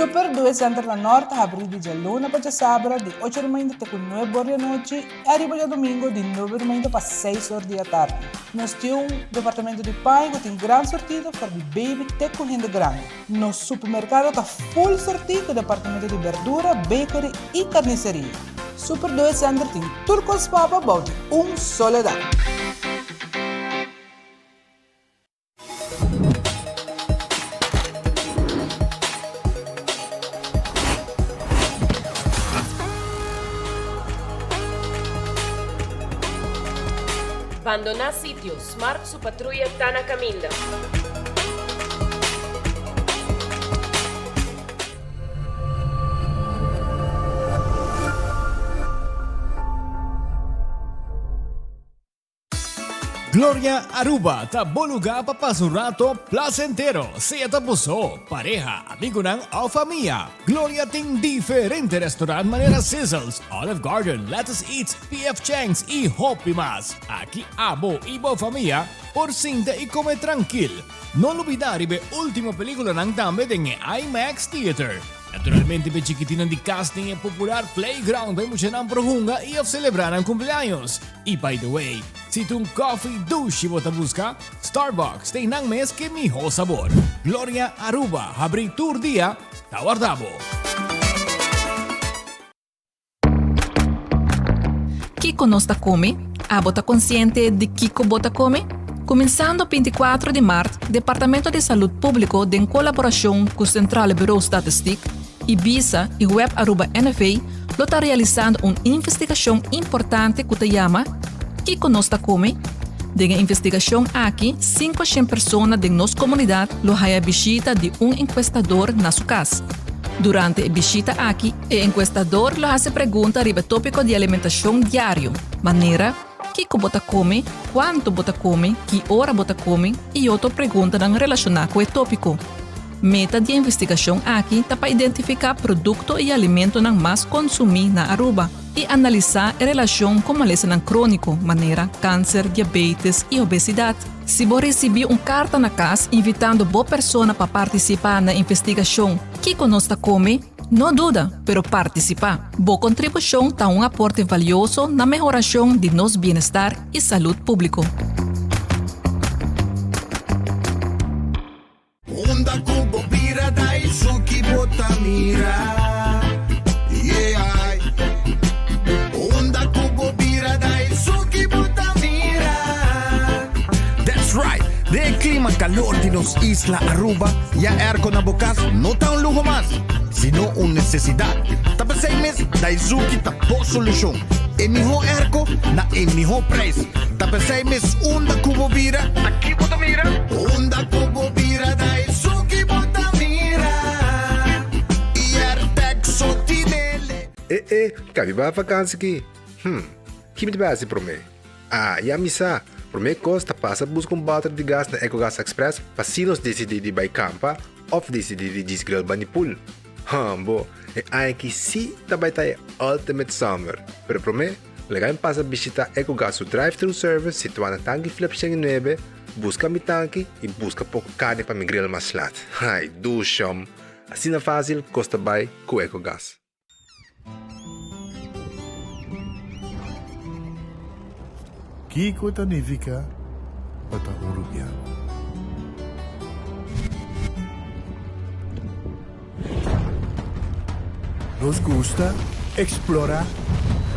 Super Due Center na Nort ta habrí di djaluna pa djasabra di ocho di mainta te ku nuebe or di anochi i ariba djadumingu di nuebe di mainta pa seis or di atardi. Nos tin un departamento di paña ku tin gran sortido for di baby te ku hende grandi. Nos supermerkado ta full sortí ku departamento di berdura, bakery i karniseria. Super Due Center tin tur kos pa bo bou di un solo dak. Bandoná sitio, Smart su patruya ta na kaminda. Gloria Aruba ta bo lugar pa pasa un rato placentero, sea ta bo so, pareha, amigonan of famia. Gloria tin diferente restaurant manera Sizzles, Olive Garden, Lettuce Eats, PF Chang's y hopi mas. Aki abo y bo famia por sinta y come trankil. No lubida riba e ultimo peliculanan tambe den e IMAX Theater. Naturalmente p'e chikitinnan di cas tin e popular playground pa e muchanan por hunga y of celebra nan cumpleaños. Y by the way, si ta un coffee dushi bo ta busca, Starbucks ta einan mes ke miho sabor. Gloria Aruba habri tur dia ta warda bo. Kiko nos ta kome? Abo ta konsiente di kiko bo ta kome? Kuminsando 24 di mart, Departamento di Salud Públiko den kolaborashon ku Centrale Bureau Statistiek, Ibisa i Web Aruba NV lo ta realisando un investigashon importante ku ta yama Kiko nos ta kome? Den e investigashon aki 500 persona den nos komunidat lo haya bishita di un enkuestador na su kas. Durante e bishita aki e enkuestador lo hasi pregunta riba e tópiko di alimentashon diario, manera, Kiko bo ta kome, kuantu bo ta kome, ki ora bo ta kome i otro preguntanan relashoná ku e tópiko. Meta di e investigashon aki ta pa identifiká produkto i alimentonan mas konsumí na Aruba i analisá e relashon ku malesanan króniko manera kanser, diabetes i obesidat. Si bo risibí un karta na kas invitando bo persona pa partisipá na investigashon Kiko nos ta kome? No duda, pero partisipá! Bo kontribushon ta un aporte valioso na mehorashon di nos bienestar i salud públiko. Unda ku bo bira ta esun ki bo ta mira Yeah Unda ku bo bira ta esun ki bo ta mira That's right! Den e klima kalor di nos isla Aruba, ya airco na bo kas no ta un luho mas, sino un nesesidat. Ta p'esei mes Daizuki ta bo solushon. E mihó airco na e mihó prijs. Ta p'esei mes unda ku bo bira, ta ki bo ta mira? Unda ku bo bira ta esun ki bo ta mira I Airtag so tinele. E e, kabi bai vakansi ki? Hm, ki mi ta bai hasi promé? Ah, ya mi sa! Promé kos ta pasa buska un bòter di gas na Ecogas Express pa si nos disidí di bai kampa òf disidí di djis grill bani pool. Hambo, e aña aki sí ta bai ta e ultimate summer! Pero promé, laga mi pasa bishitá Ecogas su drive-thru service situá na Tanki Flip 109, buska mi tanki i buska poko karni pa mi grill mas lat. Ai, dushom! Asina fásil kos ta bai ku Ecogas. Kiko ta nifiká pa ta un rubiano? Nos gusta eksplorá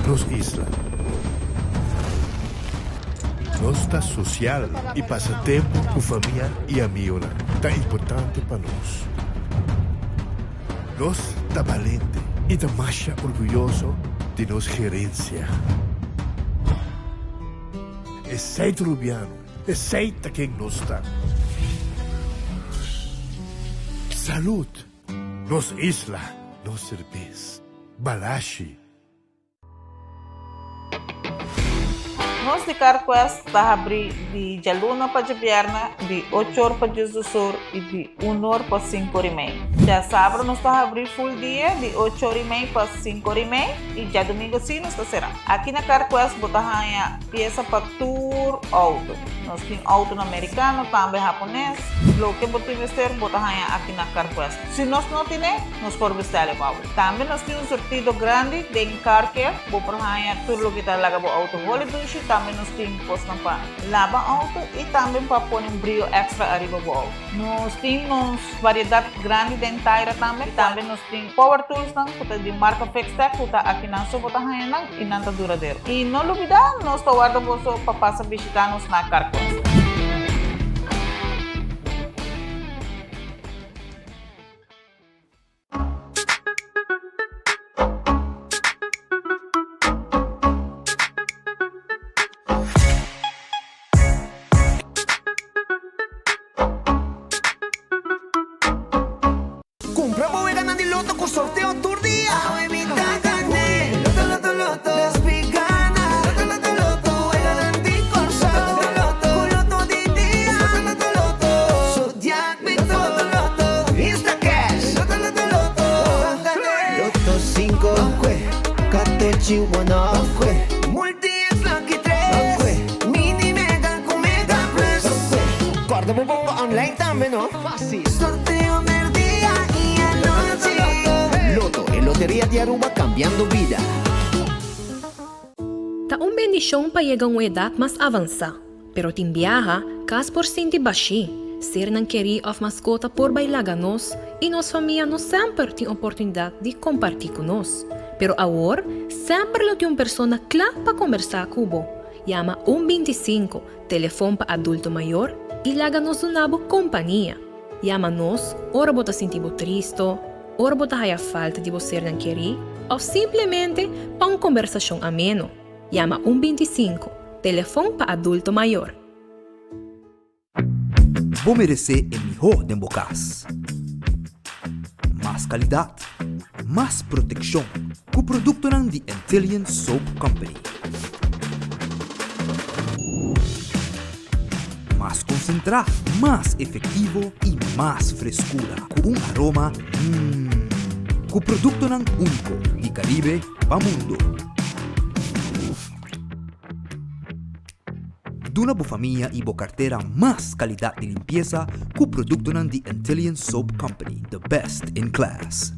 nos isla. Nos ta sosial i pasa tempu ku famia i amionan ta importante pa nos. Nos ta balente i ta masha orguyoso di nos gerensia. Esei ta Rubiano, esei ta ken nos ta. Salud! Nos isla, nos serbes. Balashi! Nos di CarQuest ta habrí di djaluna pa djabièrnè di ocho or pa diesdos or i di un or pa sinku or i mei. Djasabra nos ta habri full dia di ocho ora i mei pa sinku ora i mei i djadumingu si nos ta sera. Aki na Carquest bo ta haña piesa pa tur outo. Nos tin outonan merikano, tambe hapones. Loke bo tin mester bo ta haña aki na Carquest. Si nos no tine, nos por bestèl e pa bo. Tambe nos tin un surtido grandi den Car Care. Bo por haña tur loke ta laga bo outo holi dushi. Tambe nos tin kosnan pa laba outo i tambe pa pone un brio èkstra ariba bo outo. Nos tin nos variedat grandi den taira tambe. Tambe nos tin power toolsnan ku ta di marka Fixtech ku ta akinan so bo ta haña nan i nan ta duradero. I no lubidá nos ta warda boso pa pasa bishitá nos na Carquest. Cumpra bo weganan di loto cu sorteo tur dia. Awe mi ta gane. Loto, loto, loto. Despi gana. Loto, loto, loto. Weganan di Corsou. Loto, loto, Cu loto di dia. Loto, loto, loto. Zodiac mi to. Loto, loto. Instacash. Loto, loto, loto. Gane. Loto cinco. Catochi one off. Multi X lucky tres. Mini mega cu mega plus. Corda bo bongo online tambe no. Facil. Sorteo merdia y anochi. Lotto, e loteria di Aruba cambiando bida. Ta un bendishon pa yega un edat mas avansá, pero tin biaha kas por sinti bashí, sernan kerí òf maskota por bai laga nos i nos famia no semper tin oportunidat di kompartí ku nos. Pero awor semper lo tin un persona kla pa kombersá ku bo. Yama un 25, telefon pa adulto mayor, i laga nos duna bo kompania. Yama nos ora bo ta sinti bo tristo, ora bo ta haya falta di bo sernan kerí òf simplemente pa un kombersashon ameno. Yama un 25, telefon pa adulto mayor. Bo meresé e mihó den bo kas. Mas kalidat, mas protekshon ku produktonan di Antillian Soap Company. Mas konsentrá, mas efektivo i mas freskura ku un aroma mmm. Ku produktonan úniko di Karibe pa mundo. Duna bo famia i bo kartera mas kalidat di limpiesa ku produktonan di Antillian Soap Company, the best in class.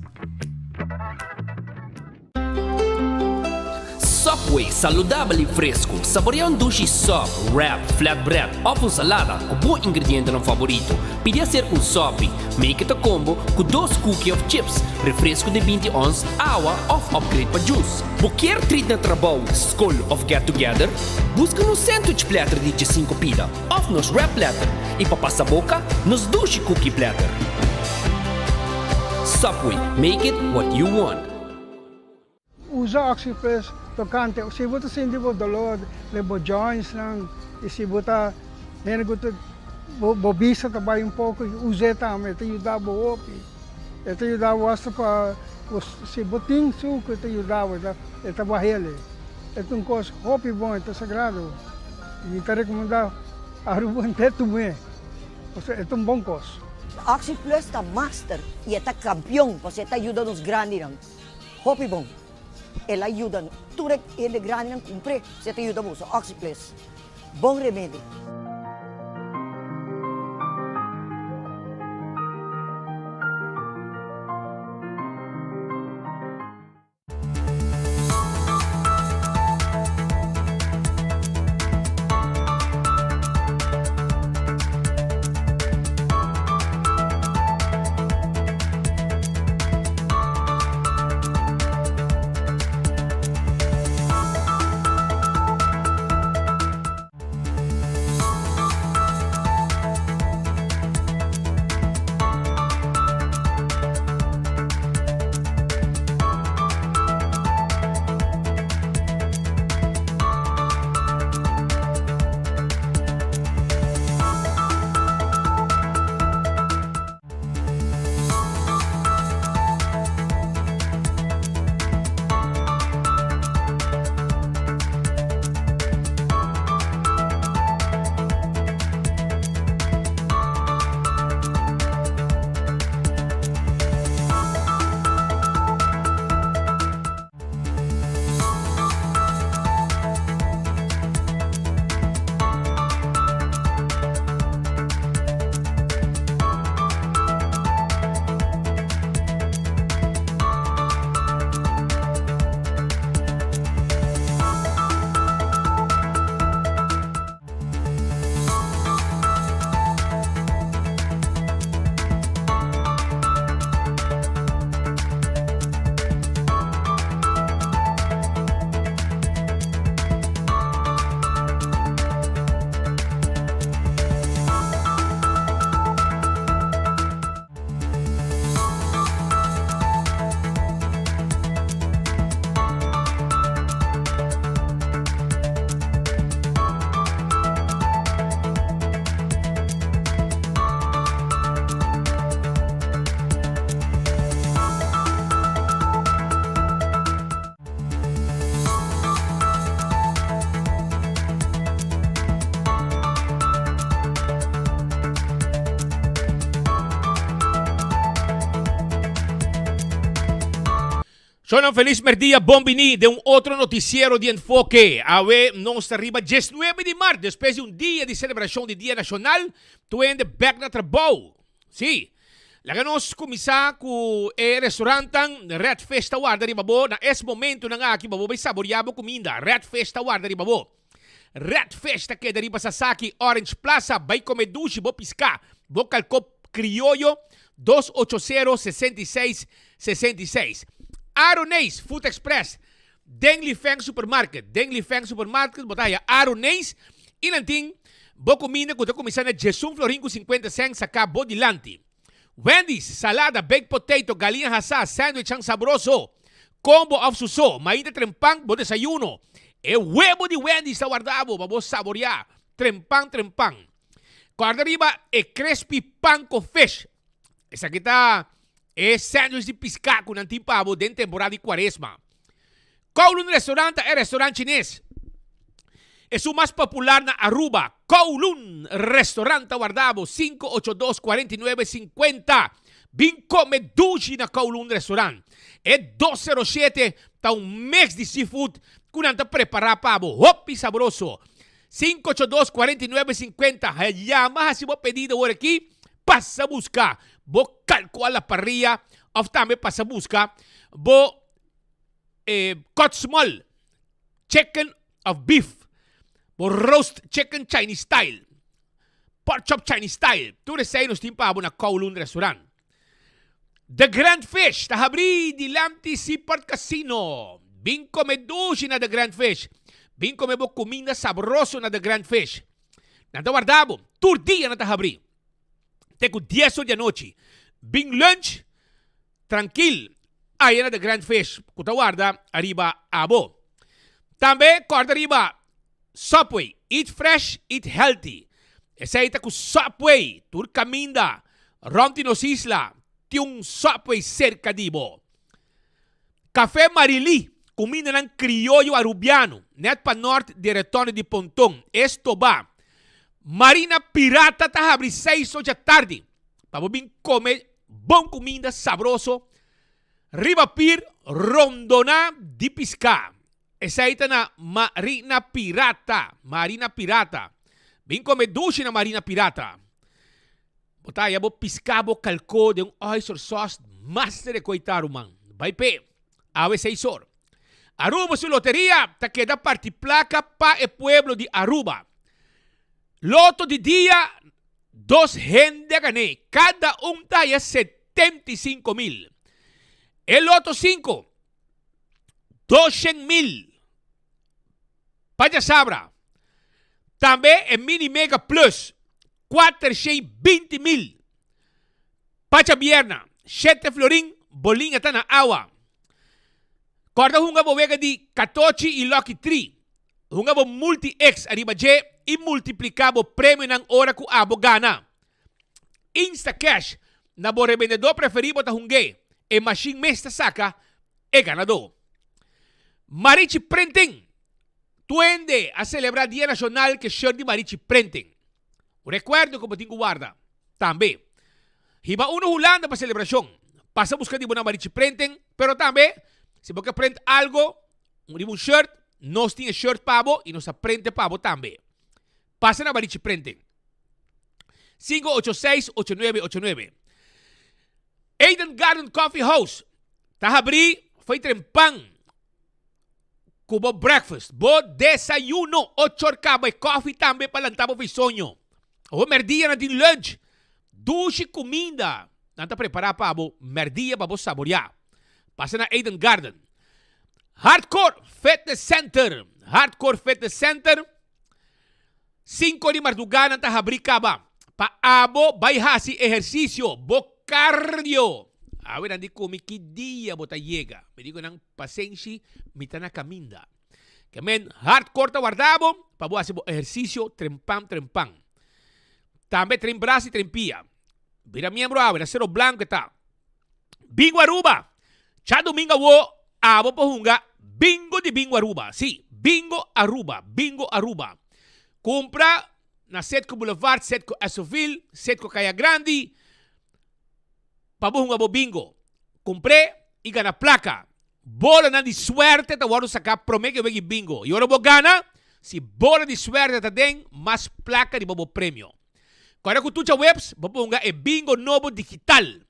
Subway, saludabel i fresku. Saborea un dushi sub, wrap, flatbread òf un salada ku bo ingredientenan faborito. Pidi aser un sopi. Make it a combo ku dos cookie òf chips, refresku di 20 ons, awa òf upgrade pa juice. Bo kier treat na trabou, skol òf get together? Buska nos sandwich platter di djesinku pida òf nos wrap platter i pa pasa boka, nos dushi cookie platter. Subway, make it what you want. Usa Oxyplus tocante si bo ta sinti bo dolor den bo jointsnan y si bo ta hende cu ta bo bista ta bay un poco us'e tambe e ta yuda bo hopi e ta yuda bo hasta pa si bo tin sucu e ta yuda bo e ta bahele e ta un cos hopi bon e ta sagrado y mi ta recomenda Aruba henter tum'e pasobra e ta un bon cos. Oxyplus ta master y e ta campeon pasobra e ta yuda nos grandinan. Hopi bon. El a yuda tur e hende grandinan cumpr'e si e ta yuda boso. Oxyplus. Bon remedi. Shownan felis merdia, bon bini den un otro noticiero di Enfoke. Awe nos ta riba diesnuebe di mart, despues di un dia di celebracion di Dia Nacional, tur hende bek na trabou. Si, laga nos cuminsa cu e restaurantan Red Fish ta warda riba bo. Na es momentonan aki bo bo bay saboria bo cuminda. Red Fish ta warda riba bo. Red Fish ta keda riba Sasaki Orange Plaza, bay come dushi bo pisca, bo calco crioyo, dos ocho sero, 66, 66. Aroneis Food Express, den Li Feng Supermarket, den Li Feng Supermarket bo ta haya Aroneis y nan tin bo cuminda cu ta cuminsa na djesun florin cu cincuenta cent saca bo dilanti. Wendy's, salada, baked potato, galiña hasá, sandwichan sabroso, combo of suso, mainta trempan bo desayuno. E webo di Wendy's ta warda bo pa bo saboreá trempan trempan. Kòrda riba e crispy panko fish. Esaki ta e sandwich di piská ku nan tin pa bo den temporada di kuaresma. Kowloon Restaurant ta e restaurant chines esun mas popular na Aruba. Kowloon Restaurant ta warda bo 582 49 50. Bin come dushi na Kowloon Restaurant. E 207 ta un mix di seafood cu nan ta prepara pa bo. Hopi sabroso. 582 49 50. Yama haci bo pedido awor aki. Pasa busca bo calco a la parrilla of tambe pasa busca bo e cut small chicken of beef, bo roast chicken Chinese style, pork chop Chinese style, tur esei nos tin pa bo na Kowloon Restaurant. The Grand Fish ta habrí dilanti Seaport Casino. Bin come dushi na The Grand Fish. Bin come bo cuminda sabroso na The Grand Fish. Nan ta warda bo. Tur dia nan ta habrí. Te cu dies or di anochi. Bin lunch Trankil, aya na The Grand Fish ku ta warda ariba abo. Tambe kòrda riba Subway, eat fresh, eat healthy. Esei ta ku Subway, tur kaminda rònt di nos isla tin un Subway serka di bo. Café Marily, kumindanan krioyo arubiano, nèt pa nòrt di e retòne di Ponton, Estoba. Marina Pirata ta habri seis ocha tardi pa bo bin kome Bon cuminda sabroso riba pir rondona di pisca. Esey ta na Marina Pirata. Marina Pirata. Bin come dushi na Marina Pirata. Bo ta haya bo pisca bo calco den un oyster sauce master e coi ta ruman. Bay pe. Awe seis or. Aruba su loteria ta keda parti placa pa e pueblo di Aruba. Loto di dia Dos hende a gané, kada un ta haya 75 mil. E loto 5, 200 mil. Pa djasabra. Tambe e Mini Mega Plus, 420 mil. Pa djabierna, 7 florin, bolinga ta na awa. Kòrda hunga bo wega di katochi i Lucky 3. Hunga bo Multi X ariba dje i multipliká bo premionan ora ku abo gana. Instacash na bo rebendedó preferí bo ta hung'é, e mashin mes ta saka e ganadó. Marichi Printing Tuende a selebrá Dia Nashonal ku e shirt di Marichi Printing. Un rekuerdo ku bo tin ku warda. Tambe, hiba unu Hulanda pa selebrashon. Pasa buska di bo na Marichi Printing, pero tambe si bo ke print algo riba un shirt, nos tin e shirt pa bo i nos ta printe pa bo tambe. Pasa na Marichi Printing. 586 8989. Eden Garden Coffee House ta habrí fo'i trempan ku bo breakfast, bo desayuno, ochor kaba e kofi tambe pa lanta bo fi soño. Bo merdia nan tin lunch, dushi kuminda nan ta prepará pa bo merdia pa bo saboriá. Pasa na Eden Garden. Hardcore Fitness Center, Hardcore Fitness Center, Sinku di mardugá nan ta habrí kaba pa abo bai hasi ehersisio, bo cardio. Awe nan di ku mi ki dia bo ta yega. Mi di ku nan pasenshi mi ta na kaminda. Ke men hardcore ta warda bo pa bo hasi bo ehersisio trempan trempan. Tambe tren bras i tren pia. Bira miembro awe na Cero Blanco e ta. Bingo Aruba! Djadumingo awo abo por hunga Bingo di Bingo Aruba. Sí, Bingo Aruba, Bingo Aruba. Cumpra na Setco Boulevard, Setco Essoville, Setco Caya Grandi pa bo hunga bo bingo. Cumpr'é y gana placa. Bolanan di suerte ta wòrdu saká promé ku e wega di bingo. I ora bo gana, si bola di suerte ta den, mas plaka riba bo premio. Kòrda ku tur djaweps bo ponga e bingo nobo digital.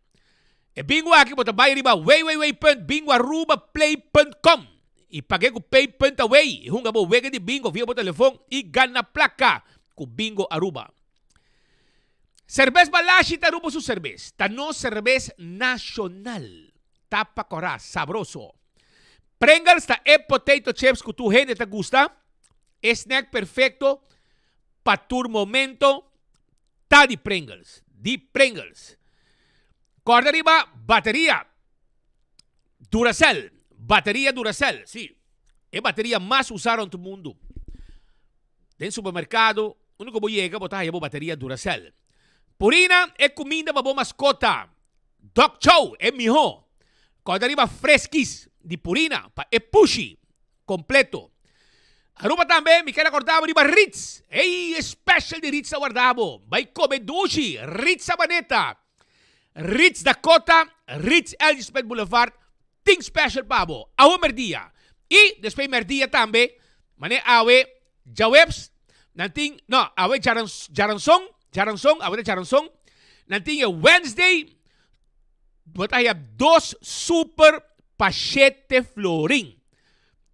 E bingo aki bo ta bai riba www.bingoarubaplay.com i pag'é ku pay punt away i hunga bo wega di bingo via bo telefon i gana plaka ku Bingo Aruba. Serbes Balashi ta Aruba su serbes. Ta nos serbes nashonal. Tapa kòrá, sabroso. Pringles ta e potato chips ku tur hende ta gusta. E snack perfekto pa tur momento ta di Pringles. Di Pringles. Kòrda riba bateria Duracell. Bateria Duracell, sí. E bateria mas usá rònt mundu. Den supermerkado, unda ku bo yega bo ta haya bo bateria Duracell. Purina e kuminda pa bo maskota. Dog Chow e mihó. Kòrda riba Friskies di Purina pa e pushi kompleto. Aruba tambe mi ker a kòrda bo riba Ritz. Ey, e special di Ritz ta warda bo. Bai kome dushi, Ritz Sabaneta, Ritz Dakota, Ritz Elgin Boulevard tin special pa bo. Awe merdia y despues merdia tambe, mane awe djaweps nan tin, no, awe djaranson, djaranson, awe ta djaranson, nan tin e Wednesday, bo ta haya dos super pa shete florin.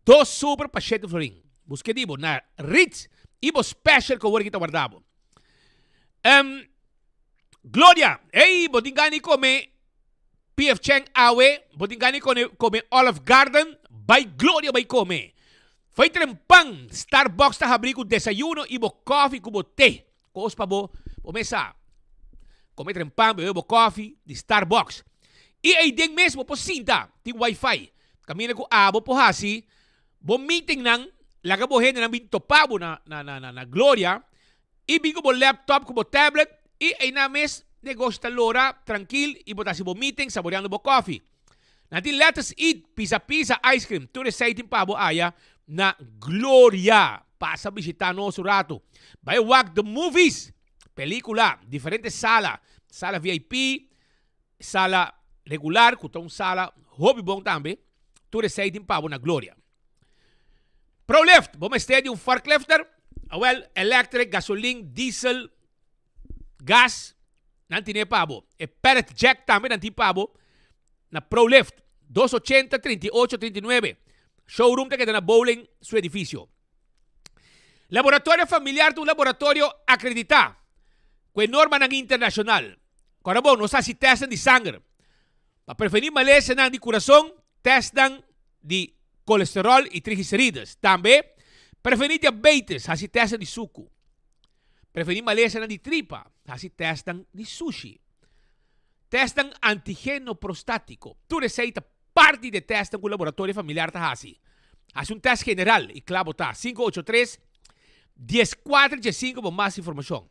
Dos super pa shete florin. Buske di bo na Ritz y bo special ku awor aki ta warda bo. Um, Gloria, ey, bo tin gana di come PF Chang awe, bo tin gana di come Olive Garden, bai Gloria bai come. Fai trempan, Starbucks ta habri ku desayuno y bo koffie ku bo te. Kos pa bo, bo mes sa. Come trempan, bebe bo koffie di Starbucks. Y ey den mes bo por sinta, tin wifi. Caminda ku abo por haci bo meetingnan, laga bo hendenan bin topa bo na na na na Gloria I bin ku bo laptop ku bo tablet i einan mes negoshi ta lora trankil i bo ta hasi bo meeting saboreando bo kofi. Nan tin Lettuce Eat, Pizza Pizza, Ice Cream, tur esei tin pa bo aya na Gloria. Pasa bishita nos un ratu. Bai wak The Movies, pelikula, diferente sala, sala VIP, sala regular ku ta un sala hopi bon tambe, tur esei tin pa bo na Gloria. Prolift, bo mester di un forklifter? Awel, electric, gasolin, diesel, gas, nan tine pa bo. E pallet jack tambe nan tin pa bo na Prolift. Dos ochenta, 38, 39. Showroom ta keda na Bowling su edificio. Laboratorio Familiar ta un laboratorio acredita cu e normanan internacional. Cora bon, nos ta haci testnan di sanger pa preveni malesanan di curason, testnan di kolesterol i triglicerides. Tambe, prevení diabetes, hasi tèstnan di suku. Prevení malesanan di tripa, hasi tèstnan di sushi. Tèstnan antigeno prostátiko. Tur esei ta parti di e tèstnan ku laboratorio familiar ta hasi. Hasi un tèst general i kla bo ta. 583 14 15 pa mas informashon.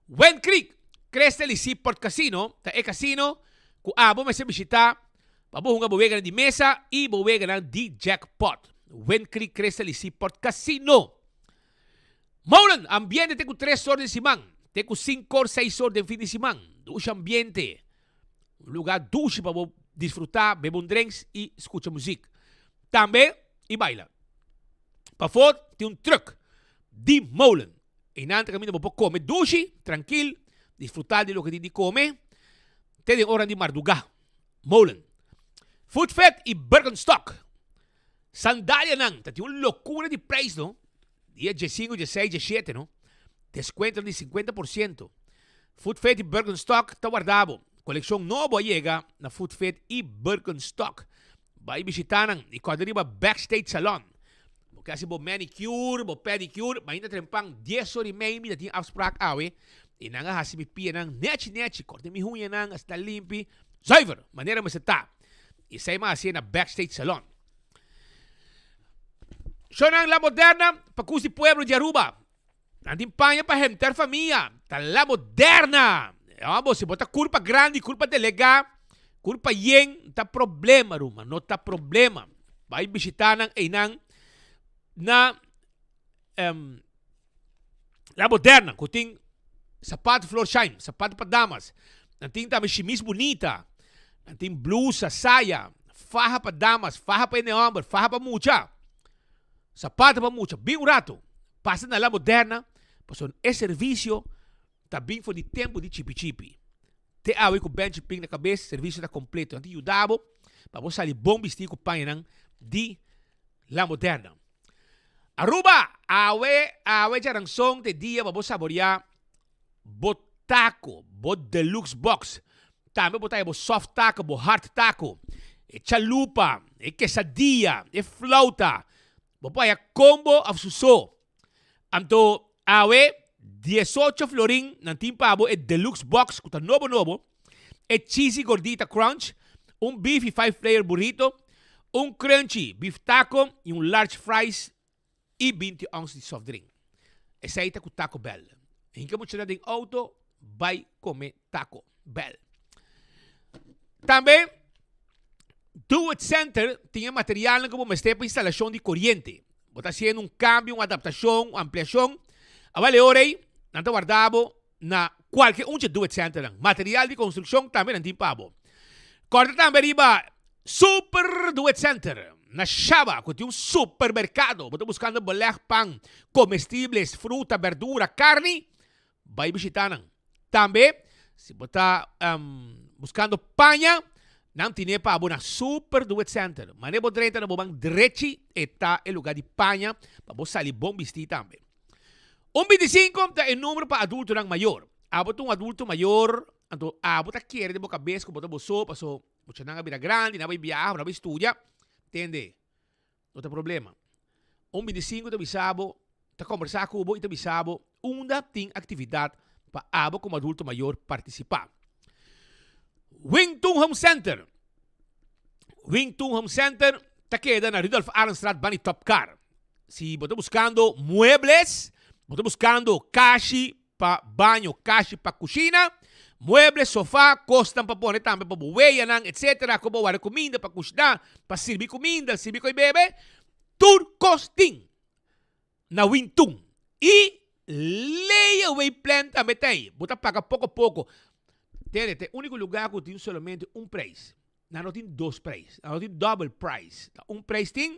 Wind Creek, Crystal i Seaport Casino ta e kasino ku abo mester bishitá Pa bo hunga bo weganan di mesa y bo weganan di jackpot. Wind Creek Crystal y Seaport Casino. Molen, ambiente te cu tres or den siman, te cu cinco or, seis or den fin di siman. Dushi ambiente. Un lugar dushi pa bo disfruta, bebe un drinks y scucha muziek. Tambe y baila. Pafó tin un truck di Molen. Einan ta caminda bo por come dushi, trankil, disfruta di loke tin di come te den oran di marduga. Molen. Footfit y Birkenstock. Sandalianan ta tin un locura di prijs no. Dia diesinco, dieseis, diesshete no. Descuentonan di 50%. Footfit y Birkenstock ta warda bo. Coleccion nobo a yega na Footfit y Birkenstock. Bai bishita nan y corda riba Backstage Salon. Bo ke hasi bo manicure, bo pedicure, mainta trempan dies ora y mei mi ta tin afspraak awe y nan a hasi mi pianan nechi nechi, corta mi huñanan asina limpi, zuiver, manera mester ta. Y esey mi a hasi na Backstage Salon. Shownan La Moderna pa cus di pueblo di Aruba. Nan tin paña pa henter famia. Ta La Moderna. Ya bo, si bo ta curpa grandi, curpa delega, curpa yen, ta problema ruma, no ta problema. Bai bishita nan einan na um, La Moderna, ku tin sapato Florsheim, sapato pa damas. Nan tin tambe shimis bunita. Nan tin blusa, saya. Faha pa damas, faha pa hende homber, faha pa mucha. Sapato pa mucha. Bin un rato. Pasa na La Moderna, pasobra e servicio ta bin for di tempo di Chipi Chipi. Te awe ku Benchi Pink na kabes, servicio ta completo. Nan ta yuda bo pa bo sali bon bisti ku pañanan di La Moderna. Aruba, awe, awe djaranson ta e dia pa bo saborea bo taco, bo deluxe box. Tambe bo ta haya bo soft taco, bo hard taco, e chalupa, e quesadilla, e flauta. Bo por haya combo of su so. Anto awe diesocho florin nan tin pa bo e deluxe box cu ta nobo nobo, e cheesy gordita crunch, un beefy five layer burrito, un crunchy beef taco y un large fries y binti ons di soft drink. Esey ta cu Taco Bell. Hinca muchanan den auto bay come Taco Bell. Tambe Do It Center tin e materialnan cu bo mester pa instalacion di coriente. Bo ta haciendo un cambio, un adaptacion, un ampliacion. Awel e ora ey nan ta warda bo na cualke un dje Do It Centernan. Material di construccion tambe nan tin pa bo. Corda tambe riba Super Do It Center na Shaba cu tin un supermercado. Bo ta buscando beleg, pan, comestibles, fruta, berdura, carni? Bai bishita nan. Tambe, si bo ta buscando paña, nan tine pa bo na Super Do It Center. Mane bo drenta na bo man drechi, e ta e lugar di paña pa bo sali bon bisti tambe. Un bintisinco ta e numero pa adultonan mayor. Abo ta un adulto mayor, anto abo ta kere den bo cabes cu bo ta bo so, paso muchanan a bira grandi, nan a bai biaha, nan a bai studia. Tende, No ta problema. Un bintisinco ta bisa bo, ta combersa cu bo y ta bisa bo unda tin actividad pa abo como adulto mayor participa. Wingtun Home Center Wingtun Home Center ta keda na Rudolf Arendstraat bani Top Car. Si bo ta buscando muebles, bo ta buscando kashi pa baño, kashi pa kushina, mueble, sofa, kosnan pa pone tambe pa bo weyanan, etsetera, ku bo warda kuminda pa kushná, pa sirbi kuminda, sirbi koi bebe, tur kos tin na Wintun. I layaway plan tambe ta ei, bo ta paga poko poko. Tende, ta e úniko lugá ku tin solamente un preis. Nan no tin dos prijs, nan no tin double price. Ta un prijs tin,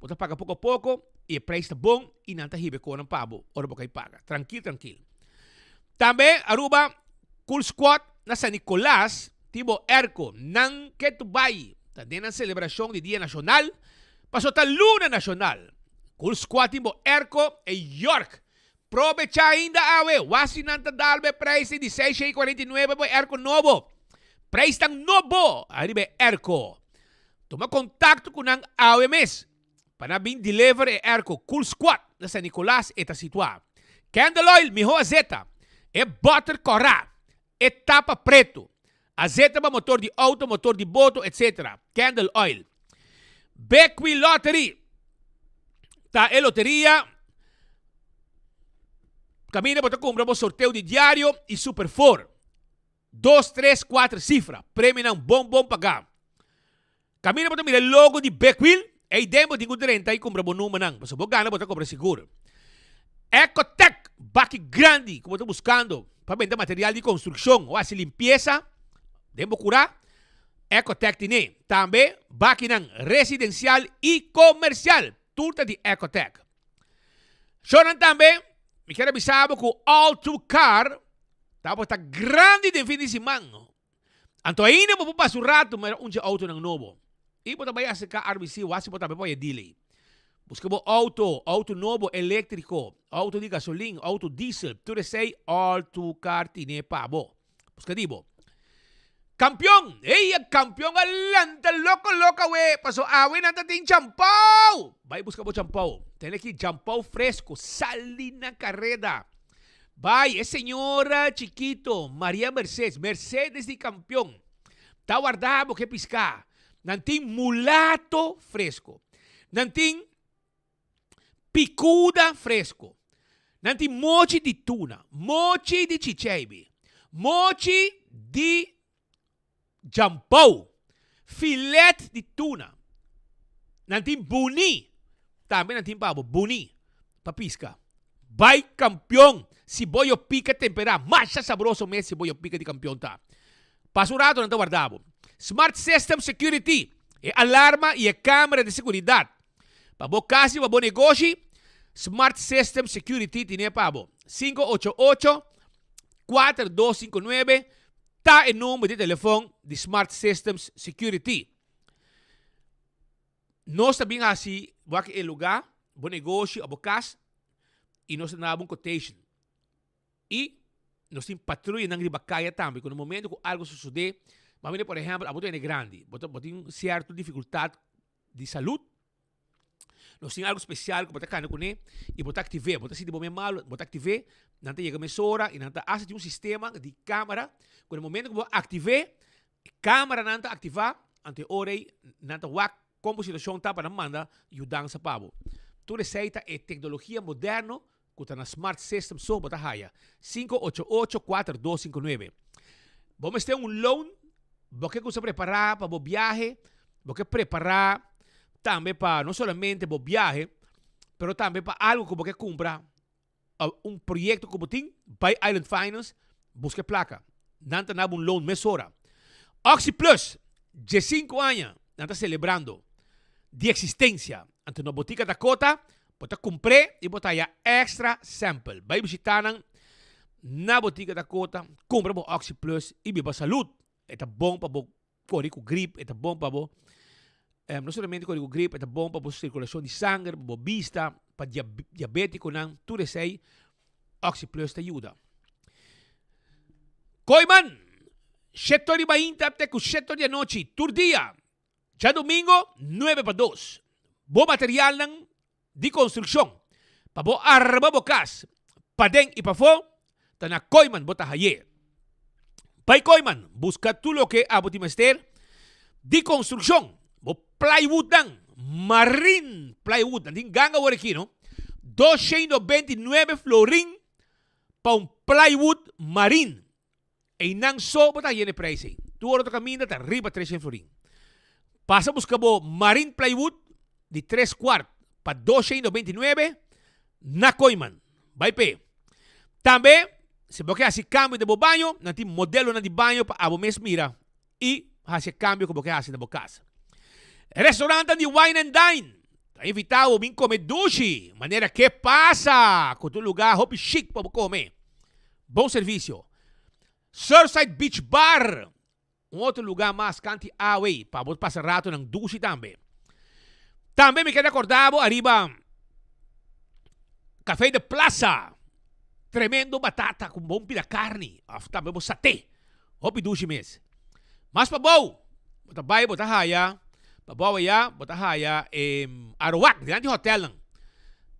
bo ta paga poko poko y e prijs ta bon y nan ta hiba e konan pa bo ora bo kai paga. Trankil trankil. Tambe Aruba Cool Squad na San Nicolas tin bo airco. Nan ke tu bai ta den nan celebracion di Dia Nacional paso ta Luna Nacional. Cool Squad tin bo airco e York. Probecha ainda awe, wasi nan ta dal bo e prijs di 649 bo e airco nobo. Prijsnan nobo ariba e airco. Tuma contacto cu nan awe mes pa nan bin deliver e airco. Cool Squad na San Nicolas e ta situa. Candle oil miho azeta, e boter cora, e tapa preto, azeta pa motor di auto, motor di boto etc. Candle oil. Bequi Lottery ta e loteria caminda bo ta cumpra bo sorteo di diario y super four. Dos, tres, kuater sifra. Premionan bon bon pagá. Kaminda bo ta mira e logo di Big Wheel, ei den bo tin ku drenta i kumpra bo numbernan. Pasobra bo gana bo ta kobra sigur. Ecotec, baki grandi ku bo ta buskando pa benta material di konstrukshon o hasi limpiesa den bo kurá, Ecotec tine. Tambe bakinan residensial i komersial, tur ta di Ecotec. Shownan tambe, mi kier a bisa bo ku All Too Car tabata grandi den fin di siman. Anto ainda bo por pasa un rato mira un dje autonan nobo. I bo ta bai aserká RBC wak si bo tambe por haya deal ei. Buska bo auto, auto nobo eléktriko, auto di gasolin, auto diesel, tur esei All Too Car tine pa bo. Buska di bo. Kampion! Ey, e kampion a lanta loko loko awe, paso awe nan ta tin champou! Bai buska bo champou. Tene aki champou fresco, sali na kareda. Bai, e señora chikito, Maria Mercedes, Mercedes di kampion, ta warda bo ke piská. Nan tin mulato fresco. Nan tin Picuda fresco. Nan tin mochi di tuna, mochi di chicheibi, mochi di jampou, filet di tuna. Nan tin buni, tambe nan tin pa bo buni pa pisca. Bai campeon, si bo yo pica tempera, masha sabroso mes si bo yo pica di campeon ta. Pasa un rato nan ta warda bo. Smart System Security. E alarma i e camera di seguridad pa bo cas i pa bo negoshi, Smart System Security tine pa bo. 588 4259 ta e number di telefon di Smart Systems Security. Nos ta bin hasi wak e lugar, bo negoshi of bo cas y nos ta duna bo un quotation. Y nos tin patruyanan riba caya tambe cu na momento cu algo sosode, bo a mira por ehempel abo ta hende grandi, bo ta bo tin cierto dificultad di salud, nos tin algo special cu bo ta cana cune y bo ta active, bo ta sinti bo mes malo, bo ta active, nan ta yega mesora y nan ta hasta tin un sistema di camera cu na momento cu bo active, e cameranan ta activa, anto e ora ey nan ta wak con bo situacion ta pa nan manda yudansa pa bo. Tur esey ta e tecnologia moderno Ku ta na Smart System so bo ta haya. 5884259. Bo mester un loan, bo ke kusa prepará pa bo biahe, bo ke prepará tambe pa no solamente bo biahe, pero tambe pa algo ku bo ke kumpra, un proyekto ku bo tin, bai Island Finance, buska e plaka. Nan ta nabo un loan mesora. OxyPlus, diesinku aña nan ta selebrando di eksistensia. Anto na Botika Dakota Bo ta kumpr'é i bo ta haya extra sample. Bai bishitá nan na Botika Dakota, kumpra bo Oxi Plus i biba salud. E ta bon pa bo kore ku grip, e ta bon pa bo, no solamente kore ku grip, e ta bon pa bo sirkulashon di sanger, pa bo bista, pa diabetikonan, tur esei Oxi Plus ta yuda. Kooiman, sheto riba inta te ku sheto di anochi, tur dia. Djadumingo nuebe pa dos. Bo materialnan di konstrukshon pa bo arma bo kas paden i pafó ta na Kooiman bo ta haye. Bai Kooiman buska tur loke abo tin mester di konstrukshon, bo plywoodnan, marine plywood, nan tin ganga awor aki no, 299 florin pa un plywood marine. Einan so bo ta yena e prijs ei. Tur otro kaminda ta riba 300 florin. Pasa buska bo marine plywood di tres kwart pa 299 na Kooiman. Bai p'e. Tambe, si bo ke hasi kambio den bo baño, nan tin modelonan di baño pa abo mes mira i hasi e kambio ku bo ke hasi na bo kas. Restaurantan di Wine and Dine ta invitá bo bin kome dushi manera ke pasa ku ta un lugá hopi shik pa bo kome. Bon servisio. Surfside Beach Bar, un otro lugá mas kanti awe pa bo pasa ratonan dushi tambe. Tambe mi keda korda bo ariba Café de Plaza, tremendo batata ku bon pida karni òf tambe bo saté. Hopi dushi mes. Mas pabou, bo ta bai bo ta haya, pabou aya bo ta haya e Aruak, dilanti hotelnan.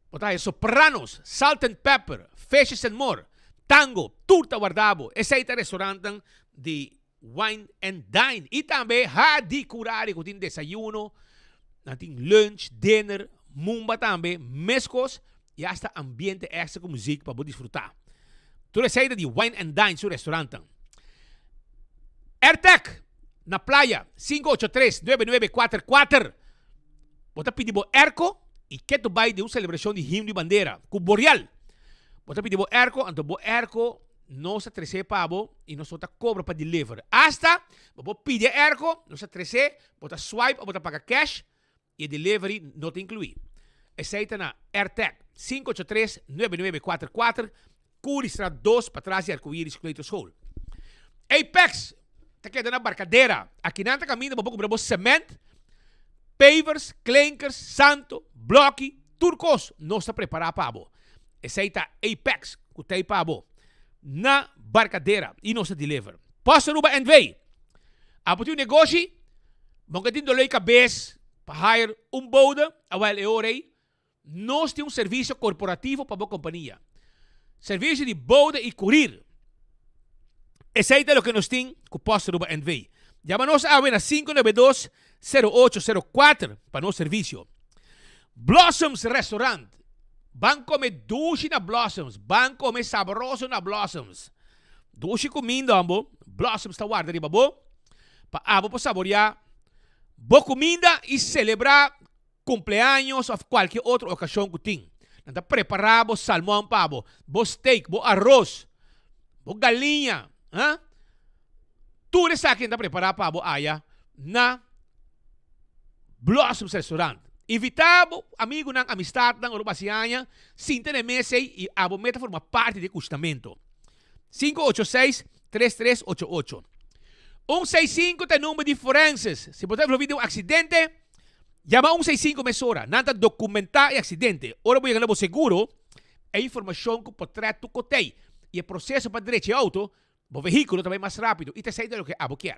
Bo ta haya Sopranos, Salt and Pepper, Fishes and More, Tango, tur ta warda bo. Esei ta restaurantnan di Wine and Dine. I tambe Hadi Curari ku tin desayuno, nan tin lunch, dinner, mumba tambe, meskos i hasta ambiente extra ku muzik pa bo disfrutá. Tur esei ta di Wine and Dine su restaurantnan. Airtec na Playa, 583 9944. Bo ta pidi bo airco i ketu bai den un selebrashon di himno i bandera ku Boreal. Bo ta pidi bo airco, anto bo airco nos ta tres'é pa bo i nos no ta kobra pa deliver. Asta bo por pidi e airco, nos ta tres'é, bo ta swipe o bo ta paga cash i e delivery no ta inkluí. Esei ta na Airtec, 583 9944, Curiestraat 2, patras di Arcoiris Kleuterschool. Apex ta keda na Barcadera. Akinan ta kaminda bo por kumpra bo cement, pavers, klinkers, santo, bloki, tur kos nos ta prepará pa bo. Esei ta Apex ku ta ei pa bo na Barcadera i nos ta deliver. Post Aruba NV. Abo tin un negoshi, bo ke tin doló di kabes pa hire un bode, awel e ora ei nos tin un servisio korporativo pa bo kompania. Servisio di bode i kurir. Esei ta loke nos tin ku Post Aruba NV. Yama nos awe na 592 0804 pa nos servisio. Blossoms Restaurant. Ban kome dushi na Blossoms. Ban kome sabroso na Blossoms. Dushi kuminda hombo. Blossoms ta warda riba bo pa abo por saborea bo kuminda i selebrá kumpleaños òf kualke otro okashon ku tin. Nan ta prepará bo salmon pa bo, bo steak, bo aros, bo galiña, ha? Tur esaki nan ta prepará pa bo aya na. Blossoms Restaurant. Invitá bo amigunan, amistatnan ora bo hasi aña, sinta na e mesa ei i abo meta forma parti di e kushinamentu. 586 3388. 165 ta e number di forenses. Si bo ta envolví den un aksidente, yama 165 mesora. Nan ta dokumentá e aksidente. Ora bo yega na bo seguro, e informashon ku potrèt tur kotei i e proseso pa drecha e outo, bo vehíkulo ta bai mas rápido i ta esei ta loke abo kier.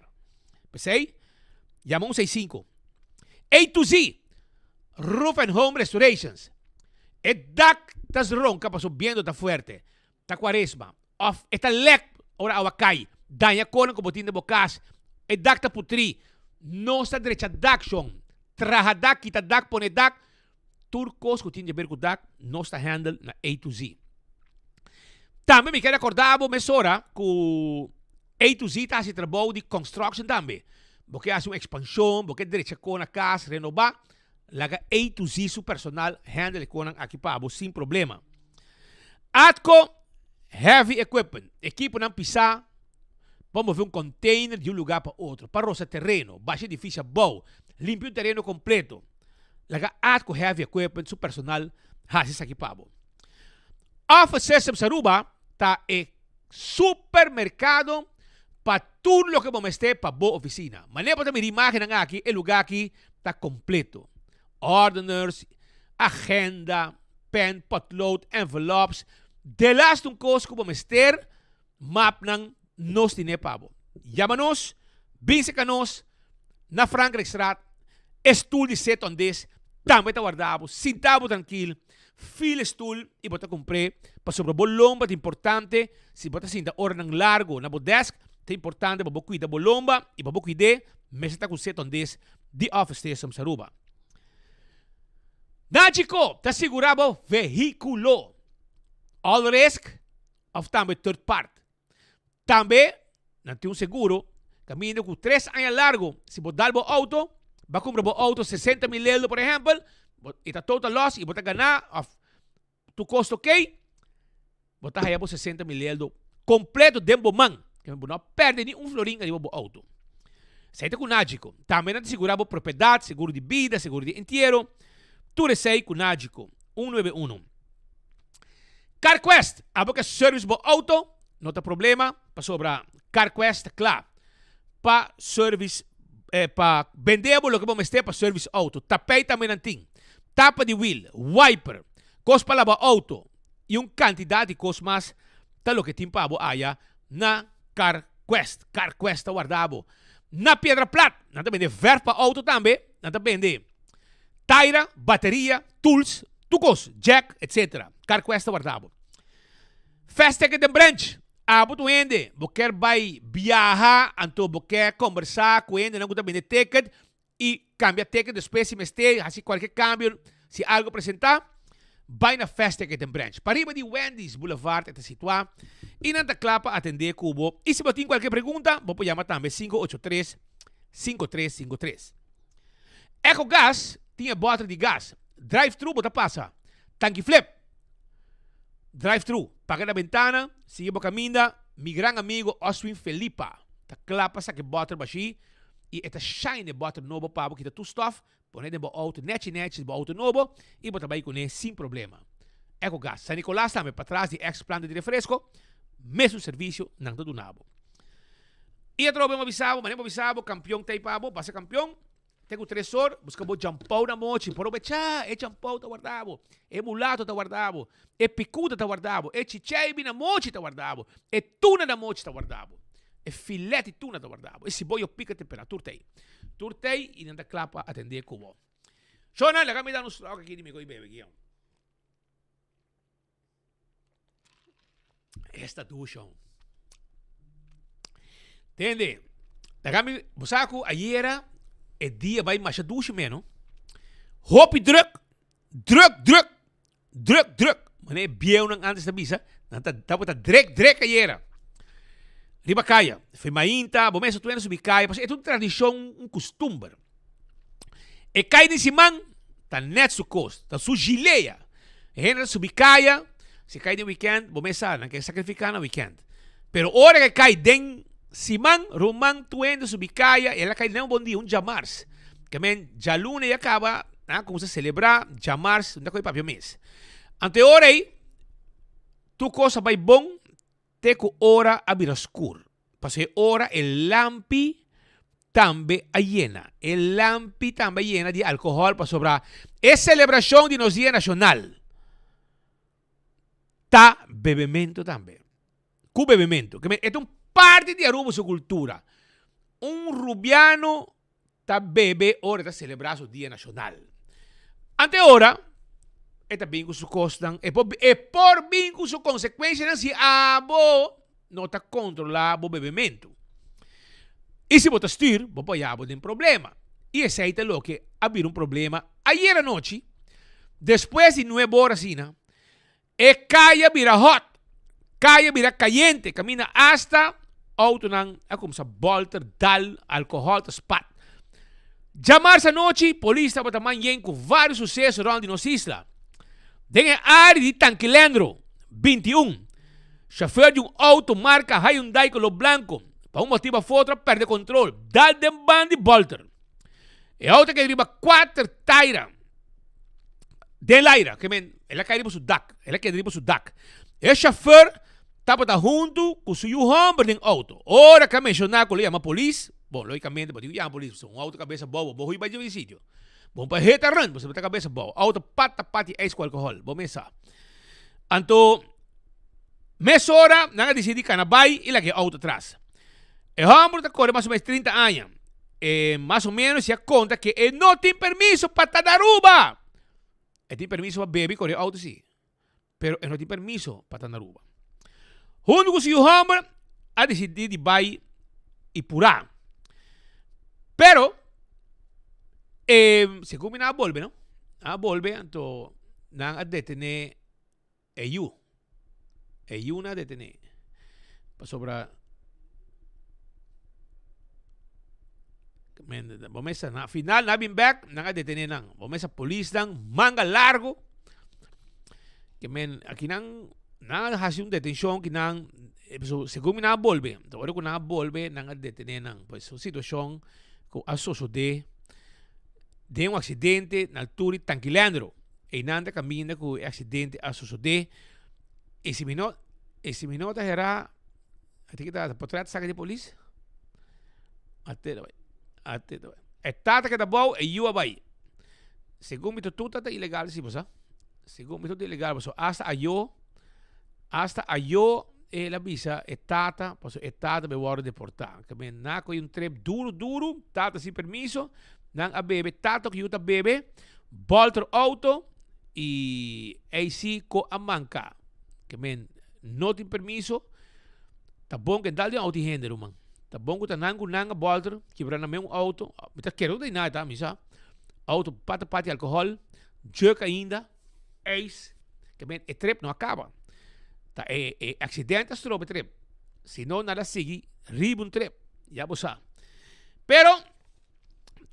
P'esei, yama 165. A to Z, Roof and Home Restorations. E dak ta ronka pasobra biento ta fuerte. Ta kuaresma òf e ta lèk ora awa kai, daña konan ku bo tin den bo kas, e dak ta putrí. Nos ta drecha dak shon, traha dak, kita dak, pone dak, tur kos ku tin di aber ku dak nos ta handle na A to Z. Tambe mi ker rekordá bo mesora ku A to Z ta hasi trabou di construction tambe. Bo ke hasi un ekspanshon, bo ke drecha kon na kas, renobá, Laga A to Z su personal handle e konan aki pa bo sin problema. Atco Heavy Equipment, ekiponan pisá pa move un container di un lugá pa otro, pa rosa tereno, basha edificio abou, limpia un tereno completo. Laga Atco Heavy Equipment su personal hasi esaki pa bo. Office Systems Aruba ta e Supermercado pa tur loke bo mester pa bo oficina. Manera bo ta mira imagennan aki, e lugar aki ta completo. Ordeners, agenda, pen, potlood, envelops, delaste un cos cu bo mester, mapnan nos tine pa bo. Yama nos, bin cerca nos na Frankrijkstraat, e stoel di sit on this tambe ta warda bo, sinta bo trankil, Fila e stul i bo ta kumpr'é pasobra bo lomba ta importante. Si bo ta sinta oranan largu na bo desk, ta importante pa bo kuida bo lomba i pa bo kuid'é mester ta ku setondis di Office Systems Aruba. Nagico ta sigurá bo vehíkulo, all risk òf tambe third part. Tambe nan tin un seguro kaminda ku tres aña largu si bo dal bo outo, bo a kumpra bo outo 60 mil euro por ehèmpel, e ta total loss i bo ta gana òf tur kos ta okey, bo ta haya bo 60 mil euro kompleto den bo man. Bo no a pèrdè ni un florin ariba bo outo. Esei ta ku Nagico. Tambe nan ta sigurá bo propiedat, seguro di bida, seguro di entiero, tur esei ku Nagico. Un nuebe unu. CarQuest, abo ke service bo auto, no ta problema, pasobra CarQuest ta kla pa service, eh, pa bende bo loke bo mester pa service auto. Tapij tambe nan tin, tapa di wiel, wiper, kos pa laba auto y un cantidad di kos mas ta loke tin pa bo aya na CarQuest. CarQuest ta warda bo na Piedra Plat. Nan ta bende verf pa auto tambe, nan ta bende taira, bateria, tools, Tur kos, jack, etc. Carquest ta warda bo. Fast ticket den branch. Abo ta un hende, bo kier bai biaha, anto bo kier kombersá ku hendenan ku ta bende ticket i kambia ticket despues si mester, hasi kualke kambio si algo presentá, bai na Fast Ticket den branch. Pariba di Wendy's Boulevard e ta situá i nan ta kla pa atendé ku bo. I si bo tin kualke pregunta, bo por yama tambe 583 5353. Ecogas tin e bòter di gas. Drive thru bo ta pasa. Tanki flip. Drive thru. Paga na bentana, sigui bo kaminda. Mi gran amigo Oswin Felipa ta kla pa saka e bòter bashí i e ta shine e bòter nobo pa bo kita tur stòf, pone den bo outo nèchi nèchi bo outo nobo i bo ta bai kuné sin problema. Ecogas. San Nicolas tambe patras di ex planta di refresco mesun servisio nan ta duna bo. I atrobe bo bisa bo, manera bo bisa bo, kampion ta ei pa bo, basa kampion, te ku tresor, buska bo djampou na mochi, por obecha, e djampou ta warda bo, e mulato ta warda bo, e pikuta ta warda bo, e chicheibi na mochi ta warda bo, e tuna na mochi ta warda bo, e filet di tuna ta warda bo, e siboyo pika tempera, tur ta ei. Tur ta ei i nan ta kla pa atendé ku bo. Shona, laga mi da un slok aki di mi koi bebe aki. Esta dushon. Tende, laga mi, bo sa ku ayera e dia bai masha dushi meno. Hopi druk, druk, druk, druk, druk. Mane e bieunan antes ta bisa, nan ta tabata drek, drek ayera. Riba kaya, fe mainta, bo mester tuenda subi kaya, pasobra e ta un tradishon, un kustumber. E kai di siman ta net su kos, ta su gilea. E hende ta subi kaya, si kai den weekend, bo mes sa, nan ke sakrifika na weekend. Pero ora ke kai den siman, ruman tur hende subi kaya, el a kai den un bon dia, un djamars. Ke men djaluna ya kaba, nan a kuminsá selebrá, djamars, no ta kohe papia mes. Anto e ora ei, tur kos a bai bon te ku ora a bira skur. Pasobra e ora e lampi tambe a yena. E lampi tambe a yena di alkohòl pasobra e selebrashon di nos Dia Nashonal ta bebementu tambe. Ku bebementu. Ke men e ta un parti di Aruba su kultura. Un rubiano ta bebe ora e ta selebrá su Dia Nashonal. Ante ora e ta bin ku su kosnan, e por e por bin ku su konsekuensianan si abo no ta kontrolá bo bebementu. I si bo ta stür, bo por haña bo den problema. I esei ta loke a bira un problema ayer anochi, despues di nuebe ora asina, E kaya bira hot, kaya bira kayente, kaminda asta outonan a kumsa bolter, dal, alkohòl ta spat. Djamars anochi, polis tabata man yen ku vários suseso rònt di nos isla. Den e área di Tankilendro, 21, shofèr di un outo marka Hyundai koló blanko, pa un motibu òf otro a pèrdè kontrol, dal den band di bolter. E outo a keda riba kuater taira. Den laira, ke men, el a kai riba su dak, el a keda riba su dak. E chauffeur tabata huntu ku su yu hòmber den outo. Ora ku a menshoná ku lo yama polis, bon, lógikamente bo tin ku yama polis, pasobra un outo kabes abou, bo bo hui bai dje sitio. Bo pa heta rùnt, pasobra bo ta kabes abou. Outo pat ta pat di ijs ku alkohòl, bo mes sa. Anto, mesora nan a disidí kana bai i laga e outo tras. E hòmber ta kore mas o ménos 30 aña. E mas o menos ya konta ke e no tin permiso pa ta na Aruba. E tin permiso pa bebe i kore outo si, pero e no tin permiso pa ta na Aruba. Huntu ku su yu hòmber a disidí di bai i purá. Pero e segun mi nan a bolbe no, nan a bolbe anto nan a detené E yu. E yu na detené. Pasobra men bo mester na final nan a bin bek nan a detené nan. Bo mester polisnan manga largo ke men aki nan nan a hasi un detenshon ki nan segun mi nan a bolbe. Ora ku nan a bolbe nan a detené nan. Pues un situashon ku a sosodé den un aksidente na altura di Tankilandro. Einan ta kaminda ku e aksidente a sosodé. I si mi no, i si mi no ta herá, a tin ki ta potret saka di polis. Ate ta bai, ate ta bai. E tata keda bou, e yu a bai. Segun mi tur ta ilegal si bo sa. Segun mi tur ta ilegal pasobra asta ayo, asta ayo el a bisa e tata, pasobra e tata bai wòrdu deportá. Ke men nan a kohe un trip duru duru, tata sin permiso, nan a bebe, tata ku yu ta bebe. Bolter auto y AC ko a manca. Ke men no tin permiso. Ta bon ke dal di auto di hende ruman. Ta bon ku ta nan ku nan a bolter kibra nan men un auto. Mi ta kere ku ta di nada ta mi sa. Auto pata pati alcohol, juk ainda, ijs. Ke men e trip no a kaba. Ta e e accidente a stroba e trip. Si no nan a sigui riba un trip. Ya bo sa. Pero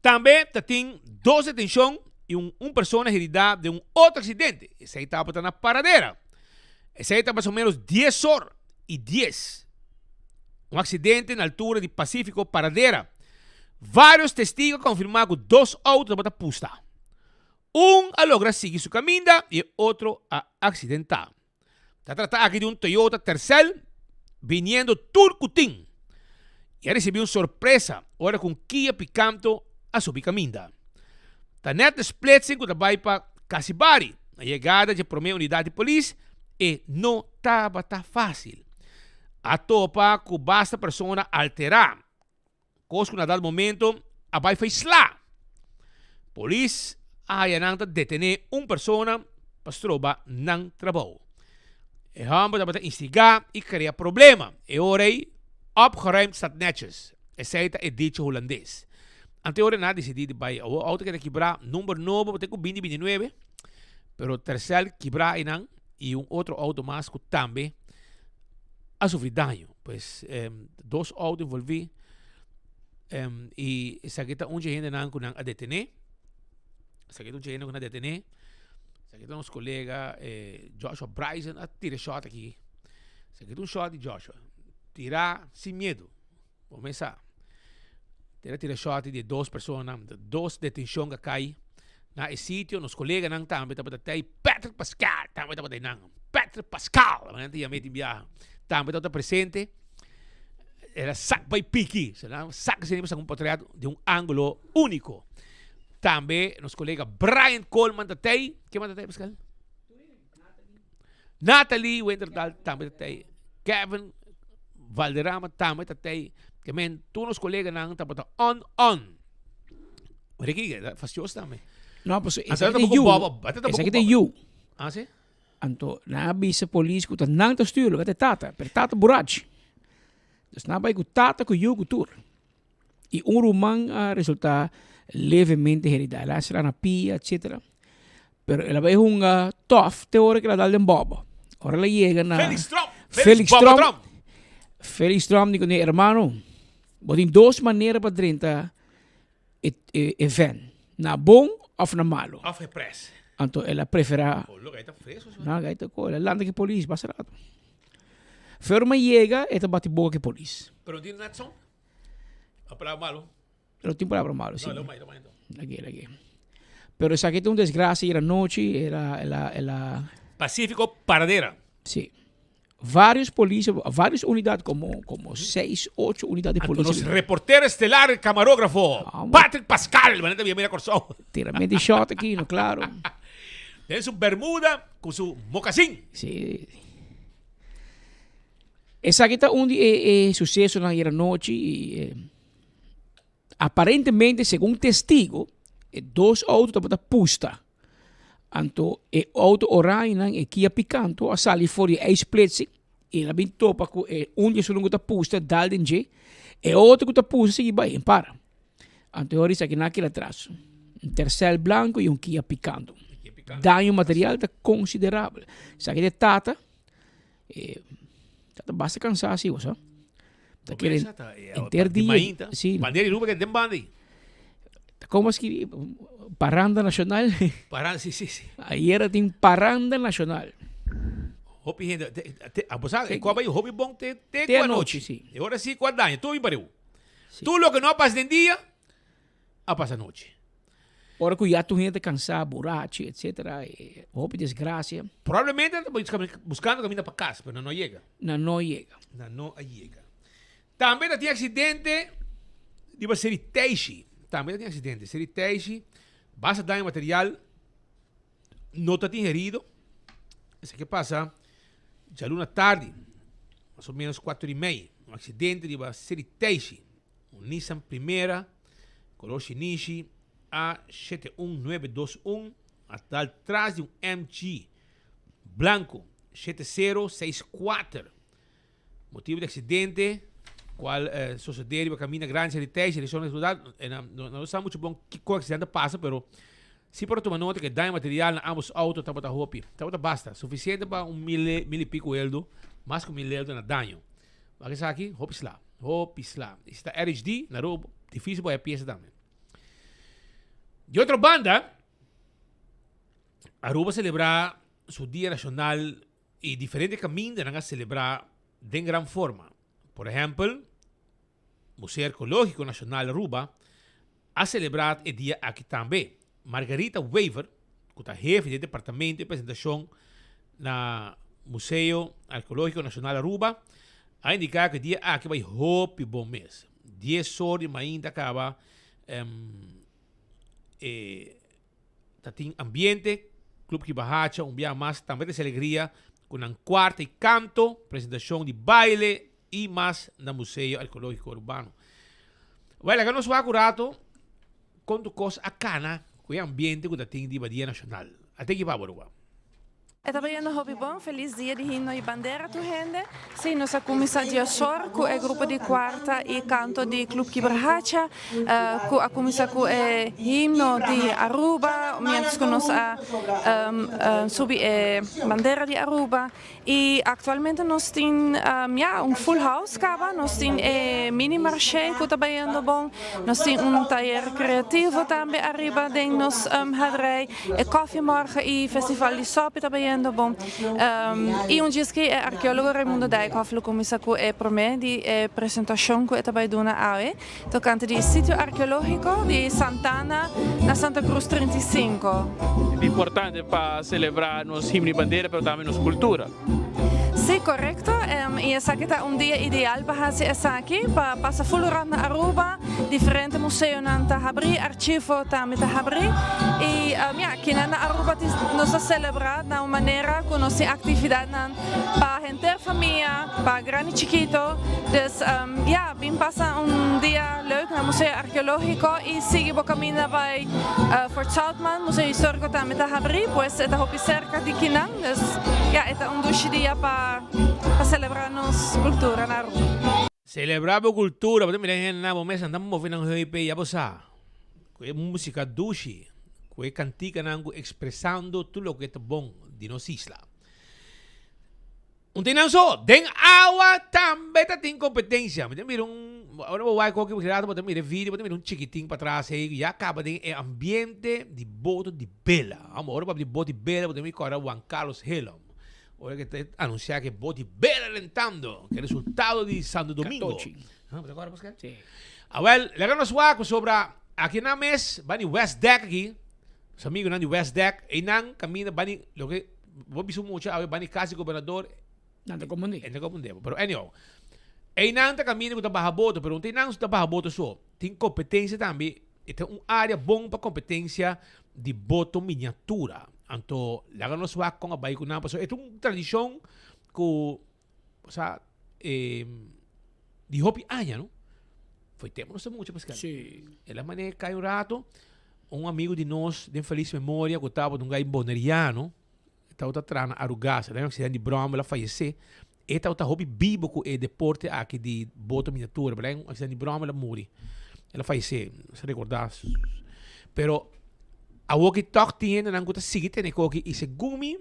Tambe ta tin dos detencion y un un persona herida den un otro accidente. Esey tabata na Paradera. Esey ta mas o menos dies or y dies. Un accidente na altura di Pacifico Paradera. Varios testigo a confirma cu dos auto tabata pusta. Un a logra sigui su caminda y e otro a accidenta. Ta trata aki di un Toyota Tercel biniendo tur cu tin y a ricibi un sorpresa ora cu un Kia Picanto a subi caminda. Ta net de splitsing cu ta bay pa Casibari. Na yegada dje prome unidad di polis e no tabata facil. A topa cu basta persona altera. Kos ku na dat momento a bai fei sla. Polis a haya nan ta detené un persona pa stroba nan trabou. E hòmber tabata instigá i krea problema. E ora ei, opgeruimd staat netjes. Esei ta e dicho hulandes. Anto e ora nan a disidí di bai. Awor outo keda kibrá, number nobo te ku binti binti nuebe, pero Tercel kibrá einan i un otro outo mas ku tambe a sufri daño. Pues dos auto envolví y esaki ta un dje hendenan ku nan a detené. Esaki ta un dje hende ku nan a detené. Esaki ta nos kolega Joshua Bryson a tira e shot aki. Esaki ta un shot di Joshua. Tira sin miedu. Bo mes sa. Tera tira shot di e dos persona, dos detencion a cay na e sitio. Nos coleganan tambe tabata tey. Patrick Pascal tambe tabata einan. Patrick Pascal, manera ta yam'é tin biaha, tambe tabata presente. El a sak bay piki. Se nan sak asina pa saca un potret di un angulo unico. Tambe nos colega Brian Coleman ta tey. Ken mas ta tey, Pascal? Natalie Winterdal tambe ta tey. Kevin Valderrama tambe ta tey. Ke men tur nos coleganan tabata on on. Ricky, fastioso tambe. No, pues esaki ta yu. Esaki ta yu. Ah, si? Anto nan a bisa polis ku ta nan ta stuur, loke ta e tata, pero tata burachi. Dus nan a bai ku tata ku yu ku tur. I un ruman a resulta levemente herida. El a sera na pia, etcetera. Pero el a bai hunga tof te ora ku el a dal den bobo. Ora el a yega na Felix Trump! Felix Felix Bobo Trump! Trump! Felix Trump di kuné, Hermano, bo tin dos manera pa drenta e, e, e van. Na bon of na malo. Of e pres. Anto el a prefera. Oh, look, ahí ta fresco. No, ahí ta cool. El a lanta ki polis, basta rato. Ferma yega, e ta bati boca ki polis. Pero no tiene nada son? A palabra malo. No tin palabra malo, sí. No, lo maito, maito. Lag'é, lag'é. Pero esaki ta un desgracia ayer anochi, el a, el a, el a... Pacífico Paradera. Sí. Varios polis, varios unidad, como, como seis, ocho unidad de Anto polis. nos reportero estelar, camarógrafo, Patrick Pascal, manera ta mira Kòrsou. Tira medio shot aki, no, claro. Den su bermuda ku su mocasín. Sí. Esaki ta un di e, e sucesonan ayer anochi y eh, aparentemente segun testigo e dos auto tabata pusta. Anto e auto orañonan e Kia Picanto a sali for di e ijsplitsi y el a bin topa cu e un di esunnan cu ta pusta dal den dje, e otro cu ta pusta sigui bay en para. Anto e ora esaki nan a keda atras. Un Tercel blanco y un Kia Picanto. Daño material ta considerabel. Esaki ta e tata. E ta basta cansá si bo sa. Ta kere enter dia. Si. Bandera di Aruba ke den banda ei. Como skibi? Paranda Nacional. Paranda, si, si, si. Ayera tin Paranda Nacional. Hopi hende, abo sa, e kua bai hopi bon te te ku anochi. Si. E ora si kua daño, tur bin pareu. Tur loke no a pasa den dia, a pasa anochi. Ora ku ya tur hende ta kansá, burachi, etsetera, e hopi desgrasia. Probablemente nan ta buskando kaminda pa kas, pero nan no a yega. Nan no a yega. Nan no a yega. Tambe ta tin aksidente riba Seri Teishi. Tambe ta tin aksidente. Seri Teishi, basta daño material, no ta tin herido. Esaki a pasa djaluna tardi, mas o menos kuater i mei. Un aksidente riba Seri Teishi. Un Nissan Primera color shinishi A 71921 a dal tras di un MG blanco 7064. Motivo di accidente cual eh, sucede riba camina grandi Sanitij, direccion di ciudad. Eh, no, no sa mucho bon kico accidente pasa, pero si por tuma nota que daño material na ambos auto tabata hopi. Tabata basta, suficiente pa un mil, mil y pico eldo, mas cu mil eldo na daño. Wak esaki, hopi sla. Hopi sla. Y si ta RHD, na Aruba, dificil pa haya pieza tambe. Di otro banda, Aruba a celebra su Dia Nacional y diferente camindanan a celebra den gran forma. Por ehempel, Museo Arqueologico Nacional Aruba a celebra e dia aki tambe. Margarita Wever, cu ta hefe di e departamento di presentacion na Museo Arqueologico Nacional Aruba, a indica cu e dia aki bay hopi bon mes. Dies or di mainta caba e ta tin ambiente, Club Kibahacha un bia mas tambe ta haci alegria cu nan cuarta y canto, presentacion di baile y mas na Museo Arqueologico Arubano. Well, laga nos wak un rato con tu cos a cana cu e ambiente cu ta tin riba Dia Nacional. A te ki pa bo, Aruba? E ta bayendo hopi bon. Feliz dia di himno y bandera tur hende. Si, nos a cuminsa diasor cu e grupo di cuarta y canto di Club Kibrahacha cu a cuminsa cu e himno di Aruba mientras cu nos a subi e bandera di Aruba. Y actualmente nos tin ya un full house caba, nos tin e mini marché cu ta bayendo bon, nos tin un tayer creativo tambe ariba den nos hadrij, e koffie morgen y festival di sopi ta bayendo. bayendo bon. Y un djis ki e arkeologo Raimundo Dijkhoff lo cuminsa cu e prome di e presentacion cu e ta bay duna awe tocante di sitio arkeologico di Santana na Santa Cruz 35. Ta importante pa celebra nos himno y bandera pero tambe nos cultura. Sí, correcto. Y esaki ta un dia ideal pa haci esaki, pa pasa full rond na Aruba. Diferente museonan ta habri, archivo tambe ta habri. Y ya, kinan na Aruba nos ta celebra na un manera cu nos tin actividadnan pa henter famia, pa grandi y chikito. Dus ya, bin pasa un dia leuk na Museo Arkeologico y sigui bo caminda bay Fort Zoutman. Museo Historico tambe ta habri, pues e ta hopi cerca di kinan. Dus ya, e ta un dushi dia pa pa celebra nos cultura na Aruba. Celebra bo cultura, bo ta mira hende na bo mesa nan ta move nan heupe ya bo sa cu e musica dushi, cu e canticanan cu expresando tur loke ta bon di nos isla. Un tin nan so, den awa tambe ta tin competencia. Mi ta mira un, ora bo wak hoki rato bo ta mira e video, bo ta mira un chikitin patras ey cu ya caba den e ambiente di boto di bela. Amo, ora bo papia di boto di bela bo ta mira cora Juan Carlos Hillum. Ora cu ta anuncia cu e boto di bela rentando, cu e resultado di Santo Domingo. Catochi. Ah, bo ta cora Pascal? Si. Awel, laga nos wak pasobra aki nan mes, bani West Deck aki, Nos amigunan di West Deck, einan kaminda bani loke bo bisa un mucha awe bani kas di gobernador. Nan ta komundé. E ta komundé bo. Pero anyhow, einan ta kaminda ku ta baha boto, pero no ta einan ta baha boto so. Tin kompetensia tambe, e ta un área bon pa kompetensia di boto miniatura. Anto laga nos wak kon a bai ku nan, pasobra e ta un tradishon ku Sa eh, di hopi aña, no? Foi tempo nos ta mucha, Pascal. Sí. El a mané kai un rato, un amigo di nos, den feliz memoria, ku tabata un gai boneriano, tabata traha na Arugas, el a un accidente di brommer, el a fallece. E tabata hopi bibo ku e deporte aki di boto miniatura, pero el a un accidente di brommer, el a muri. El a fallece, nos ta recorda. Pero awoki tog tin hendenan ku ta sigui tene koki, i segun mi,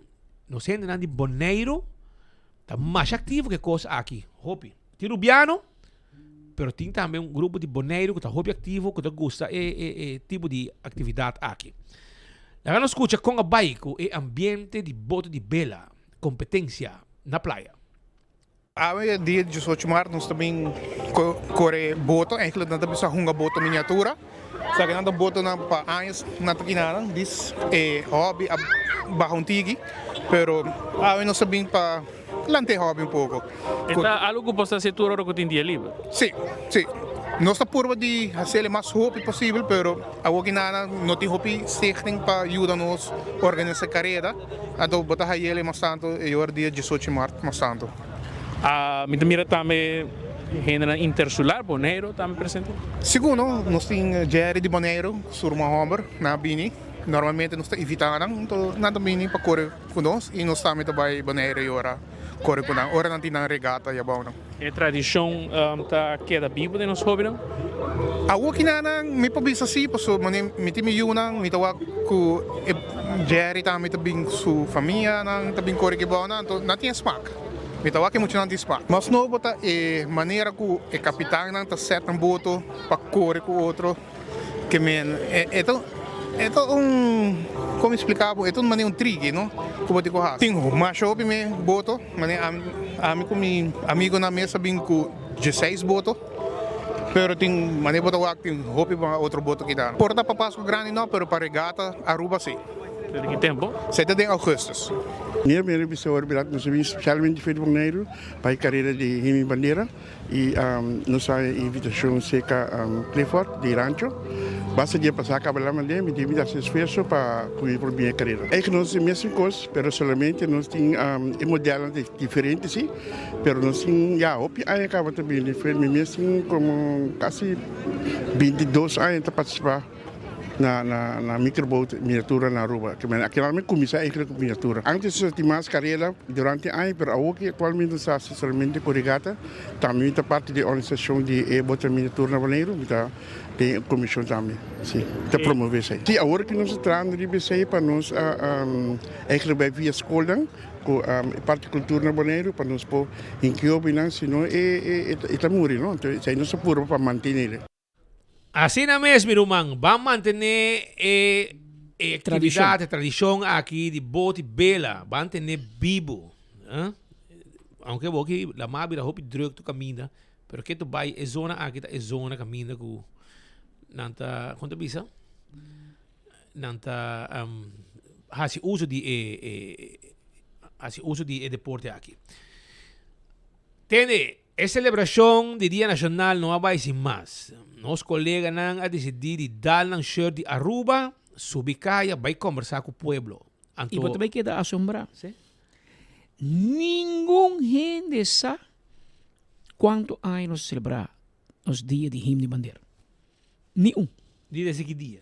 nos hendenan di Boneiru, Ta masha aktivo ku e kos aki, hopi. Tin Rubiano, pero tin tambe un grupo di Boneiru ku ta hopi aktivo, ku ta gusta e e e tipo di aktividat aki. Laga nos skucha kon a bai ku e ambiente di boto di bela, kompetensia, na playa. Awe dia diesocho mart nos ta bin kore boto, eigenlijk nan ta bisa hunga boto miniatura. Esaki nan ta botonan pa años nan ta kina nan, dis e hobby a baha un tiki, pero awe nos a bin pa lanta e hobby un poko. E ta algo ku bo ta hasi tur ora ku tin dia liber? Si, si. Nos ta purba di hasiel e mas hopi posibel, pero awor ki nana no tin hopi stichting pa yuda nos organisa e kareda, anto bo ta hayel e mas tantu e ora dia diesocho di mart mas tantu. Mi ta mira tambe hendenan intersular, Boneiru tambe presente. Sigur no, nos tin Jerry di Boneiru, su ruman homber, nan a bini. Normalmente nos ta invita nan, anto nan ta bini pa kore ku nos i nos tambe ta bai Boneiru e ora kore ku nan, ora nan tin nan regata i abou nan. E tradishon ta keda bibu den nos hobennan? Awor ki nan mi por bisa si, pasobra mi tin mi yunan, mi ta wak ku e Jerry tambe ta bin ku su famianan ta bin kore ki abou nan, anto nan tin e smak. Mi ta wak e muchanan tin smak. Mas nobo ta e manera ku e kapitannan ta sèt nan boto pa kore ku otro. Ke men e ta e ta un kon mi splika bo e ta un manera un triki no ku bo tin ku hasi. Tin masha hopi me boto manera ami ami ku mi amigonan mes a bin ku dieseis boto pero tin manera bo ta wak tin hopi otro boto kita. Por ta pa Pasku Grandi no pero pa regata Aruba si. Desde ki tempo? Esei ta den augustus. Mira mi revista ora bira nos a bin spesialmente for di Boneiru pa e karera di Himno Bandera i nos a haña invitashon serka Clifford di Rancho. Basta dia pasá kaba la mand'é mi tin mi ta hasi esfuerso pa ku mi por bin e karera. Eigen nos tin mesun kos pero solamente nos tin e modelnan ta diferente si pero nos tin ya hopi aña kaba ta bini for mi mes tin komo kasi 22 aña ta partisipá. Na na na microboot miniatura na Aruba. Ke men akinan mi kuminsá eigenlijk ku miniatura. Antes nos a tin mas karera durante aña pero awor ki aktualmente nos ta hasi solamente ku regata. Tambe mi ta parti di e organisashon di e bota miniatura na Boneiru. Mi ta den e komishon tambe. Si, mi ta promove esei. Si, awor ki nos ta trahando riba esei pa nos eigenlijk bai via skolnan ku e parti kultura na Boneiru pa nos por hinki hopinan sino e e ta muri no. Entonces esei nos ta purba pa mantenele. Asina mes, mi ruman, ban mantené e E actividad, e tradicion aki di boti bela, ban tene bibo. Eh? Aunque bo ki la ma bira hopi druk tu caminda, pero ke tu bai e zona aki ta e zona caminda ku nan ta, kon ta bisa? Nan ta um, hasi uso di e, e hasi uso di e deporte aki. Tende, E selebrashon di Dia Nashonal no a bai sin mas. Nos koleganan a disidí di dal nan shirt di Aruba, subi kaya bai kombersá ku pueblo. I bo ta bai keda asombrá. Ningun hende sa kuantu aña nos a selebrá nos Dia di Himno i Bandera. Ni un. Di desde ki dia?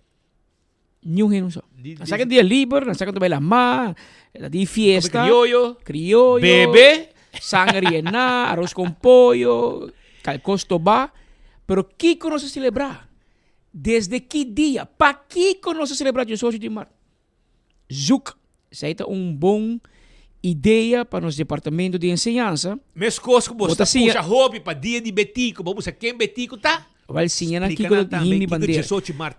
Niun hende no sa. Nan sa ke dia liber, nan sa ke ta bai lamá, ta di fiesta. Krioyo. Krioyo. Bebe. Sanger yená, aros con pollo, kalkos tobá. Pero kiko nos a selebrá? Desde ki dia? Pakiko nos a selebrá diesocho di mart? Zoek. Esei ta un bon idea pa nos departamento di enseñansa. Meskos ku bo ta pusha hopi pa dia di Betico, bo busa ken Betico ta? Wel siña nan kiko ta himno di bandera.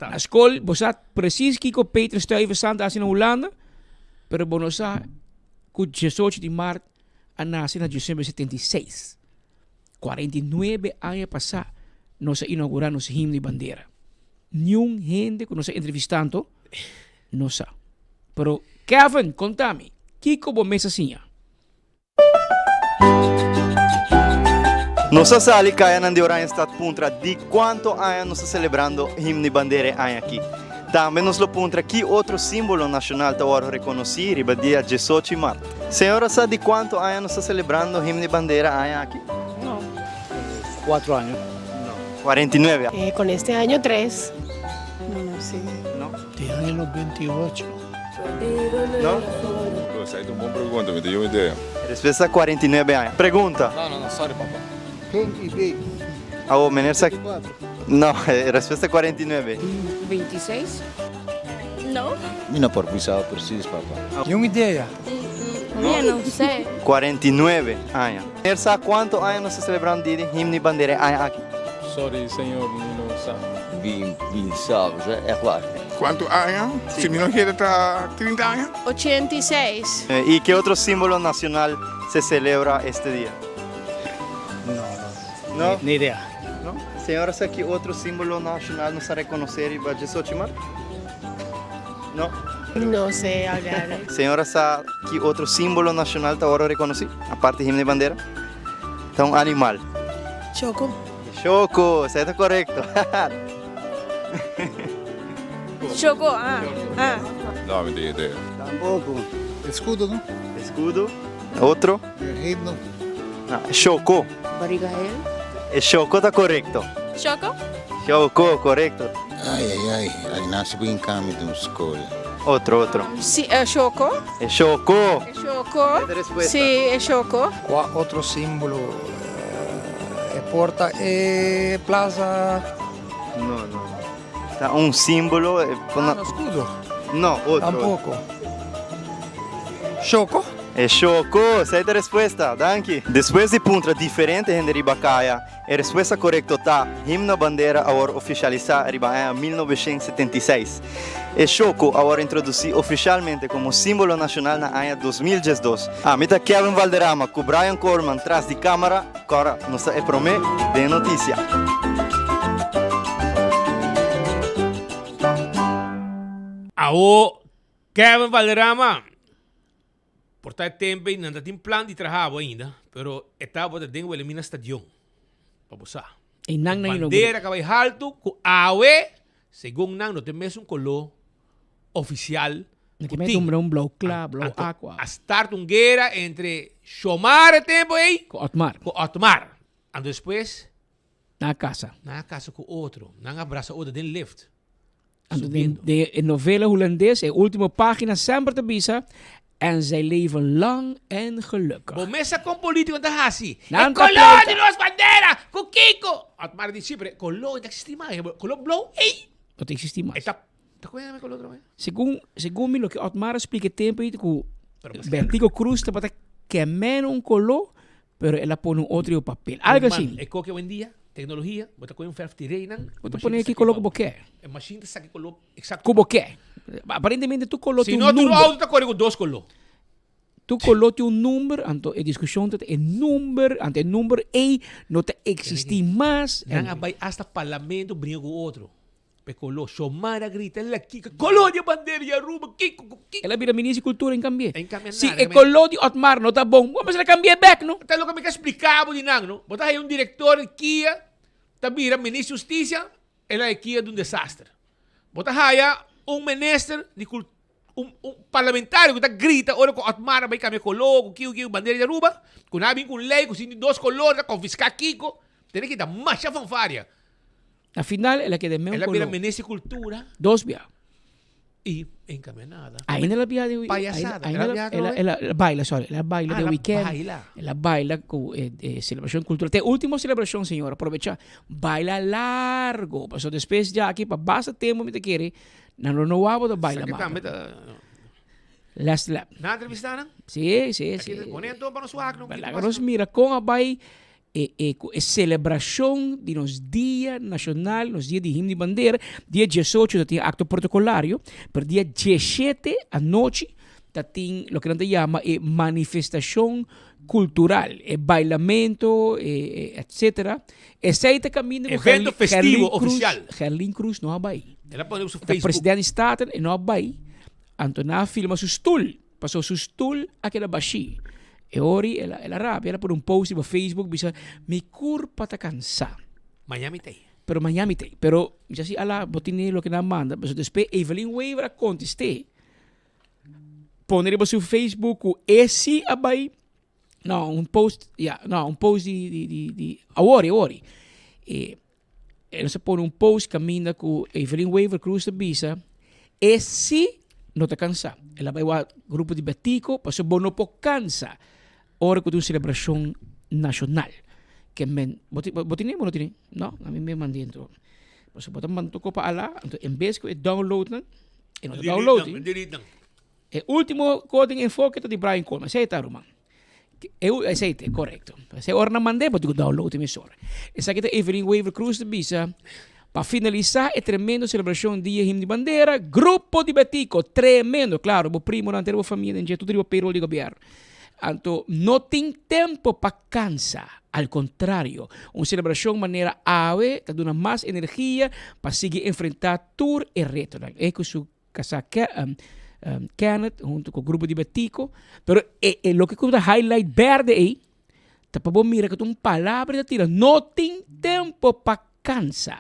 Na skol bo sa presis kiko Peter Stuyvesant a hasi na Hulanda, pero bo no sa ku diesocho di mart a nase na diesnuebe 76. 49 aña pasá nos a inaugurá nos himno di bandera. Niun hende ku nos a entrevistá anto no sa. Pero Kevin, konta mi, kiko bo mes a siña? Nos a sali kayanan di Oranjestad puntra di kuanto aña nos ta selebrando Himno di Bandera e aña aki. Tambe nos lo puntra ki otro simbolo nashonal ta wòrdu rekonosí riba dia diesocho mart. Señora sa di kuanto aña nos ta selebrando Himno di Bandera aña aki? No. Cuatro años. No. 49. Eh, con este año tres. No, no sé. No. De año 98. No? Esei ta un bon pregunta, mi ta yun idea. Respuesta 49 aña. Pregunta. No, no, no, sorry papa. Awo, meneer sa. No, respuesta 49. 26. No. Mi no por bisa precies, papa. Yun idea. No, no sé. 49 aña. Meneer sa cuanto aña nos ta celebrando dia di Himno y Bandera e aña aki? Sorry señor, mi no sa. Bin bin sa, echt waar. Cuanto aña? Si mi no kere ta 30 aña. 86. Y ke otro simbolo nacional se celebra este dia? No, no. Ni idea. No? Señora sa ki otro simbolo nacional nos ta reconoce riba diesocho mart? No? No sé hablar. Señora sa ki otro simbolo nacional ta worde reconoci aparte himno y bandera? Ta un animal. Choco. Choco, esei ta corecto. Choco, ah, ah. No, mi tin idea. Tampoco. Escudo, no? Escudo. Otro? Himno. No, Choco. Barriga hel. E Choco ta corecto. Choco? Choco, corecto. Ai, ai, ai, ai nasi bu in di un school. Otro, otro. Si, e Choco. E Choco. E Choco. Si, e Choco. Cua otro simbolo e por ta e plaza? No, no. Ta un simbolo. Ah, no escudo. No, otro. Tampoco. Choco? E Choco, esei ta e respuesta. Danki. Despues di puntra diferente hende riba kaya, e respuesta korekto ta, Himno Bandera a wòrdu ofisialisá riba aña 1976. E Choco a wòrdu introdusí ofisialmente komo símbolo nashonal na aña 2012. Ami ta Kevin Valderrama ku Brian Koorman tras di kámara. Kòrda, nos ta e promé den notisia. Awo Kevin Valderrama por ta e tempo ei nan ta tin plan di traha bo ainda, pero e tabata den Wilhelmina Stadion, pa bo sa. E nan na bandera ka bai haltu ku awe, segun nan no ta e mesun koló ofisial ku tin. Un blou kla, blou akua. A start un guera entre Shomar e tempo ei ku Otmar. Ku Otmar. Anto despues Nan a kasa. Nan a kasa ku otro. Nan a brasa otro den lift. Anto den, den e novela hulandes, e ultimo pagina semper ta bisa, En zij leven lang en gelukkig. Bo mes sa kon politico ta hasi. Nan E ta koló pleita. di nos bandera! Ku kiko? Otmar di si, pero e koló no ta existi mas. Koló blou, ey! No ta existi mas. E ta, ta kon e koló otra vez? Segun, segun mi loke Otmar a splika e tempo ei ta ku Bertico Cruz tabata kemeno un koló, pero el a pone un otro riba papel. Algo Ruman, así. E koke awendia? Teknologia, bo ta kohe un fèrf tir'é einan. Bo ta pone ki koló ku bo ke. E mashin ta saka e koló eksakto. Ku bo ke. Aparentemente tur koló tin un number. Si no tur outo ta kore ku dos koló. Tur koló tin un number, anto e diskushon ta e number, anto e number ei no ta eksistí mas. Nan a bai asta parlamento bringa ku otro. P'e koló. Xiomara grita, El a kiko koló di e bandera di Aruba, kiko ku kiko. El a bira minister di kultura, en kambi'é. En kambia Si nada. e koló di Otmar no ta bon, bo mester a kambi'é bèk, no? Ta loke mi ke splika bo di nan, no? Bo ta haya un direktor di kia ta bira minister di hustisia, el a e kia di un desaster. Bo ta haya un minister di kul un un parlamentario ku ta grita ora ku Otmar a bai kambia koló ku kiko kiko bandera di Aruba, ku nan a bin ku un lei ku si tin dos koló ta konfiská kiko, tene kita masha fanfaria. Na final el a keda e meun El a bira koló. minister di cultura. Dos bia. Y en cambia nada. Ainda el a bia de Payasada. Ainda El a bia el a, el a, el a baila, sorry. El a baila Ah, de el a weekend. baila. El a baila cu eh, eh, celebracion cultural. Te ultimo celebracion, señor. Aprovecha. Baila largo. Paso despues ya aki pa basta tempo mi ta kere, nan lo no wou ta baila Sa que mas. tambe ta Last lap. Nan a entrevista nan? Sí, sí, Aki sí. ta pone anto pa nos wak no. Laga nos mira con a bay E e ku e selebrashon di nos Dia Nashonal, nos Dia di Himno di Bandera, dia diesocho ta tin akto protokolario, pero dia dieshete anochi ta tin loke nan ta yama e manifestashon kultural, e bailamento, e etsetera. Esei ta kaminda ku Evento festivo Gerlin Cruz, ofisial. Gerlin Cruz no a bai. El a pone op su Ta Facebook. presidente di Staten, e no a bai, anto nan a filma su stul. Pasobra su stul a keda bashí. E ori el a el a rabia, el a pone un post riba Facebook bisa, Mi kurpa ta kansá. Maña mi t'ei. Pero maña mi t'ei. Pero mi sa si ala bo tene loke nan a manda. Pasobra despues Evelyn Wever a kontest'é, pone riba su Facebook ku e si a bai, no un post, ya, no un post di di di di awor, awor. E El a pone un post kaminda ku Evelyn Wever Croes ta bisa e si no ta kansa. El a bai wak grupo di Betico pasobra bo no por kansa ora ku tin un selebrashon nashonal. Ke men bo tin bo tene bo no tene? No, ami mi manda dentro. Pasobra bo ta manda tur kopa ala anto en bes ku e download nan e no ta download. Delete nan. E ultimo kos den enfoke ta di Brian Coleman. Esei ta ruman. Esei ta korekto. Esei ora nan mand'é bo tin ku download e mesora. Esaki ta Evelyn Wever Croes ta bisa, Pa finalisá e tremendo selebrashon Dia Himno di Bandera, Grupo di Betico, tremendo! Klaro, bo primonan, henter bo famia den dje, tur ta riba payroll di gobièrnu. Anto no tin tempo pa kansa. Al kontrario, un selebrashon manera awe ta duna mas energia pa sigui enfrentá tur e retonan. E ku su Kasá Kenneth hunto ku grupo di Betico. Pero e e loke ku ta highlight berde ei ta pa bo mira ku ta un palabra ta tira. No tin tempo pa kansa.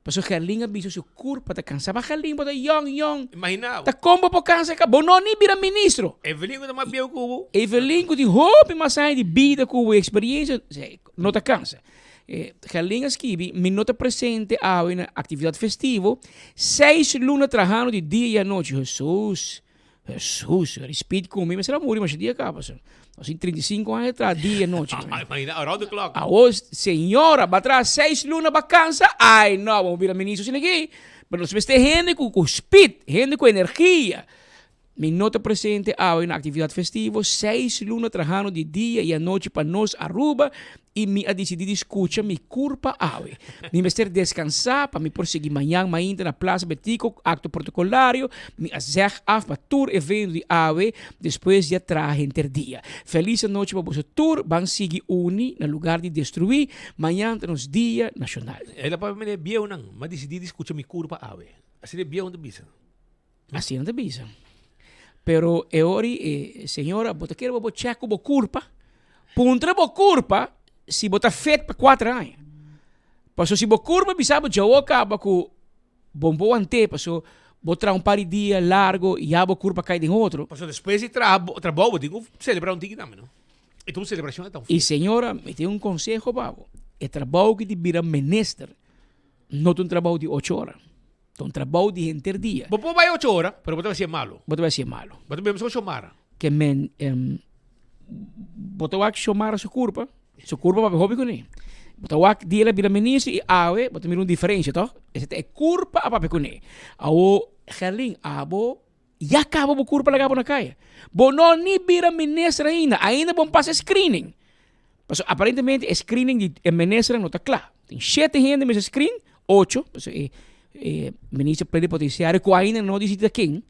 Pasobra Gerlin a bisa su kurpa ta kansa. Ma Gerlin bo ta yong yong. Imagina bo. Ta kon bo por kansa ka? Bo no ni bira ministro. Evelyn ku ta mas bieu ku bo. Evelyn ku tin hopi mas aña di bida ku bo i eksperiencia no ta kansa. Gerlin a skibi, Mi no ta presente awe na aktividat festivo, seis luna trahando di dia i anochi. Hesus, Hesus, rispit ku mi, mester a muri masha dia kaba so. Nos tin 35 aña traha dia i anochi. Imagina, around the clock. Awo, señora, ba traha seis luna ba kansa? Ai no, bo bira ministro asina aki. Pero nos mester hende ku spit, hende ku energia. Mi no ta presente awe na actividad festivo, seis luna trahando di dia y anochi pa nos Aruba y mi a dicidi di scucha mi curpa awe. Mi mester descansa pa mi por sigui mañan mainta na Plaza Betico cu acto protocolario, mi a zeg af pa tur evento di awe despues di a traha henter dia. Feliz anochi pa boso tur, ban sigui uni na lugar di destrui, mañan ta nos dia nacional. El a papia mene bieunan, mi a dicidi di scucha mi curpa awe. Asina e bieunan ta bisa. Asina ta bisa. Pero e ora e señora, bo ta kere bo bo check ku bo kurpa? Puntra bo kurpa si bo ta fit pa kuater aña. Paso si bo kurpa bisa bo djawo kaba ku bo no por want'é paso bo traha un par di dia largo i ya bo kurpa kai den otro. Paso despues di traha trabou bo tin ku selebrá un tiki tambe no. E ta un selebrashon e ta un I señora mi tin un konseho pa bo, e trabou ki di bira minister no ta un trabou di ocho ora. Ta un trabou di henter dia. Bo por bai ocho ora, pero bo ta bai si'e malo. Bo ta bai si'e malo. Bo ta bai meskos Xiomara. Ke men, bo ta wak Xiomara su kurpa, su kurpa papia hopi kuné. Bo ta wak dia el a bira minister i awe bo ta mira un diferensia, tòg? Esei ta e kurpa a papia kuné. Awo, Gerlin, abo ya kaba bo kurpa laga bo na kaya. Bo no ni bira minister ainda, ainda bo no pasa e screening. Pasobra aparentemente e screening di e ministernan no ta kla. Tin shete hende mester screen, ocho, pasobra e e minister plenipotenciario cu ainda no dicidi ta ken,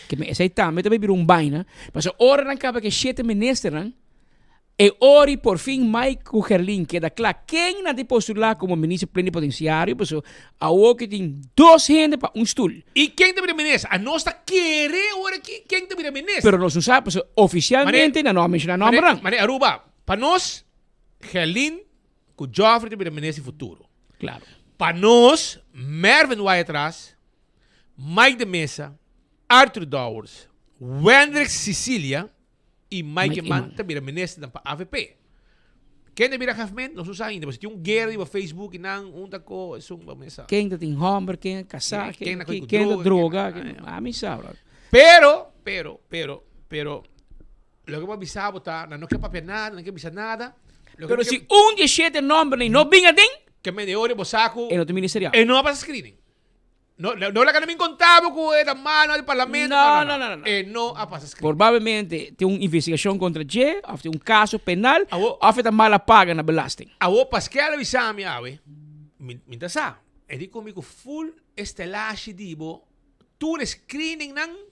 ke men esey tambe ta bira un baina, pasobra ora nan caba cu e shete ministernan, e ora y por fin Mike cu Gerlin keda cla ken nan ta postula como minister plenipotenciario, pasobra awor ki tin dos hende pa un stoel. Y ken ta bira minister? Anos ta kere ora ki ken ta bira minister. Pero nos no sa, pasobra oficialmente nan no a menciona nombernan. Mane Aruba, pa nos Gerlin Cu Geoffrey ta bira minister di futuro. Claro. Pa nos, Mervin Wyatt-Ras, Mike de Meza, Arthur Dowers, Wendrick Cicilia y Mike Eman ta bira ministernan pa avp. Ken ta bira gevment? Nos no sa ainda. Pasobra tin un guera riba Facebook y nan un ta co esun bo mesa. Ken ta tin homber, ken a casa, ken ta droga, ami sa. Pero, pero, pero, pero. Loke bo a bisa bo ta, nan no ke papia nada, nan no ke bisa nada. Loke Pero si un di e shete nombernan no bin aden. Ke men e ora bo sa ku. E no ta ministerial. E no a pasa screening. No, no laga nan bin konta bo ku e ta malo di parlamento. No, no, no, no. E no a pasa screening. Probablemente tin un investigacion contra dje, of tin un caso penal, of e ta mala paga na belasting. Awor Paskel a bisa mi awe, mi mi ta sa, e di komi ku full e stelashi di bo, tur e screeningnan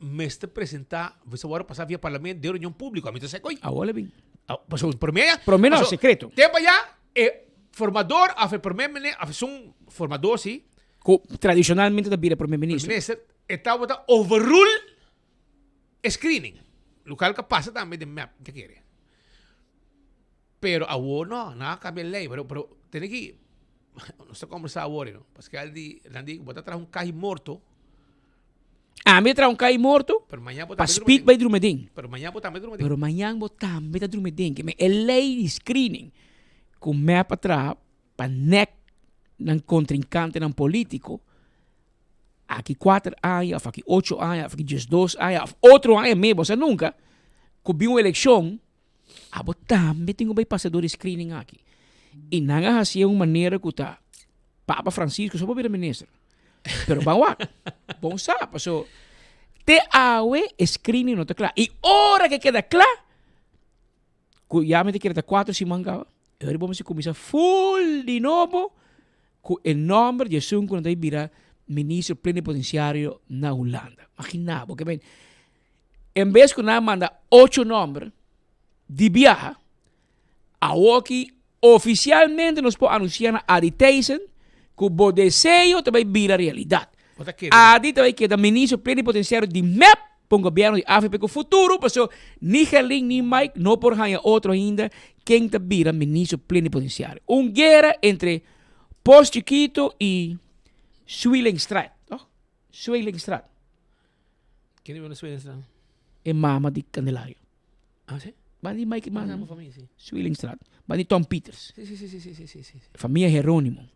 Mester presenta, mester wòrdu pasá via parlamento den reunion públiko. Ami ta sa koy. Awor le bin. Pasobra promé ya. Promé no, sekreto. Tempu ya e formador òf e promé mene òf esun formador si. Ku tradishonalmente ta bira promé minister. Promé minister e tabata overrule e screening. Lokal ka pasa tambe den mep ta kere. Pero awor no, nan a kambia lei, pero pero tene ki nos ta kombersá awor no, paske al di nan di bo ta traha un kahi morto. Ami a traha un kahi morto Pero mañan bo pa tambe Speed bai drumi den. Pero mañan bo tambe drumi den. Pero mañan bo tambe ta drumi den. Ke men e lei di screening ku mep a traha pa nek nan kontrinkantenan politiko aki kuater aña of aki ocho aña of aki diesdos aña of otro aña mes bo sa nunka ku bin un elekshon Abo tambe tin ku bai pasa dor e screening aki. I nan a hasié un manera ku ta Papa Francisco so por bira minister. Pero ban wak, bon sa, paso te awe e screening no ta kla. I ora ke keda kla, ku ya mi ta kere ta kuater siman kaba, e ora bo mester kuminsá ful di nobo ku e nòmber di esun ku nan ta bira minister plenipotenciario na Hulanda. Magina bo, ke men En bes ku nan a manda ocho nòmber di biaha, awoki ofisialmente nos por anunsiá na Adi Thijssen ku bo deseo ta bai bira realidat. Adi ta bai keda ministro plenipotensiario di mep pa un gobièrnu di avp ku futuro, pasobra ni Gerlin ni Mike no por haña otro ainda ken ta bira ministro plenipotensiario. Un guera entre Pos Chikito i Swilingstraat, toch? Swilingstraat. Ken di Swilingstraat? E mama di Candelario. Ah, si? Ban di Mike Mama. Ah, familia, si. Swilingstraat. Ban di Tom Peters. Si, si, si, si, si, si, si. Familia Heronimo.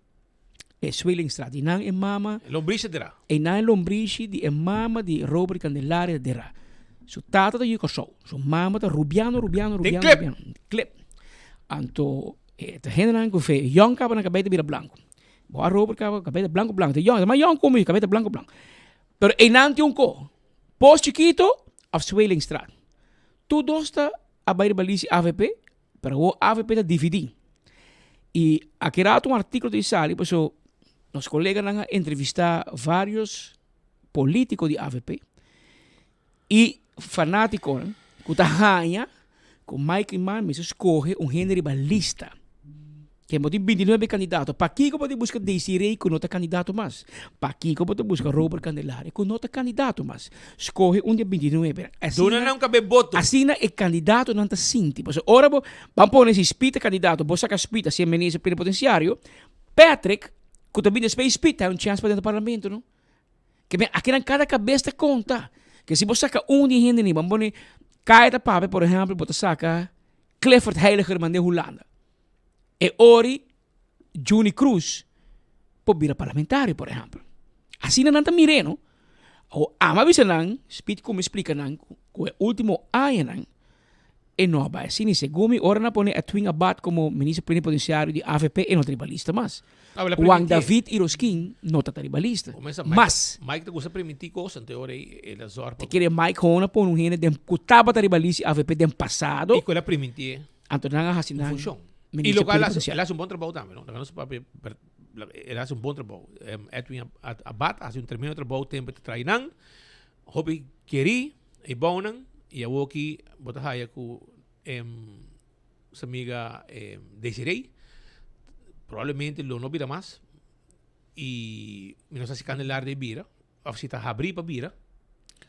E Swilingstraat. Y nan e mama. E lombrishi dera. E nan e lombrishi di e mama di Robert Candelario dera. Su tata ta yu Kòrsou. Su mama ta rubiano, rubiano, rubiano. Den klip. Rubiano. Klip. Anto, e ta hendenan ku fe yòn kaba nan kabei ta bira blanku. Bo a Robert kaba kabei ta blanku blanku. Ta yòn, ta mas yòn ku mi, kabei ta blanku blanku. Pero einan tin un ko. Pos Chikito of Swelingstraat. Tur dos ta a bai riba list di avp, pero awor avp ta dividí. I aki rato un artíkulo ta sali pasobra nos koleganan a entrevistá vários polítiko di avp i fanátikonan ku ta haña Ku Mike Eman mester skohe un hende riba lista. Ken bo tin bintinuebe kandidato, pakiko bo ta buska Desiree ku no ta kandidato mas? Pakiko bo ta buska Robert Candelaria ku no ta kandidato mas? Skohe un di e bintinuebe. Duna nan un kabe boto. Asina e kandidatonan ta sinti. Pasobra ora bo ban pone si Speed ta kandidato, bo saka Speed a ser minister plenipotenciario, Patrick ku ta bini despues di Speed ta un chèns pa drenta parlamento no. Ke men akinan kada kabes ta konta. Ke si bo saka un di hende ni, bo pone Kaya ta papia por ehempel bo ta saka Clifford Heiligerman den Hulanda. E ori Juni Cruz por bira parlamentario por ehempel. Asina nan ta mir'é no. Awor ami a bisa nan, Speed ku mi splika nan ku e ultimo añanan E no a bai asina y segun mi ora nan a pone Edwin Abbad como minister plenipotenciario di avp e no ta riba lista mas. Juan David Irosquin no ta ta riba lista mas. Mike ta gusta primintí cos anto e ora ey el a zorg pa. Te kere Mike gewoon a pone un hende den cu tabata riba lista di avp den pasado. Y cu el a primintí Anto nan a haci nan funcion. Y minister locual plenipotenciario. el a haci un bon trabou tambe, no? Laga nos papia ber- el a haci un bon trabou. Edwin Abad a haci un tremendo trabou tempo ta trae nan. Hopi keri e bounan y awoki bo ta haya cu su amiga Desiree probablemente lo no bira mas y mi no sa si Candelaria de bira of si ta habri pa bira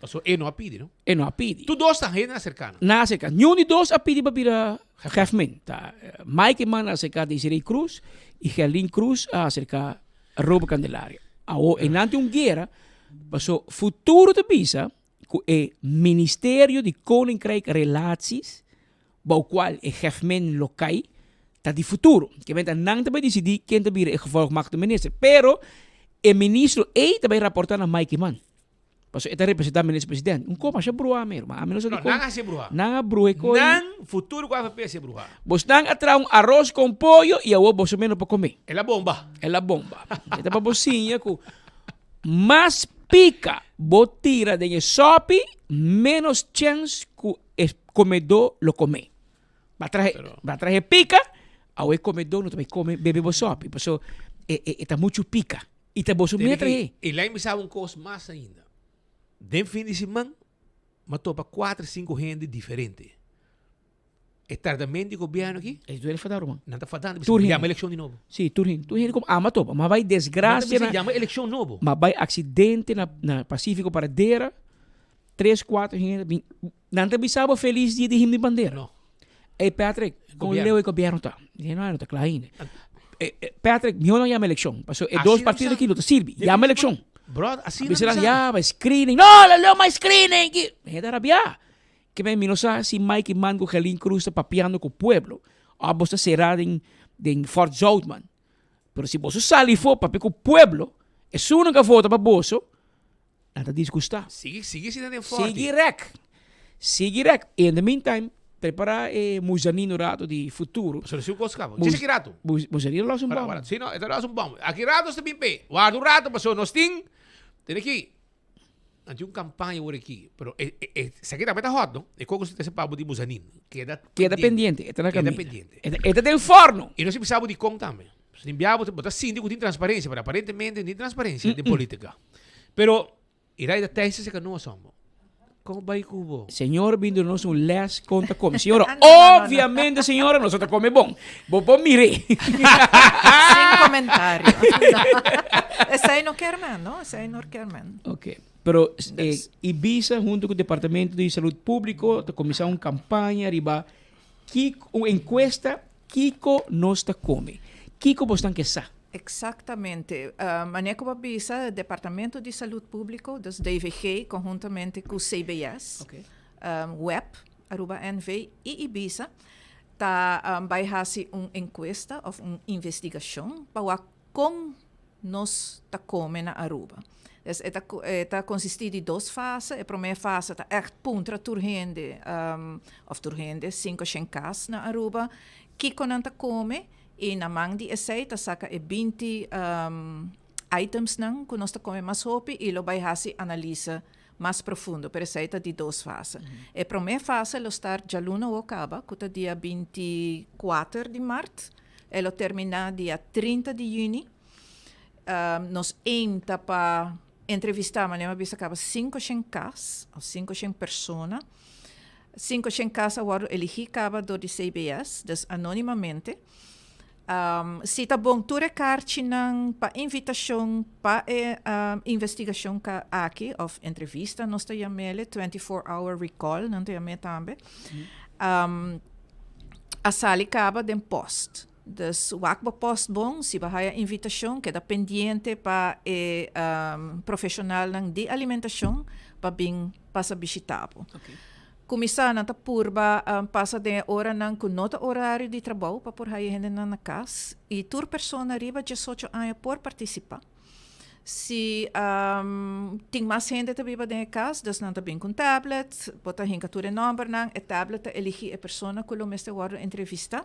paso e no a pidi no. E no a pidi. Tur dos ta hende cercano. Na cerca. Niun di dos a pidi pa bira gegeven. Ta Mike Eman a acerca Desiree Cruz y Gerlin Cruz a acerca Robert Candelaria. Awo e nan tin un guera paso futuro ta bisa cu e Ministerio di Koninkrijk Relaties bou cual e gegeven lo cay ta di futuro. Ke menta nan ta bay dicidi ken ta bira e gevolgmachtigde minister. Pero e ministro ey ta bay raporta na Mike Eman. Pasobra e ta representa minister president. Un cos masha bruha mi hermano. Ami no sa No, dicon. nan a haci bruha. Nan a bruha e coi. Nan futuro cu avp a haci bruha. Bosnan a traha un aros con pollo y awor boso mes no por come. El a bomba. El a bomba. E ta pa bo siña cu mas pica bo tira den e sopi, menos chens cu e comedor lo come. Ba traha ba traha e pica, awor e comedor no ta bay come bebe bo sopi. Pasobra e ta mucho pica. Y ta boso Tene meta ki, he. y lai mi sa un cos mas ainda. Den fin di siman, m'a topa cuater, cinco hende diferente. E tardamento di gobierno aki. E duele fada ruman. Nan ta fadando, Tur bisa hende. yama eleccion di nobo. Si, tur hende. Tur hende como ama topa. Ma bay Nan ta desgracia bisa na. yama eleccion nobo. Ma bay accidente na na Pacifico Paradera. Tres, cuatro hende bin. Nan ta bisa bo feliz dia di himno di bandera. No. Ey Patrick, con Gobierno. leu e gobierno ta. Dice, no, no ta cla ainda. Eh, eh, Patrick, mihor no yama eleccion. Paso e Así dos no partido sa. aki no ta sirbi. Yama eleccion. Bro, así no Bisa bisa. nan, ya, ba screening. No, la leu ma screening. Ki- Hende ta rabia. Ke men mi no sa si Mike Eman cu Gelin Cruz ta papiando cu pueblo. Of bo ta cera den, den Fort Zoutman. Pero si boso sali fo papia cu pueblo, esunnan cu a vota pa boso, Nan ta disgustá. Sigui, sigui asina den forti. Sigui rèk. Sigui rèk. In the meantime, prepará e muzanino rato di futuro. Pasobra si un kos kaba. Djis aki rato. Muzanino los un bòm. Si no, e ta los un bòm. Aki rato nos ta bin p'e. Warda un rato pasobra nos tin, tene aki, nan tin un kampaña awor aki, pero e, e, e, esaki tambe ta hòt, no? E kos ku ta separá bo di muzanin. Keda pendiente. Keda pendiente. E ta na Keda kaminda. pendiente. E ta den fòrno. I nos a bisa bo dikon tambe. Sin bia bo ta sinti ku tin transparencia, pero aparentemente no tin transparencia den politica. Pero i rai ta tijs esei ka nos hombo. Kon bai ku bo? Señor bin duna nos un les kon ta come. Señora, obviamente señora nos ta come bon. Bo por mir'é. Sin comentario. Esei no kier men, no? Esei no kier men. Ok. Pero eh, Ibiza hunto ku Departamento di Salud Público ta kuminsá un kampaña riba kiko, un enkuesta Kiko nos ta come? Kiko bosnan ke sa? Exactamente. Manera cu bo a bisa, Departamento di Salud Publico, dus DVG, conhuntamente cu CBS, web, Aruba NV y Ibisa, ta bay haci un encuesta of un investigacion pa wak Kon nos ta kome na Aruba? Dus e ta e ta konsistí di dos fase. E promé fase ta ègt puntra tur hende òf tur hende, sinku shen kas na Aruba, kiko nan ta kome i na man di esei ta saka e 20 itemsnan ku nos ta kome mas hopi i lo bai hasi analise mas profundo. Pero esei ta di dos fase. E promé fase lo start djaluna wou kaba, ku ta dia 24 di mart. E lo terminá dia 30 di yüni. Nos aim ta pa entrevistá, manera mi a bisa kaba, 500 kas òf 500 persona. 500 kas a wòrdu eligí kaba dor di CBS, dus anónimamente. Si ta bon tur e karchinan pa invitashon pa e investigashon aki òf entrevista nos ta yam'el, 24 hour recall nan ta yam'é tambe. A sali kaba den post. Dus wak bo post bon, si bo haya invitashon keda pendiente pa e profeshonalnan di alimentashon pa bin pasa bishita bo. Kuminsá nan ta purba pasa den e oranan ku no ta orario di trabou pa por haya hendenan na kas i tur persona riba diesocho aña por partisipá. Si tin mas hende ta biba den e kas, dus nan ta bin ku un tablet, bo ta hinka tur e nòmbernan, e tablet ta eligí e persona ku lo mester wòrdu entrevistá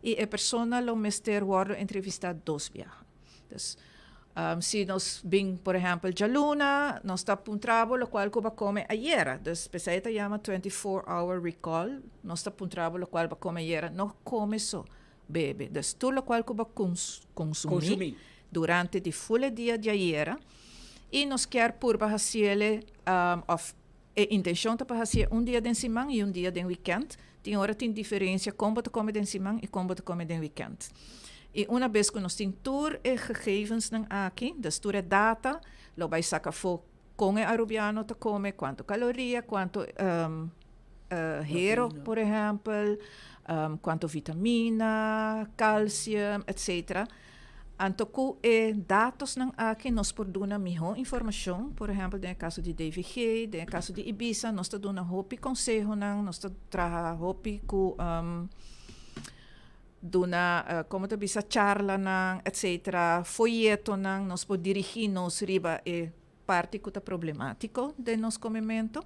i e persona lo mester wòrdu entrevistá dos biaha. Dus si nos bin por ehèmpel djaluna, nos ta puntra bo lokual ku bo a kome ayera, dus p'esei ta yama 24 hour recall, nos ta puntra bo lokual bo a kome ayera, no kome so. bebe. Dus tur lokual ku bo a konsumí durante di ful e dia djayera i nos kier purba hasiele òf e intenshon ta pa hasié un dia den siman i un dia den wikènt. Tin ora tin diferensia kon bo ta kome den siman i kon bo ta kome den wikènt. I una bes ku nos tin tur e gegevensnan aki, dus tur e data, lo bai saka afó kon e arubiano ta kome, kuantu kaloria, kuantu hero por ehèmpel, kuantu vitamina, kalsium, etsetera. Anto ku e datosnan aki nos por duna mihó informashon, por ehèmpel den e kaso di DVG, den e kaso di Ibisa nos ta duna hopi konsehonan, nos ta traha hopi ku duna komo ta bisa charlanan etsetera, foyetonan, nos por dirigí nos riba e parti ku ta problemátiko den nos komementu.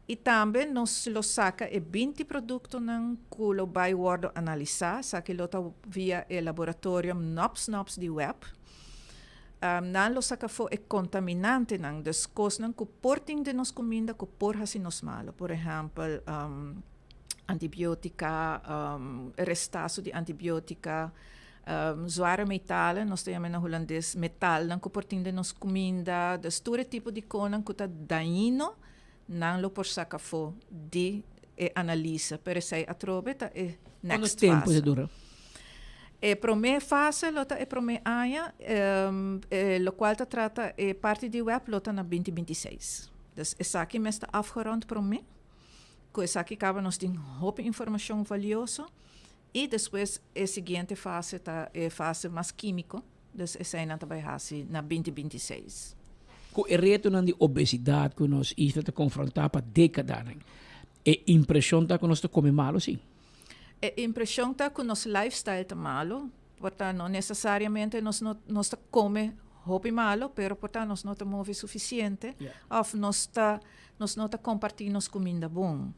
I tambe nos lo saka e 20 produktonan ku lo bai wòrdu analisá, esaki lo ta via e laboratorium Nops Nops di web. Nan lo saka afó e kontaminantenan, dus kosnan ku por tin den nos kuminda ku por hasi nos malu. Por ehèmpel, antibiótika, restaso di antibiótika, Zware metalen, nos ta yama na hulandes metalnan ku por tin den nos kuminda, dus tur e tipo di konan ku ta dañino, nan lo por saka afó di e analisa, pero esei atrobe ta e next Kuantu tempu fase. ta dura? E promé fase lo ta e promé aña, lokual ta trata e parti di web lo ta na binti 26. Dus esaki mes ta afgerond promé, ku esaki kaba nos tin hopi informashon valioso. I despues e siguiente fase ta e fase mas kímiko, dus eseinan ta bai hasi na binti 26. Ku e retonan di obesidat ku nos isla ta konfrontá pa dékadanan, e impreshon ta ku nos ta kome malu sí? E impreshon ta ku nos lifestyle ta malu, por ta no nesesariamente nos no nos ta kome hopi malu, pero por ta nos no ta move sufisiente òf nos ta nos no ta kompartí nos kuminda bon.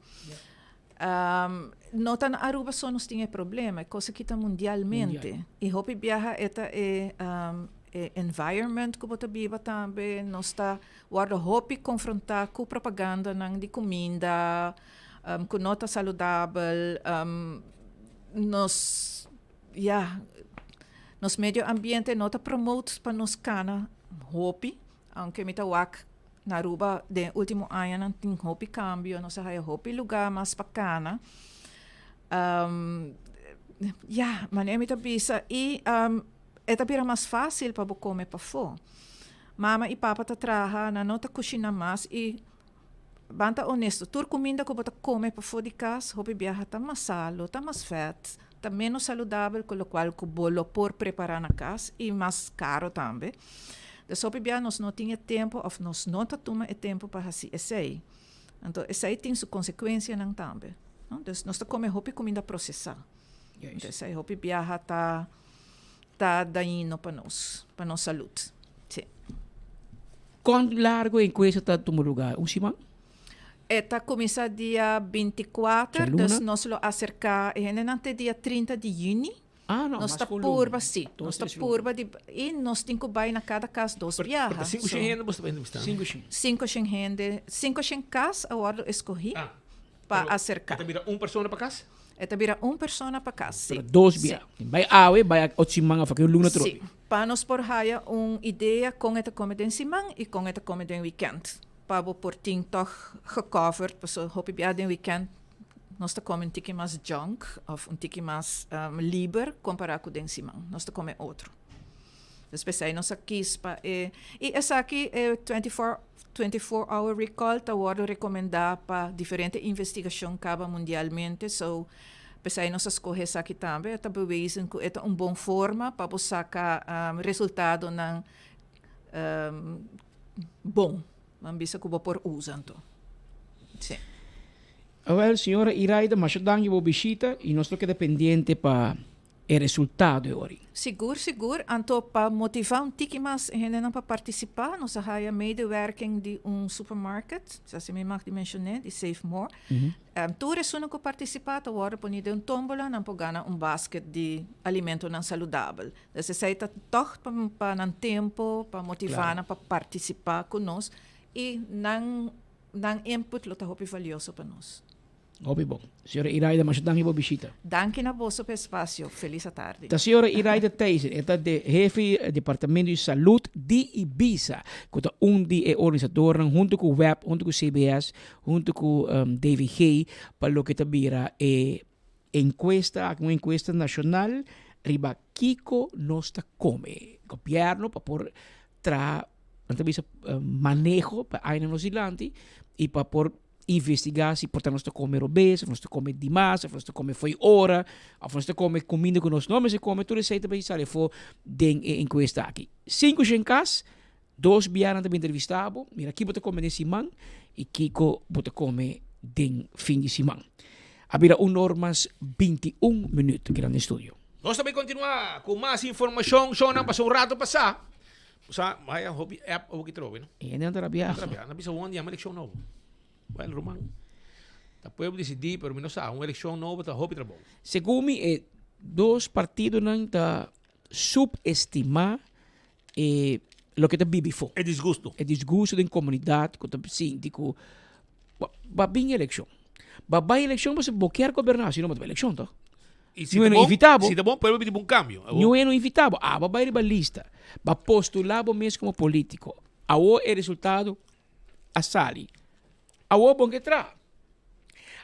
No ta na Aruba so nos tin e problema, e cosa aki ta mundialmente. Mundial. Y hopi biaha e ta e, e environment cu bo ta biba tambe. Nos ta wordo hopi confronta cu propagandanan di cuminda cu no ta saludabel. Nos, ya, nos medio ambiente no ta promote pa nos cana hopi, aunke mi ta wak Na Aruba den e ultimo añanan tin hopi cambio, nos a haya hopi lugar mas pa cana. Ya, manera mi ta bisa y e ta bira mas facil pa bo come pafó. Mama y papa ta traha, nan no ta cushina mas y ban ta honesto, tur cuminda cu bo ta come pafó di cas hopi biaha ta mas salo, ta mas vet, ta menos saludabel cu locual cu bo lo por prepara na cas y mas caro tambe. Dus hopi bia nos no tin e tempu òf nos no ta tuma e tempu pa hasi esei. Anto esei tin su konsekuensianan tambe, no? Dus nos ta kome hopi kuminda prosesá. Anto esei hopi biaha ta ta dañino pa nos, pa nos salud. Sí. Kon largu e enkuesta ta tuma lugar? Un siman? E ta kuminsá dia 24, dus nos lo aserká e hendenan te dia 30 di yüni. Ah, no, Nos mas ta ku purba, luna. sí. Dos, Nos ta tres luna. purba di, i nos tin ku bai na kada kas dos biaha. Pero ta sinku So, shen hende bo sta bai entrevistá? Sinku shen. Sinku shen hende, sinku shen kas a wòrdu eskohí Ah, pa pero aserká. e ta bira un persona pa kas? E ta bira un persona pa kas, sí. Pero dos Sí. biaha. Bai awe, bai otro siman of aki un luna Sí, tropi. pa nos por haya un idea kon e ta kome den siman i kon e ta kome den wikènt. Pa bo por tin tòg gecovered, pasobra hopi biaha den wikènt Nos ta come un tiki mas junk of un tiki mas liber compara cu den siman. Nos ta come otro. Dus p'esei nos a kies pa e y esaki e 24 24 hour recall ta wordo recomenda pa diferente investigacion caba mundialmente so p'esei nos a scoge esaki tambe. E ta bewezen cu e ta un bon forma pa bo saca resultadonan bon. Nan bisa ku bo por usa anto. Sí. Awel, señora Iraida, masha danki bo bishita y nos lo keda pendiente pa e resultado e ori. Sigur, sigur. Anto pa motiva un tiki mas e hendenan pa participa, nos a haya medewerking di un supermarket, sa si mi mag di mencion'é, di Save More. Tur esunnan ku participa ta wòrdu poni den un tombola, nan por gana un basket di alimentonan saludabel. Dus esei ta tòg pa pa nan tempo, pa motivá nan pa partisipá ku nos i nan nan input lo ta hopi valioso pa nos. Hopi bon. Señora Iraida, masha danki pa bo bishita. Danki na boso pa e spasio. Felis atardi. Ta señora Iraida Thijssen, e ta de hefe di Departamento di Salud di Ibisa, ku ta un di e organisadornan huntu ku web, huntu ku CBS, huntu ku DVG pa loke ta bira e enkuesta aki, un enkuesta nashonal riba kiko nos ta kome. Gobièrnu pa por traha, nan ta bisa maneho pa aña nos dilanti i pa por investigá si por ta nos ta kome robes, of nos ta kome dimas, of nos ta kome fo'i ora, of nos ta kome kuminda ku nos no mester kome, tur esei ta bay sali afó den e enkuesta aki. Sinku shen kas, dos bia nan ta bin entrevistá bo, mira ki bo ta kome den siman i kiko bo ta kome den fin di siman. A bira un or mas 21 minüt aki nan den studio. Nos ta bay kontinuá ku mas informashon, shownan pasa un rato pasá. Bo sa, haya hopi app awor ki trobe, no? E hende nan ta rabiá. Nan ta rabiá. Nan bisa won yama elekshon nobo. Bueno, ruman, ta pueblo disidí, pero mi no sa, un elekshon nobo ta hopi trabou. Segun mi e dos partidonan ta subestimá e loke ta bibi fo. E disgusto. E disgusto den komunidat ku ta sinti ku ba bin elekshon. Ba bai elekshon pasobra bo kier goberná, si no bo ta bai elekshon toch. Y si Ñu ta no bon, invitá bo. si ta bon, pueblo pidi pa un cambio. Awor. Ñu no invitá bo. Abo a bai riba lista. Ba postulá bo mes como político. Awor e resultado a sali. Awor bon ke traha.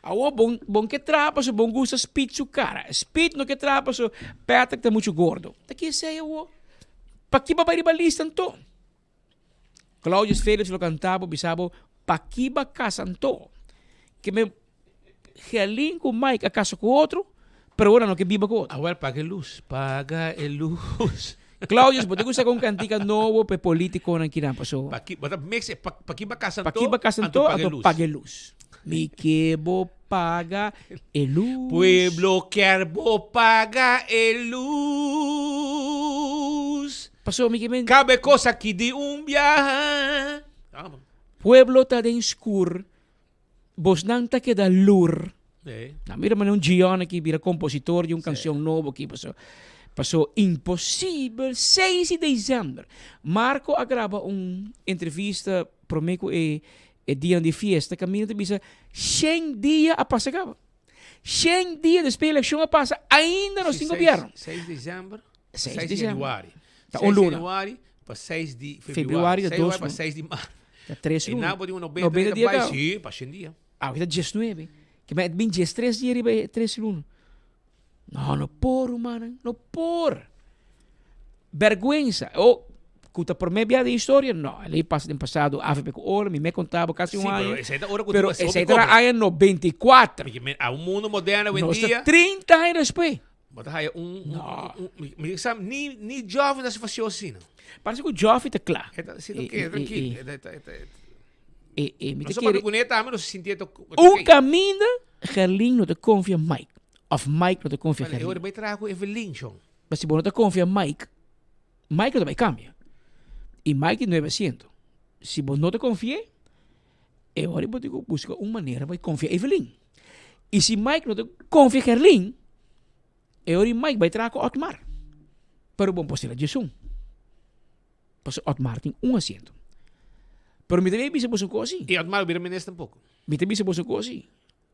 Awor bon, bon ke traha pasobra bon gusta Speed su cara. Speed no ke traha pasobra Patrick ta mucho gordo. Ta ki esei awor? Paki bo a bai riba lista anto? Claudius Felix lo canta bo bisa bo paki ba casa anto? Ke me Gerlin cu Mike a casa cu otro, pero ora no ke biba cu otro. Awel paga e luz, paga e luz. Claudius, bo ta gusta con cantica nobo pa e politiconan kinan paso. Paki, bo ta mix e, paki ba casa anto, Paki ba casa anto, anto paga e luz. Mi ke bo paga e luz. Pueblo kier bo paga e luz. Paso mi ke men. Cabe cos aki di un biaha. Pueblo ta den skur. Bosnan ta keda lur. Na mira manera un Gion aki bira compositor di un cancion nobo aki paso paso imposibel seis di december Marco a graba un entrevista prome cu e e dianan di fiesta caminda ta bisa shen dia a pasa caba shen dia despues eleccion a pasa ainda nos tin gobierno. Seis di december Seis seis di di december. januari Ta un Seis di luna. januari pa seis di Februari februari ta Seis dos januari pa luna. seis di maart Ta tres E luna. na bo di un 90 90 dia bai caba. sí pa shen dia. Awe ta diesnuebe. Ke men et bin diestres dia riba e tres luna. No, no por rumannan, no por. Bergwensa. Oh, ku ta promé bia den historia? No, e lei pasa den pasado, avp ku ora, mi me kontabo kasi un Sí, pero aña. esei ta ora ku Pero tin hopi esei ta kobra. aña 94. Mi ke men, a un mundo moderno hoy en Nos ta dia. 30 aña despues. Bo ta haya un, un, No. un, un, mi, mi sa, ni, ni Joffrey ta fasioso asina. Parece ku Joffrey ta kla. E ta, si, ta E, oké, e, e, trankil. e. E ta, e ta, e ta, e ta. E, e, mi No ta sa kere papia kuné tambe, no se sintié to, Un oké. kaminda Gerlin no ta konfia Mike. Of Mike no ta konfia Vale, e ora Gerlin. bai traha ku Evelyn, shon. Ma si bo no ta konfia Mike, Mike no ta bai kambia. I Mike tin nuebe asiento. Si bo no ta konfi'é, e ora bo tin ku buska un manera pa konfia Evelyn. I si Mike no ta konfia Gerlin, e ora Mike bai traha ku Otmar. Pero bo no por sera djesun. Pasobra Otmar tin un asiento. Pero mi ta bin bisa boso un kos si. I Otmar lo bira minister tampoco. Mi ta bisa boso un kos si.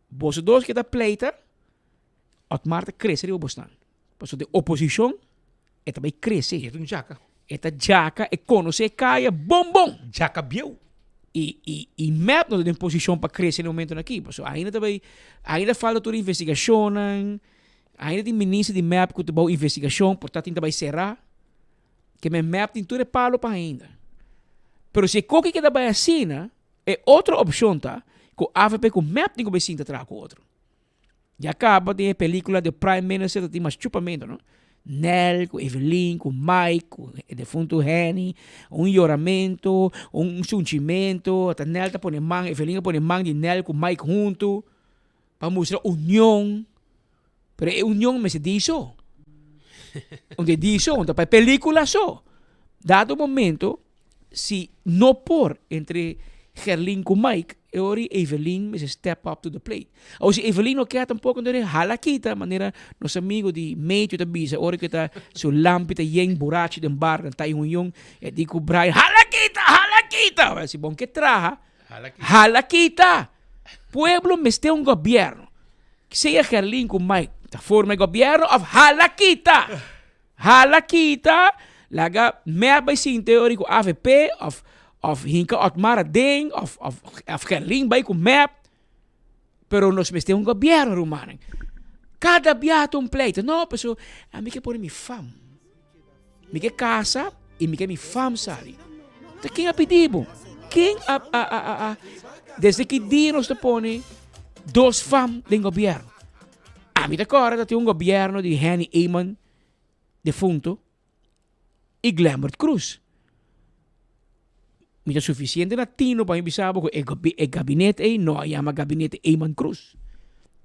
Boso dos ke ta pleita, Otmar ta krese riba bosnan. Pasobra den oposishon e ta bai krese. E ta un djaka. E ta djaka, e konosé e kaya bon bon. Djaka bieu. I, i, i mep no ta den posishon pa krese na e momentonan aki. Pasobra ainda ta bai, ainda falta tur investigashonnan, ainda tin minister di mep ku ta bou investigashon, por ta tin ta bai será. Ke men mep tin tur e palo pa ainda. Pero si e koki keda bai asina, e otro opshon ta ku avp ku mep tin ku bai sinta traha ku otro. Ya kaba den e pelikula The Prime Minister ta tin mas chupamento, no? Nel ku Evelyn ku Mike ku e defuntu Henny, un yoramento, un sunchimento, ata Nel ta pone man, Evelyn a pone man di Nel ku Mike huntu pa mustra union. Pero e union mester di so. Unda e di so, unda pa e pelikula so. Dado momento, si no por entre Gerlin ku Mike, e ora Evelyn mester step up to the plate. Awor si Evelyn no kier tampoco, enton e hala kita, manera nos amigo di Mecho ta bisa, ora ku e ta su lampi ta yen burachi den bar, nan ta e union, e di ku Brian, hala kita, hala kita! Awor si bon ke traha, hala kita! Pueblo mester un gobierno. Sea Gerlin ku Mike ta forma e gobièrnu òf hala kita! Hala kita, laga mep bai sinta e ora ku avp òf òf hinka Otmar aden òf òf òf Gerlin bai ku mep. Pero nos mester un gobièrnu rumannan. Kada biaha ta un pleito. No, paso ami ke pone mi fam. Mi ke kasa i mi ke mi fam sali. Ta ken a pidi bo? Ken a a a a a desde ki dia nos ta pone dos fam den gobièrnu? Ami ta kòrda ta tin un gobièrnu di Henny Eman defunto i Glembert Croes. Mi ta sufisiente na tino pa mi bisa bo ku e e gabinete ei no a yama gabinete Eman Croes.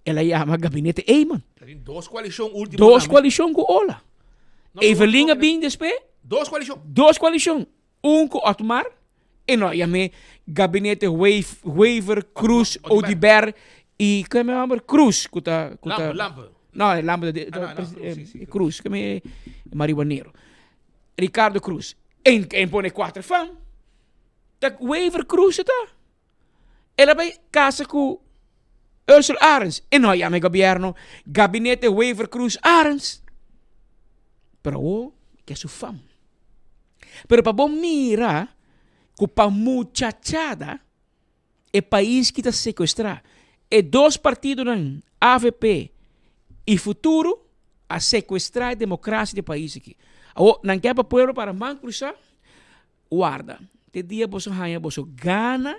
El a yama gabinete Eman. Ta tin dos koalishon ultimo Dos tambe. koalishon ku Ola. No, pero Evelyn a bin despues. Dos koalishon. Dos koalishon. Un ku Otmar e no a yam'é gabinete Wever, Croes, Oduber i ku e homber Croes ku ta ku ta Lampe, Lampe. No, Lampe ta Ah, no, no, Croes, si, si, Croes, ku e marihuanero. Ricardo Croes. En en pone kuater fam. Ta Wever Croes e ta. El a bai kasa ku Ursel Arends. E no a yama e gobierno Gabinete Wever Croes Arends. Pero awor ke su fam. Pero pa bo mira ku pa muchachada e pais ki ta sekuestrá. E dos partidonan avp i Futuro a sekuestrá e demokrasia di e pais aki. Awor nan ke pa pueblo para man krusá? Warda te dia boso haña boso gana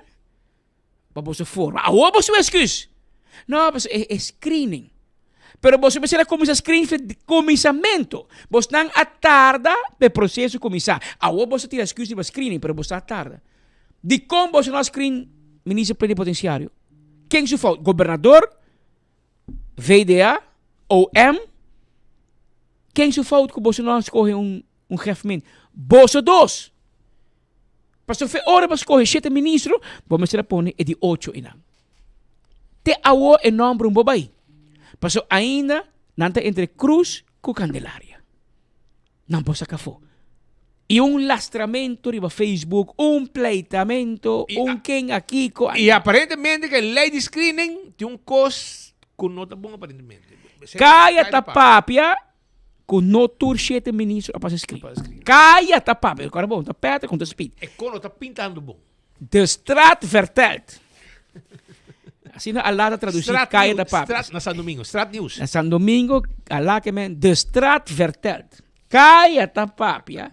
pa boso forma. Awor boso esküs. No, pasobra e screening. Pero boso mester a kuminsá screen for di kuminsamentu. Bosnan a tarda pa e proseso kuminsá. Awor boso tira esküs riba screening, pero boso a tarda. Dikon boso no a screen minister plenipotenciario? Ken su fout? Gobernador? VDA? OM? Ken su fout ku boso no a skohe un un gèfment? Boso dos! Pasobra fe ora bo skohe shete ministro, bo mester a pone e di ocho einan. Te awor e nòmber un bo bai. Pasobra ainda nan ta entre Cruz ku Candelaria. Nan por saka afó. I un lastramento riba Facebook, un pleitamento, un ken a kiko. I aparentemente ku e lei di screening tin un kos ku no ta bon aparentemente. Kaya ta papia ku no tur shete ministro a pasa screen. Kaya ta papia, kòrda bon, ta Peter kontra Speed. E kos no ta pintando bon. De straat vertelt. Asina Alá ta traducí Kaya ta papia. Straat, na San Domingo, Straat Nieuws. Na San Domingo, Alá ke men, de straat vertelt. Kaya ta papia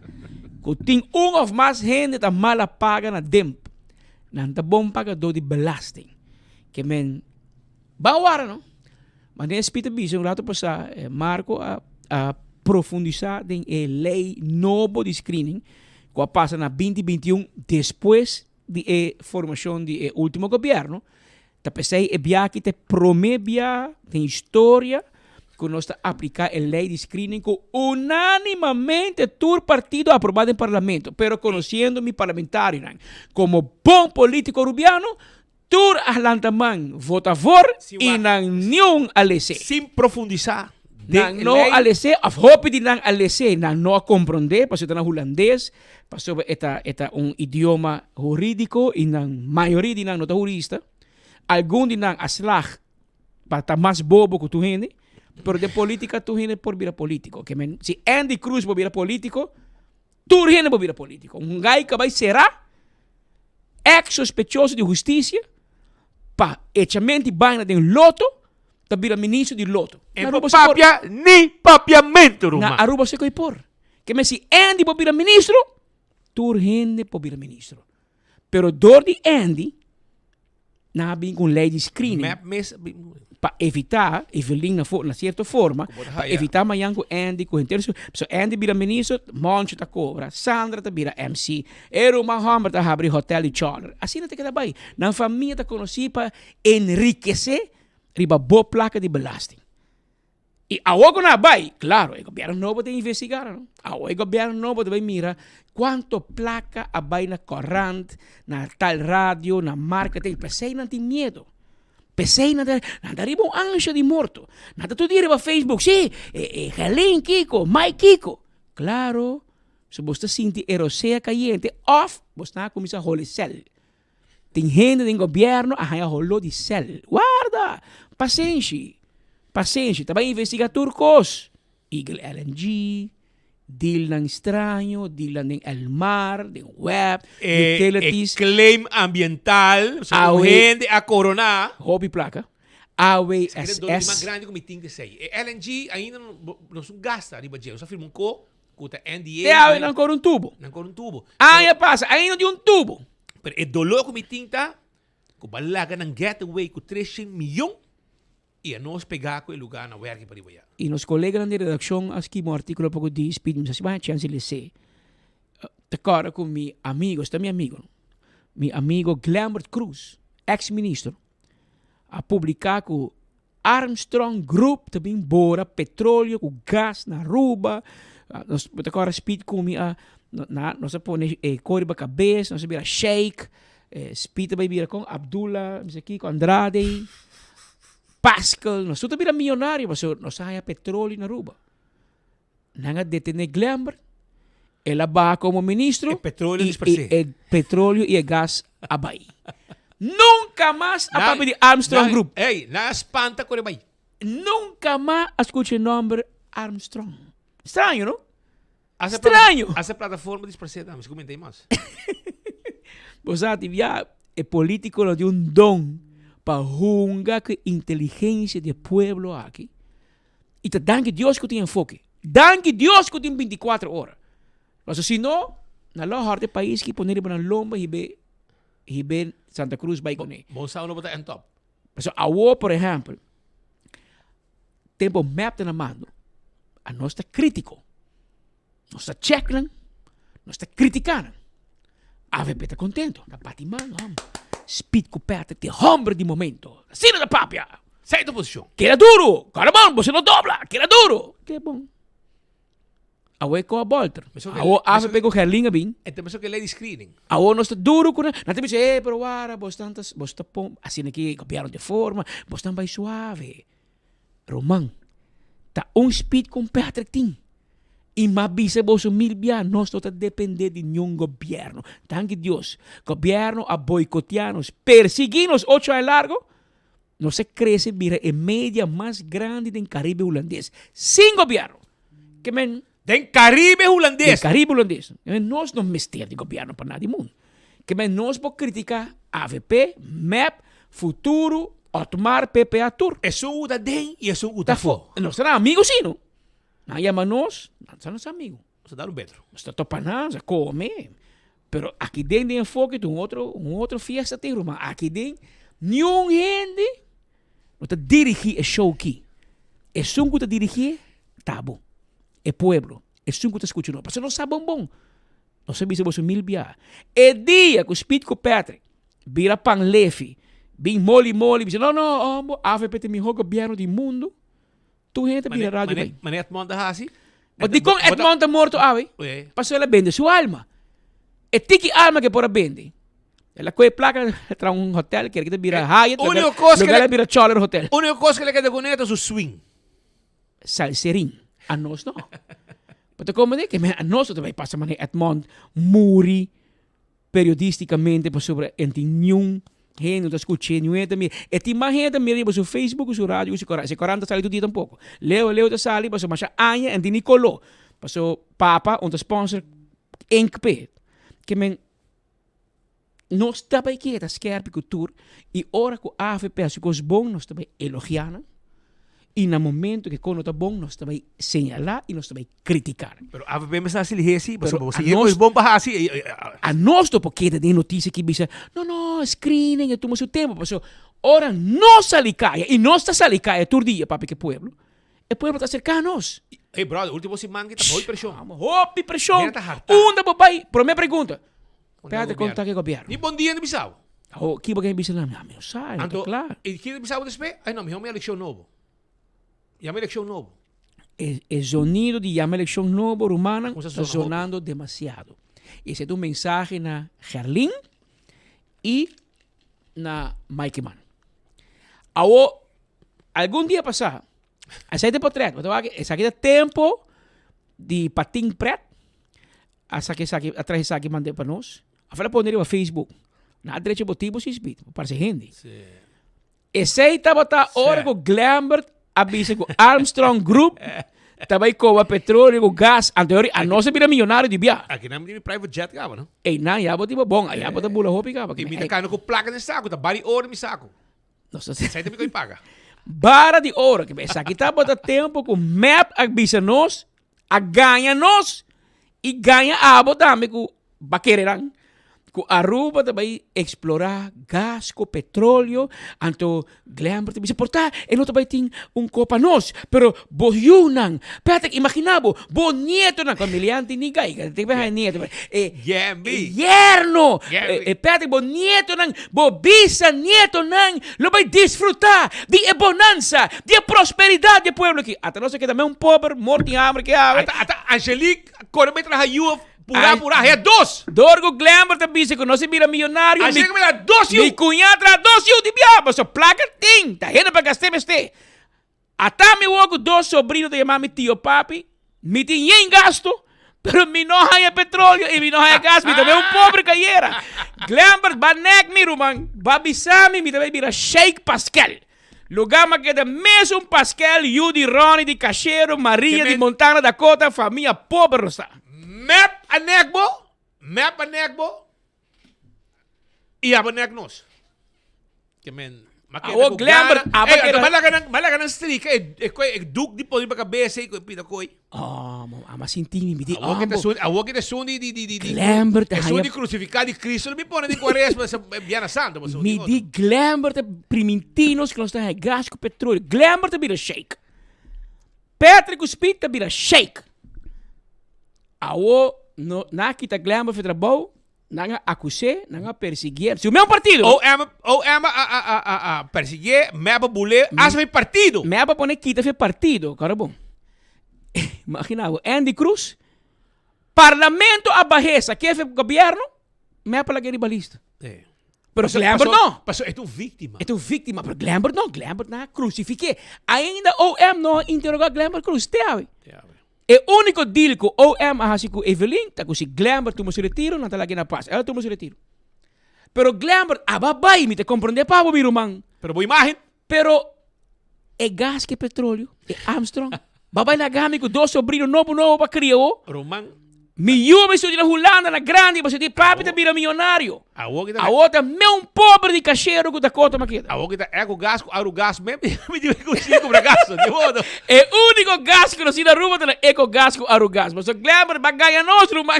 ku tin un of mas hende ta mala paga na demp. Nan ta bon pagadó di belasting. Ke men, ban wara no. Manera Speed a bisa un rato pasá, Marco a a profundisá den e lei nobo di screening ku a pasa na 2021 despues di e formashon di e último gobièrnu. Ta p'esei e bia aki ta e promé bia den historia ku nos ta apliká e lei di screening ku unánimamente tur partido a aprobá den parlamento. Pero konosiendo mi parlamentarionan komo bon polítiko rubiano, Tur a lanta man vota voor y nan niun a lese. Sin profundisa den Nan e no ley. a lese of hopi di nan a lese, nan no a comprende pasobra ta na hulandes, pasobra e ta e ta un idioma huridico y nan mayoria di nan no ta hurista. Algun di nan a slag pa ta mas bobo cu tur hende, pero den politica tur hende por bira politico. Ke men si Andy Cruz por bira politico, Tur hende por bira politico. Un gai ka bai sera, ex sospechoso di husticia, pa echamento di baina den loto, ta bira ministro di loto. E Na por Aruba se por. papia ni papiamento, ruman. Na Aruba se koi por. Ke men si Andy por bira ministro, tur hende por bira ministro. Pero door di Andy, nan a bin cu un ley di screening. Mep mes a bin cu. Pa evita, Evelyn na na cierto forma, Cu bo ta pa haya. evita mañan cu Andy, cu henter su, so Andy bira ministro, Moncho ta cobra, Sandra ta bira MC, e ruman homber ta habri hotel di Cholder. Asina ta keda bay. Nan famia ta conoci pa enriquece riba bo placa di belasting. I awor ku nan a bai, klaro, e gobièrnu nobo ta investigá nan. Awor e gobièrnu nobo ta bai mira kuantu plaka a bai na korant, na tal radio, na marketing. P'esei nan tin miedu. P'esei nan ta, nan ta riba un ansha di morto. Nan ta tur dia riba Facebook, sí, e e Helene kiko, Mike kiko. Klaro, si bo ta sinti e rosea kayente òf bo sta kuminsá hole sèl. Tin hende den gobièrnu a haña holó di sèl. Warda! Pasenshi! Pasenshi, ta bai investiga tur kos. Eagle LNG, dealnan straño, dealnan den el mar, den web, E, utilities. e claim ambiental, so Awe- un hende a corona. Hopi placa. Esaki ta e dolor di AWSS. mas grandi cu mi tin te sei. E LNG ainda no, bo- nos no gasta riba dje. Nos a firma un co cu ta NDA. Te awe nan cor un tubo. Nan cor un tubo. Aña pasa, ainda no tin un tubo. Pero e dolor cu mi tin ta cu bo a laga nan get away cu 300 miyon y a nos pega cu e lugar na werki pariba ya. Y nos coleganan di redaccion a skibi un articulo poco di speed, mi sa si bo haña chance di les'é. Ta corda cu mi amigo, esta mi amigo, no? Mi amigo Glembert Croes, ex ministro, a publica cu Armstrong Group ta bin bora petroleo cu gas na Aruba. Nos bo ta corda Speed cu mi a na nos a pone e cor riba cabes, nos a bira sheik, Speed a bay bira con Abdullah, mi sa kico, Andrade, Pascal, nos tur ta bira miyonario pasobra nos a haya petroleo na Aruba. Nan a detene Glembert, el a baha como ministro E petroleo y disparsé. e petroleo y e gas a bay. Nunca mas a papia di Armstrong Group. Ey, nan a spanta cu e bay. Nunca mas a scucha e nomber Armstrong. Straño, no? Hace Straño! Hace plataforma disparsé tambe, si cu menta mas. Bo sa tin bia e politiconan tin un don pa hunga cu e inteligencia di e pueblo aki. Y ta danki Dios cu tin enfoke. Danki Dios cu tin binticuatro ora. Pasobra si no, nan lo hòrta e pais ki pone riba nan lomba hib'é hib'é Santa Cruz bai kuné. Bo sa unda bo ta end up. Pasobra awor por ehèmpel, tempo mep ta na mando, anos ta krítiko. Nos ta chèk nan, nos ta kritiká nan. Avp ta kontento, ta bati man, hòm. Speed ku Patrick ta e hòmber di momento. Asina ta papia! Sai ta posishon. Keda duru! Kòrda bon, boso no dobla! Keda duru! Ke bon. Awor e koa bòlter. Awor avp ku Gerlin a bin. E ta mesun ke lei di screening. Awor nos ta duru ku nan. Nan ta bisa, eh, pero wara, bos tan ta, bos ta pon, asina ki gobièrnu ta forma, bos tan bai suave. Ruman, ta un speed ku un Patrick tin. I m'a bisa boso mil bia, nos no ta dependé di niun gobièrnu. Danki Dios, gobièrnu a boikoteá nos, persiguí nos ocho aña largo, nos a krese bira e media mas grandi den Karibe Hulandes, sin gobièrnu. Ke men. Den Karibe Hulandes! Den Karibe Hulandes. Ke men nos no mester di gobièrnu pa nada di mundu. Ke men nos por kritiká avp, mep, Futuro, Otmar, PPA, tur. Esun ku ta den i esun ku ta afó. Nos ta nan amigu si no. Nan yama nos, nan ta nos amigu. Nos ta dar un betro. Nos ta topa nan, nos ta kome. Pero aki den den enfoke ta un otro, un otro fiesta tin ruman. Aki den niun hende no ta dirigí e show ki. Esun ku ta dirigí ta bo, e pueblo. Esun ku ta skucha nos. Pasobra nos sa bon bon. Nos a bisa boso mil bia. E dia ku Speed ku Patrick bira pan lefi, bin moli moli, bisa no no, hombo, avp ta e mihó gobièrnu di mundu. Tur hende ta bira radio bai. Mane Edmond ta hasi? But dikon Edmond ta morto awe? Pasobra el a bende su alma. E tiki alma ke por a bende. El a kohe plaka traha un hotel kere ke ta bira Hyatt, lugar el a bira Choler Hotel. Uniko kos ke el a keda kuné ta su swing. Salserin. Anos no. Bo ta komprende? Ke men anos no ta bai pasa manera Edmond muri. Periodisticamente pasobra e tin niun hende no ta scuch'e, niun hende ta mira. E tin mas hende ta mira riba su Facebook cu su radio cu su corant. Si e corant ta sali tur dia tampoco. Leo leo ta sali pasobra masha aña e no tin ni colo. Pasobra papa un ta sponsor ink p'e. Ke men nos ta bay keda skerpi cu tur y ora cu avp haci cos bon nos ta bay elogia nan y na momento cu e cos no ta bon nos ta bay señala y nos ta bay criticar. Pero avp mester haci lihé si, pasobra Pero si e cos bon pa haci. Anos no por keda den noticia ki bisa, no no, screening e tuma su tempo, pasobra ora nos sali caya y nos ta sali caya tur dia papia cu e pueblo, e pueblo ta acerca nos. Ey brother, ultimo siman ki ta hopi presion. Hopi presion. Mira ta harta. Unda bo bay? Prome pregunta. Perde conta cu e gobierno. Ni bon dia ni bisa bo. Awo, kibo ke bisa nan? Mi no sa, no ta cla. Anto, y kibo bisa bo despues? Ay no, miho mi eleccion nobo. Yama eleccion nobo. E, e zonido di yama eleccion nobo, rumannan, ta zonando demasiado. Y esei ta un mensahe na Gerlin y na Mike Eman. Awo, algun dia pasá, esei ta e potret, bo ta wak, esaki ta tempo di patin pret, a saka esaki, a traha esaki manda pa nos, a fala pone riba Facebook, nan a drecha bo tipo si, bo parse hende. Esei tabata ora ku Glembert. a bisa ku Armstrong Group ta bai koba petroleo ku gas, anto yori a nos a bira millonario di bia. Aki nan mi tin mi private jet kaba, no? Ey, nan ya bo tin bo bon, aya bo ta bula hopi kaba. I mi ta kano ku plaka den saku, ta bari oro den mi saku. Nos ta Esei ta mi ku paga. Bara di oro. Esaki tabata tempo ku mep a bisa nos, a gaña nos i gaña abo tambe ku bakerenan. Ku Aruba ta bai eksplorá gas ku petroleo, anto Glenbert ta bisa por ta e no ta bai tin un ko pa nos, pero bo yunan, Patrick imaginá bo, bo nietonan, ku Milian tin ni gai, tin bai haña nieto, e yerno, Patrick bo nietonan, bo bisanietonan lo bai disfrutá di e bonansa, di e prosperidat di e pueblo aki. Ata nos a keda men un pober morto di hamber ke awe. Ata Angelique kore bai traha yu of Purá, purá, haya dos! Dor ku Glenbert ta bisa ku nos a bira miyonario, Así ku mi da dos yu! Mi kuñá traha dos yu di bia, pasobra plaka tin, ta hende pa gast'é mester. Ata mi wou ku dos sobrino ta yama mi tio papi, mi tin yen gasto, pero mi no haña petroleo i mi no haña gas, mi ta bai un pobre kayera. Glenbert ba nèk mi ruman, ba bisa mi, mi ta bai bira Sheik Paskel. Lugá m'a keda mesun Paskel, yu di Ronnie di Cashero, Maria di Montana Dakota, famia pober nos ta. Mep a nek bo, mep a nek bo i abo nek nos. Ke men, m'a keda Awo ku Glenbert, gana. abo Ey, keda. m'a laga nan, m'a laga nan strika e, e koi, e doek di pone riba kabes ei ku e pida koi. Oh, mo ama sinti mi, mi di, Awor oh, ki ta bo. esun, awor ki ta esun di, di, di, di, di, Glenbert ta esun haya di crucifica di Cristo lo mi pone di Cuaresma, esa Viana Santa, bo Mi di Glenbert ta priminti nos ku nos ta haya gas ku petroleo. Glenbert ta bira shake. Patrick ku Speed ta bira shake. Awor no, nan a kita Glenbert for trabou, Nan a akus'é, nan a persiguié. Si un meu partido. OM, OM a, a, a, a, a persiguié, mep a bul'é, hasta fi partido. Mep a pone kita fi partido, kòrda bon. Imagina bo, Endy Croes, parlamento a bah'é, sak'é fi gobièrnu, mep a lag'é riba lista. Pero Paso, Glenbert paso, no. paso e ta un víktima. E ta un víktima, pero Glenbert no. Glenbert nan a krusifik'é. Ainda OM no a interogá Glenbert Croes, te awe. Te awe. E úniko deal ku OM a hasi ku Evelyn ta ku si Glenbert tuma su retiro nan ta lag'é na pas. El a tuma su retiro. Pero Glenbert aba bai, mi ta komprondé pa bo mi ruman. Pero bo imágen. Pero e gas ku e petróleo, e Armstrong, ba bai laga mi ku dos sobrino nobo nobo pa kria bo. Ruman. Mi yu a bai studia na Hulanda na grandi pasobra di papi ta bira miyonario. Awor ki ta. Awor ta me un pober di kashero ku ta kota makeda. Awor ki ta eco gas ku aru gas me mi di ku si kumpra gas di modo. E uniko gas ku nos tin na Aruba ta na eco gas ku aru gas. Pasobra Glenbert ba gaña nos ruman.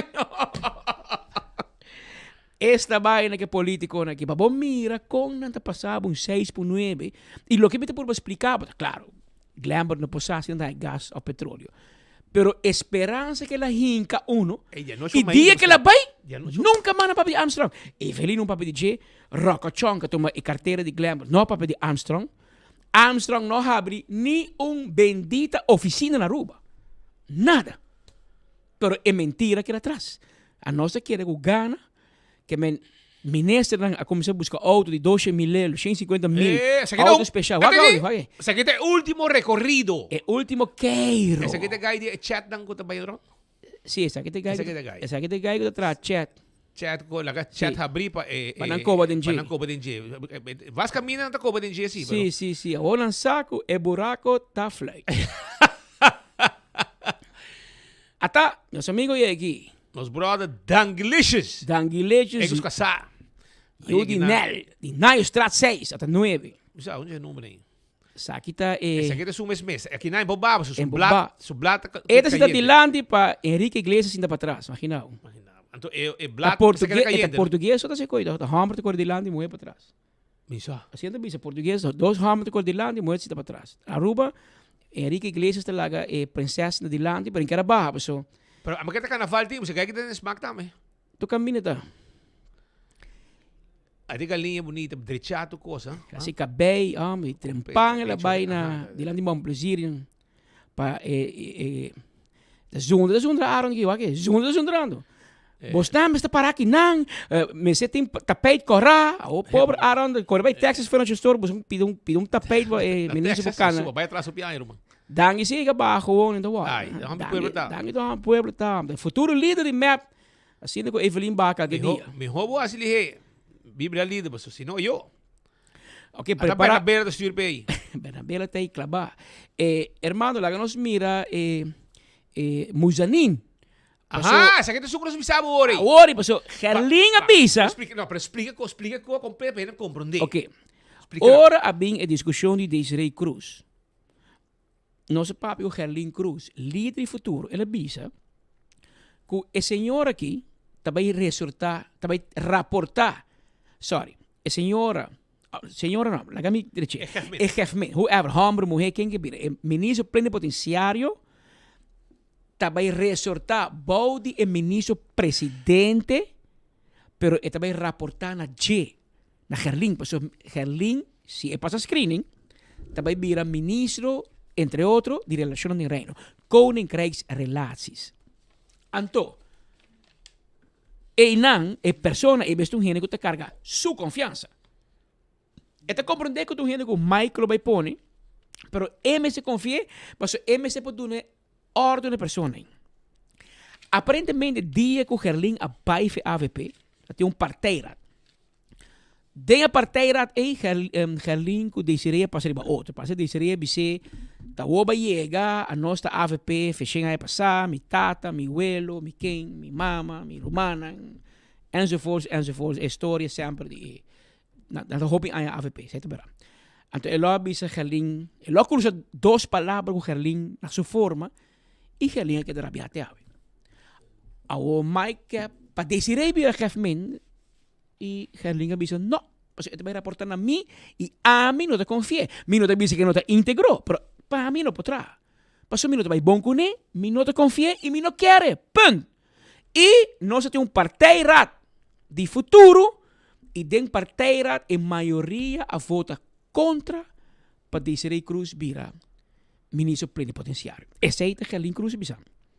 Esta baina ku e politikonan aki pa bo mira kon nan ta pasa bo un seis por nuebe i loke mi ta purba splika bo ta klaro Glenbert no por sa si nan ta haña gas òf petroleo. Pero e speransa ke el a hinka uno, i dia ke el a bai, nunka mas nan papia di Armstrong. Evelyn un papia di dje, Rockochon ke tuma e kartera di Glenbrook no papia di Armstrong. Armstrong no habri ni un bendita ofisina na Aruba. Nada. Pero e mentira keda atras. Anos a kere ku gana Ke men ministernan a kuminsá buska outo di doshe mil elo, shen sinkuenta mil, Eh, esaki ta outo un- speshal. Wak Esaki- outo, wak e. Esaki ta e ultimo recorrido. E ultimo keiro. Esaki ta e guy di e chatnan ku ta bai rond? Sí, esaki ta e guy. Esaki ta e guy. Esaki ta e guy ku ta traha chat. Chat ku laga chat Sí. habrí pa e Pa nan koba den dje. Pa nan koba den dje. Vas kaminda nan ta koba den dje sí, pero. Sí, sí, sí. Awor nan sa ku e buraco ta fluit. Ata, nos amigo yega aki. Nos brother Danglicious. Danglicious. E kus kasá. Yu di Nel, di Nayostraat 6, ata 9. Sa, unda e number ei? Esaki ta e. Esaki ta su mes mes. Aki nan e bo baba, su blat, su blat ta E ta sinta dilanti pa Enrique Iglesias sinta patras, imagina bo. Anto e e blat ta keda kayente. Ta portugues ta se koe, ta homber ta kore dilanti, muher patras. Mi sa. Asina ta bisa portugues, dos homber ta kore dilanti, muher ta sinta patras. Aruba, Enrique Iglesias ta laga e prinses sinta dilanti, pero e kere baha paso. Pero amo ke ta carnaval tin, pasobra ke ta den smak tambe. Tu caminda ta. A di galiña bunita, drecha tu cosa. Asi cabey, hombre, trempan el a bay na dilanti Bon Plezier pa e e e zundra ta zundra Aaron aki wak e zundra ta zundrando. Bos nan mester para aki nan, mester tin tapijt kora, awo pober Aaron kore bai Texas Furniture Store bos pidi un pidi un tapijt pa e minister por kana. Bai atras hopi aña ruman. Danki si a baha gewoon en ta wak. Ai, ta homber pueblo ta. Danki ta homber pueblo ta. Futuro lider di mep, asina ku Evelyn Baca alke dia. Miho bo hasi lihé, Biblia lider paso si no yo. Ok, prepara. Ata bera ta stuur p'ei. Bernabela ta ei klabá. E hermano, laga nos mira e e Muzanin. Paso, Aha, esaki ta esun ku nos bisa bo ora ei. Awor ei, paso Gerlin a bisa. Splika, no, pero splika ko, splika ko kompleto pa hende komprondé. Oké. Splika nan. Ora a bin e diskushon di Desiree Croes, nos a papia ku Gerlin Croes, lider di Futuro, el a bisa ku e señora aki ta bai resortá, ta bai raportá, sorry, e señora, señora no, laga mi drechi, E jefmen. e jefmen, whoever, homber, muhé, ken ke bira, e ministro plenipotenciario ta bai resortá bou di e ministro presidente, pero e ta bai raportá na dje, na Gerlin, pasobra Gerlin, si e pasa screening, ta bai bira ministro, entre otro, di Relashonnan den Reino, Koninkrijksrelaties. Anto, einan e persona ei mester un hende ku ta karga su konfiansa. E ta komprondé ku ta un hende ku Mike lo bai pone, pero e mester konfi'é, pasobra e mester por duna òrdu na e persona ei. Aparentemente dia ku Gerlin a bai for avp, a tin un partijraad. Den e partijraad ei Gerlin ku Desiree a pasa riba otro. Pasa Desiree a bis'é, Ta wou bai yega, anos ta avp feshen aña pasá, mi tata, mi welo, mi ken, mi mama, mi rumannan, enzovoorts, enzovoorts, e storia semper di e Nan ta hopi aña avp, esei ta berdad. Anto e lo a bisa Gerlin, e lo a cruza dos palabra cu Gerlin na su forma y Gerlin a keda rabia te awe. Awor Mike ke pa Desiree bira jefmin y Gerlin a bisa no, pasobra e ta bay raporta na mi y ami no ta confi'e. Mi no ta bisa ke no ta integro, pero pa mi no por traha. Pasobra mi no ta bay bon cune, mi no ta confi'e y mi no kere. Punt! Y nos a tin un partijraad di futuro y den partijraad e mayoria a vota contra pa Desiree Croes bira ministro plenipotenciario. Esey ta Gerlin Croes a bisa.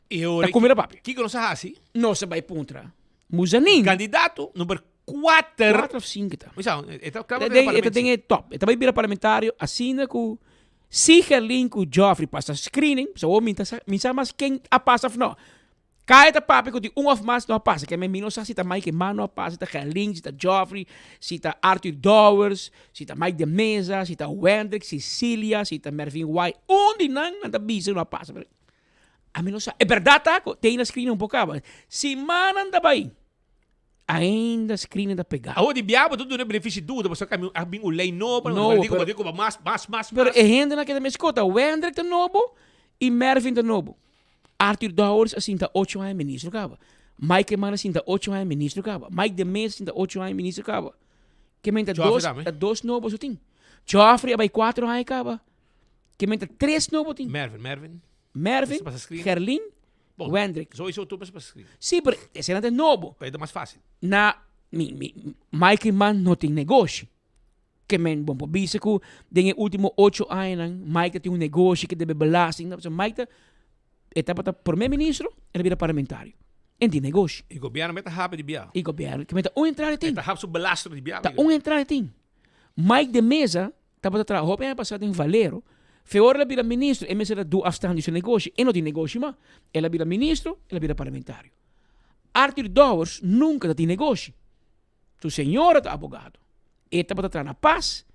Y ora Ta cuminda papia. Kico nos a haci? Nos a bay puntra Muzanin. Candidato number cuater. Cuater of cinco ta. Bisa, e ta cla E ta den e top. E ta bay bira parlamentario asina cu si Gerlin cu Geoffrey pasa screening, so awor mi ta sa, mi sa mas ken a pasa of no. Kaya ta papia ku di un òf mas no a pasa. Ke mi no sa si ta Mike Eman no a pasa, si ta Gerlin, si ta Geoffrey, si ta Arthur Dowers, si ta Mike de Meza, si ta Wendrick, Cecilia, si ta Mervin White. Un di nan nan ta bisa no a pasa. Pero ami no sa. E bèrdat ta ku te na screening un por kaba. Simannan ta bai, ainda screening ta pegá. Awor di biaha bo ta duna beneficio duda pasobra ku a bin un lei nobo, Nobo, pero pero pero mas, mas, mas, Pero mas. e hendenan keda meskos. Ta Wendrick ta nobo i Mervin ta nobo. Arthur Dowers a sinta ocho aña ministro caba. Mike Eman a sinta ocho aña ministro caba. Mike de Meza a sinta ocho aña ministro caba. Ke men ta Geoffrey dos, tambe. ta dos nobo so tin. Geoffrey a bai cuatro aña caba. Ke men ta tres nobo tin. Mervin, Mervin. Mervin, Mester pasa screen. Gerlin, Bon, Wendrick. Sowieso tur mester pasa screen. Sí, pero esei nan ta nobo. Pero e ta mas fácil. Na, mi, mi, Mike Eman no tin negoshi. Ke men bon por bisa ku den e ultimo ocho añanan Mike ta tin un negoshi ke debe belasting. No, pasobra Mike ta e tabata prome ministro, el a bira parlamentario. En tin negoshi. E gobierno mester habi di bia. E gobierno ke men ta un entrada tin. E ta habi su belasting di bia. Ta un entrada tin. Mike de Meza tabata traha hopi aña pasa den Valero. Fe ora el a bira ministro e mester a du afstand di su negoshi. E no tin negoshi mas. El a bira ministro, el a bira parlamentario. Arthur Dowers nunca ta tin negoshi. Su señora ta abogado. E tabata traha na Paz,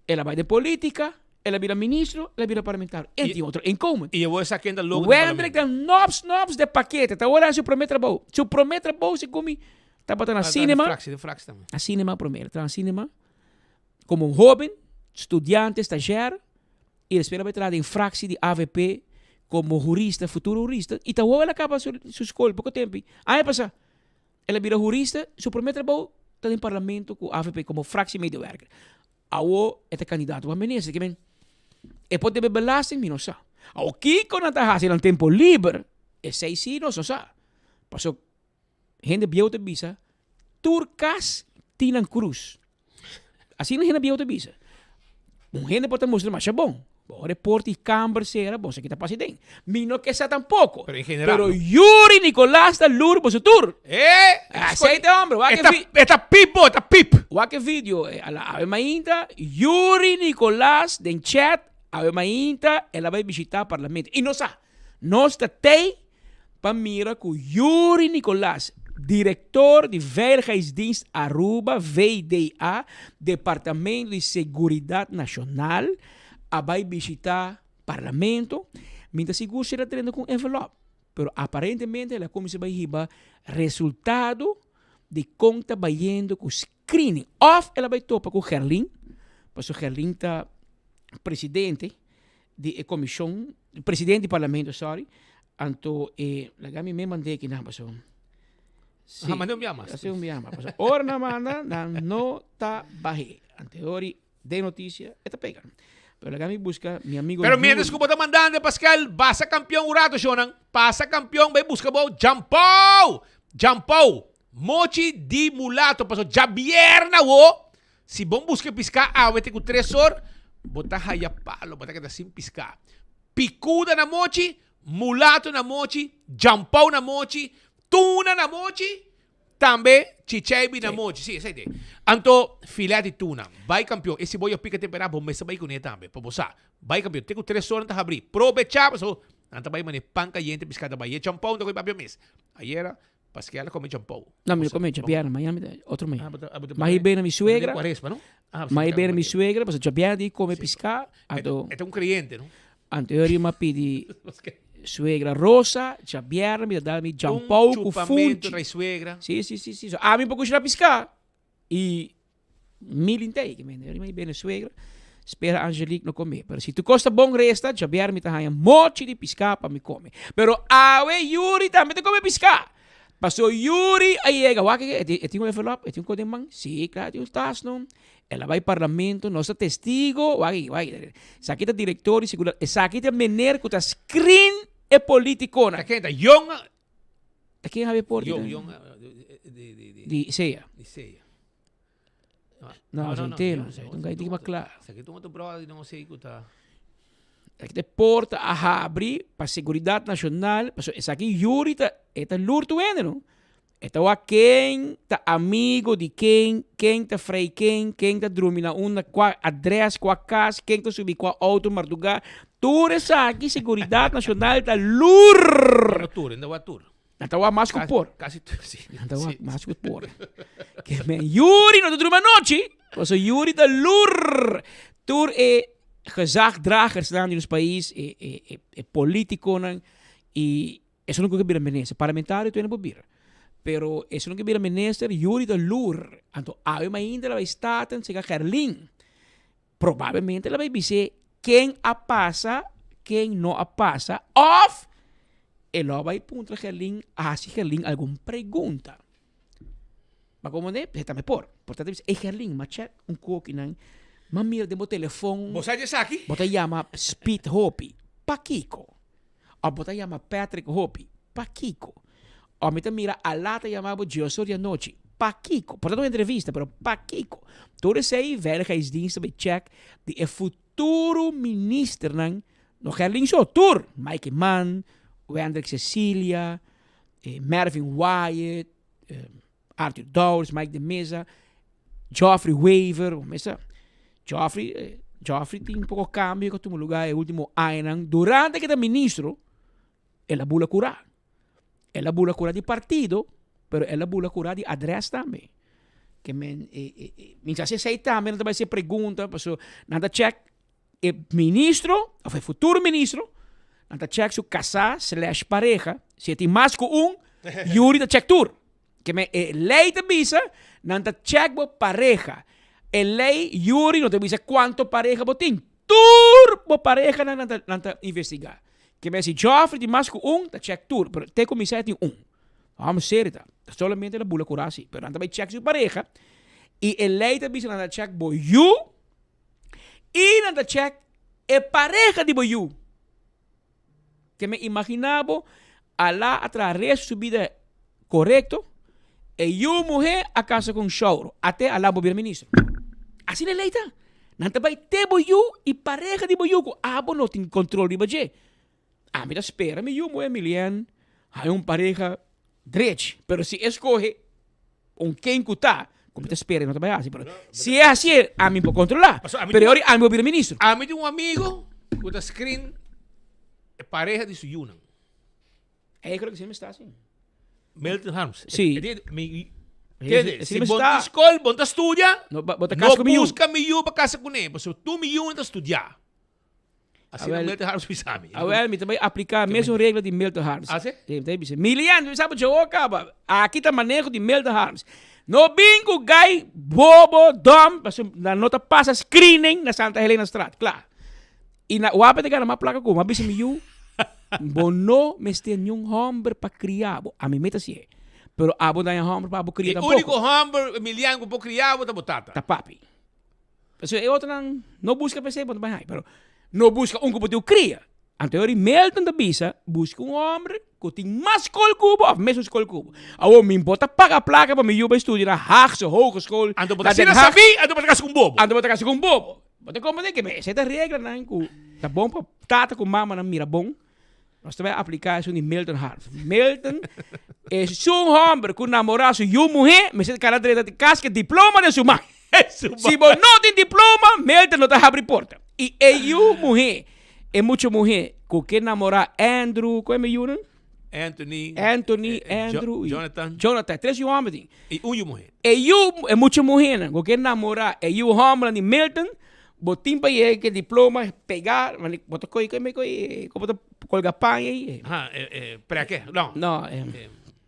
el a bai den politica, el a bira ministro, el a bira parlamentario. En tin otro inkomen. Y awor esaki enda loco den Wendrick parlamento. ta nops nops de pakete. Ta ora su prome trabou. Su prome trabou segun mi tabata na Ah, ta den cinema. fractie, den fractie tambe. Na cinema prome. El a traha na cinema como un hoben, studiante, stagiair. Y despues el a bai traha den fractie di avp como hurista, futuro hurista. Y ta awor el a caba su su school poco tempo. Aña pasa. El a bira hurista, su prome trabou ta den parlamento ku avp komo fractiemedewerker. Awo e ta kandidato pa minister, ke men e por debe belasting? Mi no sa. Awo kiko nan ta hasi nan tempo liber? Esei si nos no sa. Paso hende bieu ta bisa tur kas tin nan krus. Asina hende bieu ta bisa. Un hende por ta mustra masha bon. Bo ora e porta i kamber sera, bo sa ki ta pasa den. Mi no ke sa tampoko. Pero en general, Pero no. Yuri Nicolas ta lur boso tur. Eh! Aceite hombre, wak e E ta, vi- e ta pip bo, e ta pip. Wak e video, eh, ala awe mainta, Yuri Nicolas den chat, awe mainta, el a bai bishita parlamento. I no sa, nos ta tei pa mira ku Yuri Nicolaas, direktor di Veiligheidsdienst Aruba, VDA, Departamento di Seguridat Nashonal, a bai bishita parlamento, mi ta sigur si el a drenta ku un envelop, pero aparentemente el a kuminsá bai hiba resultado di kon ta bayendo ku screening. Òf el a bai topa ku Gerlin, pasobra Gerlin ta presidente di e komishon, presidente di parlamento, sorry, anto e laga mi me mand'é kinan pasobra. Sí. Ah, manda un biaha mas. Hasi un biaha mas. Pasobra ora nan manda, nan no ta bah'é. Anto e ora den noticia e ta pega. Pero laga mi busca mi amigo Pero mientras Yuri. cu bo ta mandando Pascal, basa campeon un rato shownan. Pasa campeon bay busca bo Jampou! Jampou! Mochi di mulato paso djabierna wo si bon busca pisca awe te cu tres or bo ta haya palo bo ta keda sin pisca. Picuda na mochi, mulato na mochi, jampou na mochi, tuna na mochi, Tambe chicheibi na mochi. Si, esei te. Anto, filet di tuna. Bai kampion. E siboyo pika temperá, bo mester bai kuné tambe. Pa bo sa. Bai kampion. Te ku tres ora nan ta habrí. Probechá paso nan ta bai mane pan kayente piská ta bai. E champou nan ta koi papia mes. Ayera, Paskel a kome champou. No, mi no kome djabièrnè. Mañana mi ta, otro mañana. Ma hi bena mi suegra. Kuaresma, no? Ma hi bena mi suegra, pasobra djabièrnè di kome piská. Anto. E ta un kreyente, no? Anto e mi a pidi suegra Rosa, djabièrnè mi ta dal mi djampou ku Un funchi. chupamento trae suegra. Si, si, si, si. So, ami por kushina piská i mi lintei. Ke mende, mi bene suegra, spera Angelique no kome. Pero si tur kos ta bon resta, djabièrnè mi ta haña mochi di piská pa mi kome. Pero awe Yuri tambe ta kome piská. Paso Yuri a yega, wak e tin un envelop, e tin un kos den man? Si, kla, e tin un tas no. El a bai parlamento, nos ta testigo, wak aki, wak aki. Esaki ta director di seguridad, esaki ta meneer cu ta screen e politiconan. Ta ken ta? Yong? Ta ken habi por? Yong, Yong di, di, di. Di Isea. Di Isea. No, no, no, no, no, no, no, no, Esaki ta un otro brother di nos ei cu ta. Esaki ta e porta a habri pa seguridad nacional, pasobra esaki Yuri ta, e ta lur tur hende no. E ta wak ken ta amigo di ken, ken ta frei ken, ken ta drumi na unda, kua adres, kua kas, ken ta subi kua auto marduga. Tur esaki seguridad nacional ta lur. No tur, no wak tur. Nan ta wak mas ku por. Kasi tur, si. Nan ta wak mas ku por. Ke men Yuri no ta drumi anochi, pasobra Yuri ta lur tur e gezagdragersnan di nos pais, e e e e politiconan i Esun ku ke bira minister, parlamentario tene por bira. Pero esun ku bira minister, Yuri ta lur. Anto awe mainta la bai Staten sega Gerlin. Probablemente la bai bis'é ken a pasa, ken no a pasa of e lo bai puntra Gerlin, a hasi Gerlin algun pregunta. Ma como ne, e tambe por. Por ta bisa, ey Gerlin, ma check un kokinan, ma mira den bo telefon. Bo sa dje esaki? Bo ta yama Speed Hopi. Pakiko? Of bo ta yama Patrick Hopi. Pakiko? Of mi ta mira Alá ta yama bo djeosor di anochi. Pakiko? Por ta un entrevista, pero pakiko? Tur esei Veiligheidsdienst ta bay check di e futuro ministernan, no Gerlin so, tur! Mike Eman, Wendrick Cecilia, Mervin Wyatt, Arthur Dowers, Mike de Meza, Geoffrey Wever, mesa Geoffrey, Geoffrey tin poko cambio ku tuma lugar e ultimo añanan durante ke ta ministro el a bula kura. El a bula kura di partido, pero el a bula kura di adres tambe. Ke men e e e mi sa si esei tambe nan ta bai hasi pregunta paso nan ta check E ministro of e futuro ministro nan ta check su casá slash pareha si e tin mas cu un Yuri ta check tur. Ke men e ley ta bisa nan ta check bo pareha. E ley Yuri no ta bisa cuanto pareha bo tin. Tur bo parehanan nan ta nan ta investiga. Ke men si Geoffrey tin mas cu un ta check tur pero te cuminsa e tin un. Hòmber serio ta. Ta solamente na bula cura si pero nan ta bay check su pareha y e ley ta bisa nan ta check bo yu. I nan ta check e pareha di bo yu. Ke me imagina bo Alá a traha resto su bida korekto, e yu muhé a kasa ku un shouro, ate Alá bo bira ministro. Asina e lei ta. Nan ta bai te bo yu i pareha di bo yu ku abo no tin kontrol riba dje. Ami ta spera mi yu muhé Milian haña un pareha drechi, pero si e skohe un ken ku ta, ku mi ta spera e no ta bai hasi, pero si e hasié ami por kontrolá, pero e ora ami por bira ministro. Ami tin un amigo ku ta screen e pareha di su yunan. E creo que si mi sta si. Milton Harms. Si. Mi Kende, si bon ta skol, bon ta studia, no, bo ta casa no ku mi yu. buska mi yu pa kasa kuné, pasobra tur mi yunan ta studia. Asina Milton Harms bisa mi. Awel, mi ta bai apliká mesun regla di Milton Harms. Ah, si? Si, mi ta bisa. Milian, mi sa bo djogo kaba. Aki ta maneho di Milton Harms. No bin ku gai bobo, dom, pasobra nan no ta pasa screening na Santa Helenastraat. Kla. I na wape ta gana mas plaka ku bo. Mi a bisa mi yu, bo no mester niun hòmber pa kria bo. Ami meta si'e. Pero abo no daña hòmber pa abo kria E tampoko. úniko hòmber, Milian, ku por kria bo ta bo tata. Ta papi. Pasobra e otronan no buska p'esei bo ta bai haña, pero no buska un ku bo tin ku kria. Anto e ora Milton ta bisa, buska un hòmber ku tin mas skol ku bo òf mesun skol ku bo. Awor mi bo ta paga plaka pa mi yu bai studia na Haagse Hogeschool Anto bo na ta Den asina Haag. sabí, anto bo ta kasa ku un bobo. Anto bo ta kasa ku un bobo. Bo ta komprendé ke esei ta reglanan ku ta bon pa tata ku mamanan mira bon. Nos ta bai apliká esun di Milton Harms. Milton esun hòmber ku namorá su yu muhé mester kara drenta di kas ku e diploma den su man. Si bo no tin diploma, Milton no ta habri porta. I e yu muhé, e mucha muhé ku ke namorá Andrew, ku e mi yunan? Anthony. Anthony, Andrew i Jonathan. Jonathan, tres yu hòmber tin. I un yu muhé. E yu, e mucha muhénan ku ke namorá e yu hòmbernan di Milton, Bo tin pa yega ke diploma pega, bo ta koy koy koy como ta colga paña ei. Ha, preke, no. No,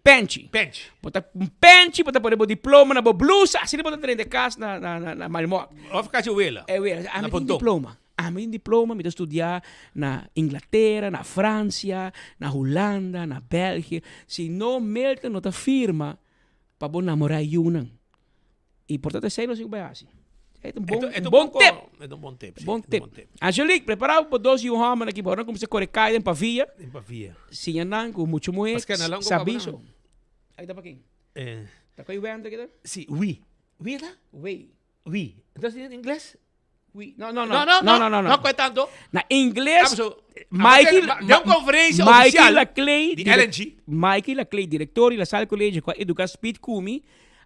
penchi. Penchi. Bo ta un penchi, bo ta pone bo diploma na bo blusa, asina bo ta drenta cas na na na na Malmok. Of cachi wela. E wela, ami tin diploma. Ami tin diploma, mi ta studia na Inglatera, na Francia, na Hulanda, na België. Si no Milton no ta firma pa bo namora yunan. I por tanto esei nos tin ku bai hasi. Esei ta un bon, un bon tip. E ta un bon tip, si. Bon tip. Angelique, prepara bo pa dos yu hòmber aki, bo nan kuminsá kore kai den pavia. Den pavia. Siña nan ku muchu muhé Paske na longo sabi kaba so. nan. Aki ta pa ken? Eh. Ta koi Wender kita? Si, wi. Wi ta? Wi. Wi. Entonces in ingles? Wi. No, no, no. No, no, no, no, no, no. No koi tanto. Na ingles, Ah, so, Mikey, de un conferencia Mikey oficial Laclay, di direc- LNG. Mikey Laclay, director di La Salle College, cu a educa Speed Kumi,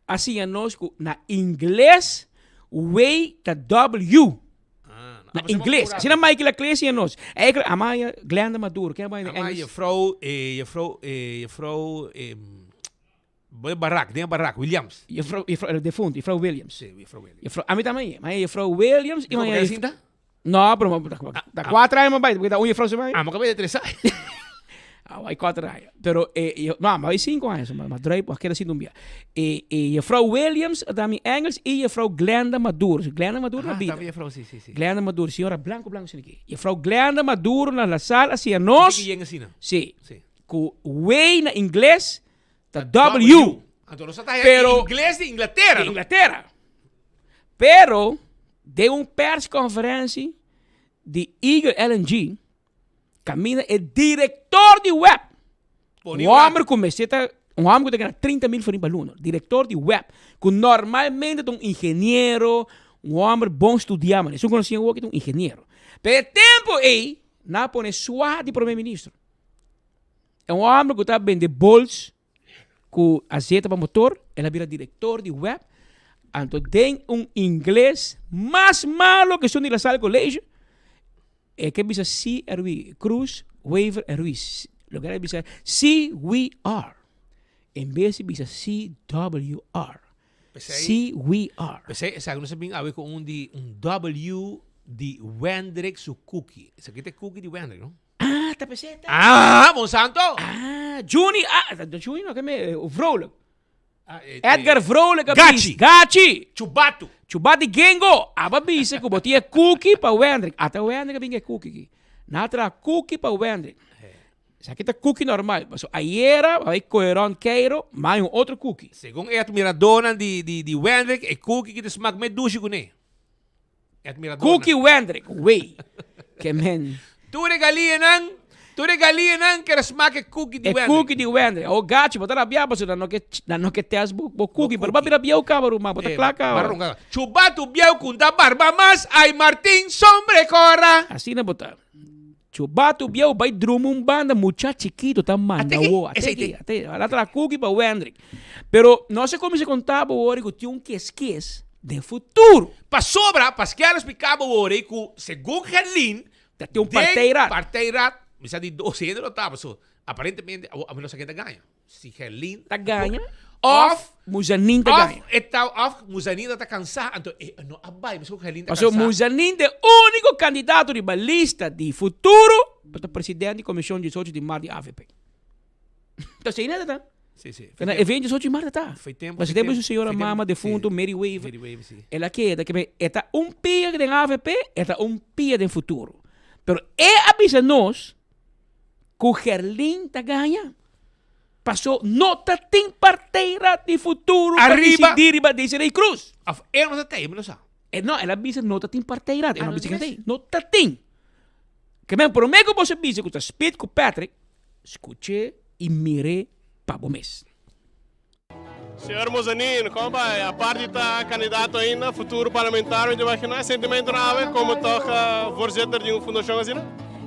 a siña nos cu na ingles W ta W. Na ingles. Asina Mikey Laclay a siña nos. Eigenlijk, amaya Glenda Maduro, ken a bay na Amaya Engels? juffrouw, eh, juffrouw, eh, juffrouw, eh, Boy Barak, den Barak, Williams. Juffrouw, juffrouw, el defunto, juffrouw Williams. Sí, juffrouw Williams. Juffrouw, a mi tambe, maar juffrouw Williams. Di como que sinta? No, pero ma, da cuatro años bai, porque da un juffrouw se bai. Ah, maar de tres años. Ah, bai cuatro años. Pero, eh, no, maar cinco años, maar, maar drie, maar queda sin un día. Eh, eh, juffrouw Williams, dami Engels, y juffrouw Glenda Maduro. Glenda Maduro na Ah, vida. tambe juffrouw, sí, sí, sí. Glenda Maduro, señora blanco, blanco, sin aquí. Juffrouw Glenda Maduro na la sala, hacía nos. Tiki yen asina. Sí. Sí. Ku W na ingles ta W. Anto nos ta Pero- ingles di Inglatera. Di Inglatera. Pero den un persconferentie di Eagle LNG caminda e director di web. Poni Un homber cu mester ta un homber cu ta gana 30 mil florin pa luna. Director di web. Cu normalmente ta un ingeniero, un homber bon studia, man. Esun conoci awo ki ta un ingeniero. Pero e tempo ey nan a pone swa di prome ministro. E un homber cu ta bende bols cu azeta pa motor, el a bira director di web, anto den un ingles mas malo cu esun di La Salle College, e ke bisa si er wi, Cruz, Wever en Ruiz. Loke el a bisa si we are, en bes di bisa CWR. Si we are. Pesey esaki nos a bin awe cu un di un W di Wendrick su cookie. Esaki ta e cookie di Wendrick, no? Ah, ta pesey ta. Ah, Monsanto! Ah, Juni, ah, Juni no, ke me, Vrolijk. Ah, eh, Edgar eh, Vrolijk a Gachi. bisa. Gachi! Chubatu. Chubatu Gengo! Aba bisa ku bo tin e cookie pa Wendrick. Ata Wendrick a bin ku e cookie aki. Nan a traha cookie pa Wendrick. Esaki ta cookie normal. Paso ayera a bai koe rond Cairo, ma hay un otro cookie. Segun e admiradornan di, di, di Wendrick, e cookie ki ta smak mes dushi kuné. E admiradornan. Cookie Wendrick, wey. Ke men. Tur e galianan, tur e galianan ker smak e cookie di E Wendrick. cookie di Wendrick. O gachi, bo ta rabia pasobra nan no ke, nan no ke test bo, bo cookie. Pero bo a bira bieu kaba ruman, bo ta Eh, kla kaba. ba ronga. Chubatu bieu kun ta barba mas, ay Martin sombre kora. Asina bo ta. Chubatu bieu bai drumi un banda, mucha chikito ta manda Ate ki? wo. Ate Esei ki, te. ate, ala tra cookie pa Wendrick. Pero nos a cuminsa conta bo wori cu tin un keskes den futuro. Pasobra, Pascal a splica bo wori cu segun Gerlin, Ta tin un den partijraad. partijraad, mi sa di dos hende lo ta, paso aparentemente, awor ami no sa ken ta gaña. Si Gerlin Ta gaña? Of Muzanin ta gaña. Of e ta of Muzanin ta cansá, anto e no a bai, mesco cu Gerlin ta Paso cansá. Muzanin ta e único candidato riba lista di futuro pa ta presidente di comision 18 di mart di avp. Ta asina ta ta. Sí, sí. Na evento 18 di mart ta ta. Foi tempo, Paso foi tempo su tempo, señora foi tempo, mama defunto sí. Mary Wever. Mary Wever, sí. El a keda ke e ta un pia den avp, e ta un pia den futuro. Pero e a bisa nos cu Gerlin ta gaña. Paso no ta tin partera di futuro pa Arriba. disidí riba Desiree Cruz. Of e no ta tei, mi no sa. E no, el a bisa no ta tin partera, e Ah, no no bisa ta ken tei. No ta tin. Ke men promé ku boso bisa ku ta Speed ku Patrick, skuch'é i mir'é pa bo mes. Señor Mozanin, con bay? Apart di ta candidato ainda, futuro parlamentario, mi ta imagina e sentimento nan awe como toch voorzitter di un fundacion asina?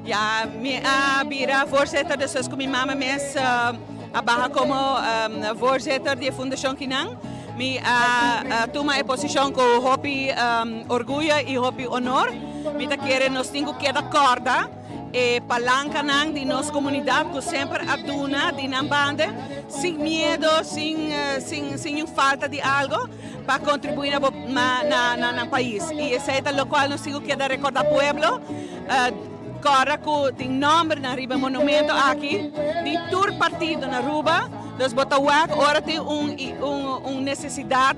Ya, mi a bira voorzitter despues cu mi mama mes a baha como voorzitter di e fundacion kinan. Mi a tuma e posicion cu hopi orguyo y hopi honor. Mi ta kere nos tin cu keda corda E palancanan di nos comunidad cu semper a duna di nan banda sin miedo, sin sin sin un falta di algo pa contribui na bo na na nan pais. Y esey ta locual nos tin cu keda recorda pueblo, corda cu tin nombernan riba e monumento aki di tur partido na Aruba, dus bo ta wak ora tin un un necesidad.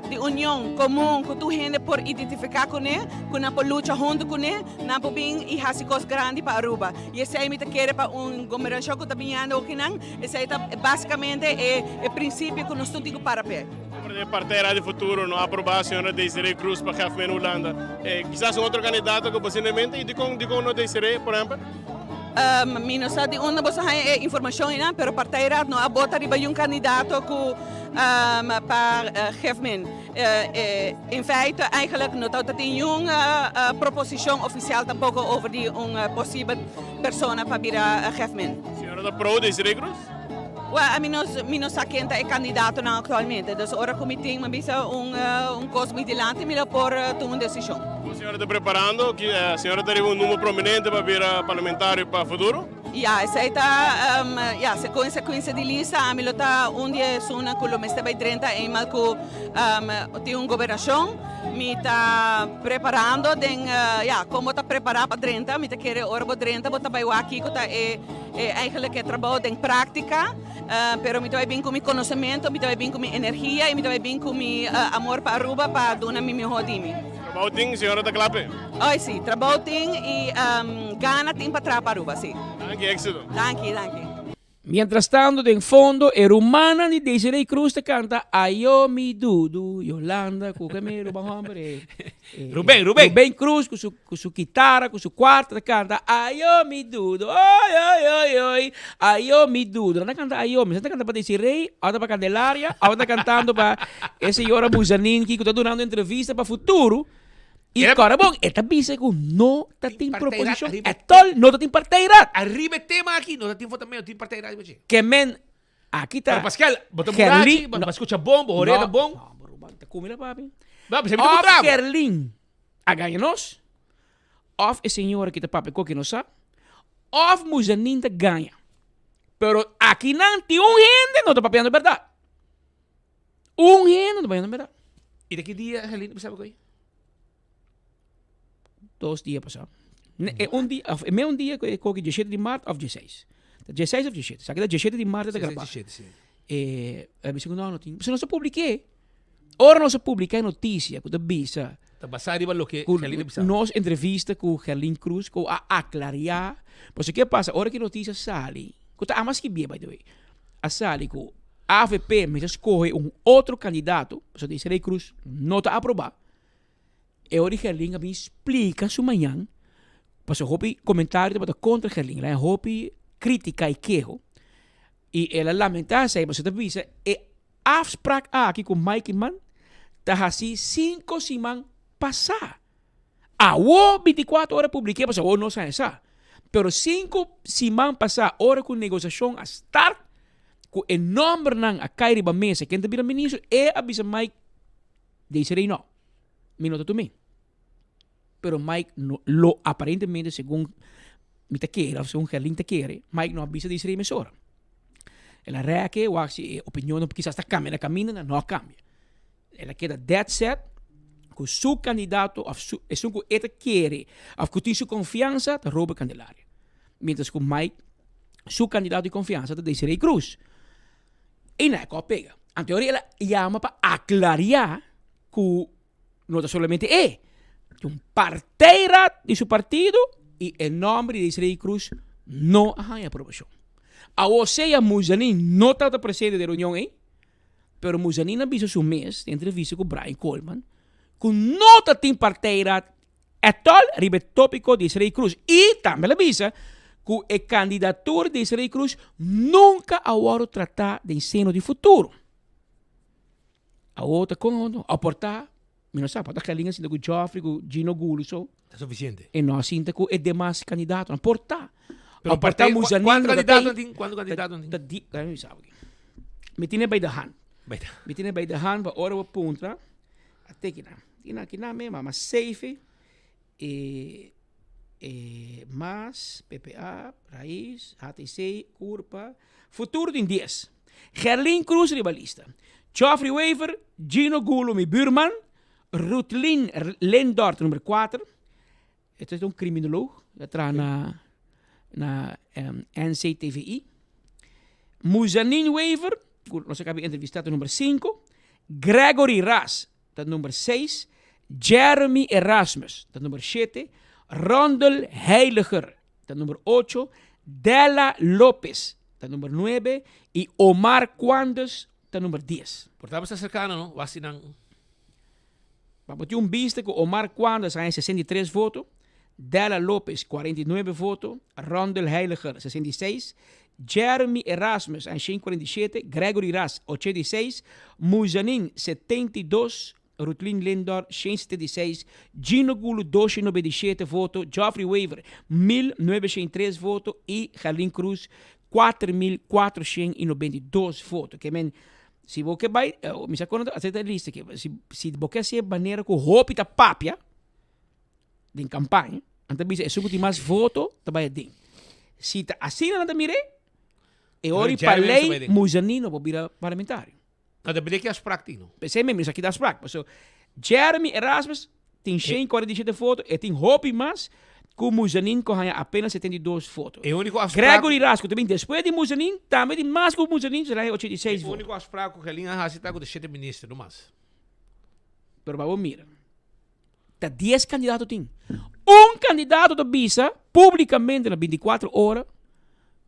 Di union komun ku tur hende por identifiká kuné, ku nan por lucha huntu kuné, nan por bin i hasi kos grandi pa Aruba. I esei mi ta kere pa un gobernashon ku ta biniendo okinan, esei ta basikamente e e prinsipio ku nos tur tin ku para p'e. Sobre di partera di futuro no aprobá señora Desiree Croes pa Gef Meno Hulanda. Kisas un otro kandidato ku bo sin den mente i dikon dikon no Desiree por ehèmpel? Mi no sa di unda boso haña e informashon einan, pero partijraad no a bota riba yun kandidato ku pa Gevmin. In feite eigenlijk no tabata tin yun proposishon ofisial tampoko over di un posibel persona pa bira Gevmin. Señora ta pro Desiree Cruz? Wel, ami no mi no sa ken ta e kandidatonan aktualmente, dus ora ku mi tin mi bisa un un kos mi dilanti mi lo por tuma un desishon. Kon señora ta preparando? Señora ta riba un number prominente pa bira parlamentario pa futuro? Ya, esei ta, ya, segun e sekuensia di lista ami lo ta un di esunnan ku lo mester bai drenta eenmaal ku tin un gobernashon. Mi ta preparando den, ya, kon bo ta prepará pa drenta, mi ta kere ora bo drenta bo ta bai wak kiko ta e E eigenlijk e trabou den práktika, pero mi ta bai bin ku mi konosementu, mi ta bai bin ku mi energia i mi ta bai bin ku mi amor pa Aruba pa duna mi mihó di mi. Trabou tin, señora ta kla p'e? Oi si, trabou tin i gana tin pa traha pa Aruba, si. Danki, éxito. Danki, danki. Mientrastanto den fondo e rumannan di Desiree Cruz ta canta Ayo mi dudu Yolanda cu keme ruman homber e Ruben, Ruben. Ruben Cruz cu su cu su kitara cu su cuarta ta canta Ayo mi dudu oy oy oy oy Ayo mi dudu nan ta canta ayo mi sa ta canta pa Desiree of ta pa Candelaria of ta cantando pa e señora Buzaninki cu ta dunando entrevista pa Futuro Y kòrda bon, e ta bisa ku no ta tin proposishon at all, no ta tin partijraad. Ariba e tema aki, no ta tin votamento, tin partijraad riba dje. Ke men, aki ta. Pero Pascal, bo ta burachi, bo skucha bon, bo horea ta bon. No, bo ruman, ta kumi la papi. Ba, bisa mi ta Of bravo. Gerlin a gaña nos, of e señora ki ta papia koki no sa, of Muzanin ta gaña. Pero akinan tin un hende no ta papiando bèrdat. Un hende no ta papiando bèrdat. I ta ki dia Gerlin a bisa bo koe? Dos dia pasá. E un dia, of e me un dia ku e koki diesshete di mart of diesseis. Ta diesseis of diesshete. Sa ki ta diesshete di mart e ta grabá. Diesshete, si. E a bisa ku no, no tin. Pasobra nos a publik'é. Ora nos a publiká e notisia ku ta bisa. Ta basá riba loke ku Gerlin a bisa. Nos entrevista ku Gerlin Cruz ku a aklariá. Pasobra ke pasa ora ku e notisia sali, ku ta ama skibié by the way, a sali ku avp mester skohe un otro kandidato, pasobra Desiree Cruz no ta aprobá. E ora di Gerlin a bin splika su mañan, pasobra hopi komentario tabata kontra Gerlin, el a haña hopi krítika i keho, i el a lamentá esei, pasobra ta bisa e afsprak aki ku Mike Eman ta hasi sinku siman pasá. Awo bintikuater ora publik'é pasobra awo nos haña sa, pero sinku siman pasá ora ku negosiashon a start, ku e nòmbernan a kai riba mesa ken ta bira ministro, e a bisa Mike, Desiree no, mi no ta tum'é. Pero Mike no lo aparentemente segun mi ta kere of segun Gerlin ta kere, Mike no a bisa Desiree mesora. El a rèk e, wak si e opinionnan kisas ta kambia na kaminda, nan no a kambia. El a keda dead set ku su kandidato òf su esun ku e ta kere òf ku tin su konfiansa ta Robert Candelaria. Mientras ku Mike su kandidato di konfiansa ta Desiree Croes. I nan a kò pega. Anto el a yama pa aklariá ku no ta solamente e, tin un partijraad di su partido i e nòmber di Desiree Croes no a haña aprobashon. Awor sea Muzanin no tabata presente den e reunion ei, Pero Muzanin a bisa su mes den entrevista ku Brian Coleman ku no ta tin partijraad at all riba e tópiko di Desiree Croes i tambe el a bisa ku e kandidatura di Desiree Croes nunka a wòrdu tratá den seno di futuro. Awor ta kon awor a porta mi no sa por ta Gerlin a sinta ku Geoffrey ku Gino Gulu so. Ta sufisiente. E no a sinta ku e demas kandidatonan. Por ta. Pero A por ta partij, Muzanin kuantu no ta kandidato tei. tin? Kuantu kandidato tin? Ta di, laga mi bisa bo aki. Mi tine bij de hand. Bij de Mi tine bij de hand pa ora bo puntra, a teki nan. Tin aki nan me, mama Seife, e e mas, PPA, Raiz, HTC, Curpa, Futuro tin dies. Gerlin Cruz riba lista. Geoffrey Wever, Gino Gulo mi buurman, Rutlin Lindort nummer kuater. E ta un kriminoloog, e a traha na na NCTVI. Muzanin Wever, ku nos a kaba di entrevistá ta number sinku. Gregory Ras ta number seis. Jeremy Erasmus ta number shete. Rondel Heiliger ta number ocho. Della Lopez ta number nuebe. I Omar Quandes ta number dies. Por ta bo sta serkano no, wak si nan. Pa bo tin un bista ku Omar Quandes haña 63 voto, Della Lopez 49 voto, Rondel Heiliger 66, Jeremy Erasmus haña 147, Gregory Ras 86, Muzanin 72, Rutlin Lindor 176, Gino Gulu 297 voto, Geoffrey Wever 1903 voto i Gerlin Cruz 4492 voto. Ke men Si bo ke bai, mi sa kono ta e lista aki, si si bo ke hasi e manera ku hopi ta papia den kampaña, nan ta bisa esun ku tin mas voto ta bai aden. Si ta asina nan ta mir'é, e ora di pa lei Muzani no por bira parlamentario. No, depende ki afsprak tin no. P'esei mi sa ki ta afsprak, pasobra Jeremy Erasmus Tin 147 foto, e tin hopi mas ku Muzanin ku haña apenas 72 foto. E úniko afsprak. Gregory Ras ku ta bin despues di Muzanin, tambe tin mas ku Muzanin, su haña 86 voto. E úniko afsprak ku Gelin a hasi ta ku ta shete minister, no mas. Pero pa bo mira, ta dies kandidato tin. Un kandidato ta bisa públikamente na 24 ora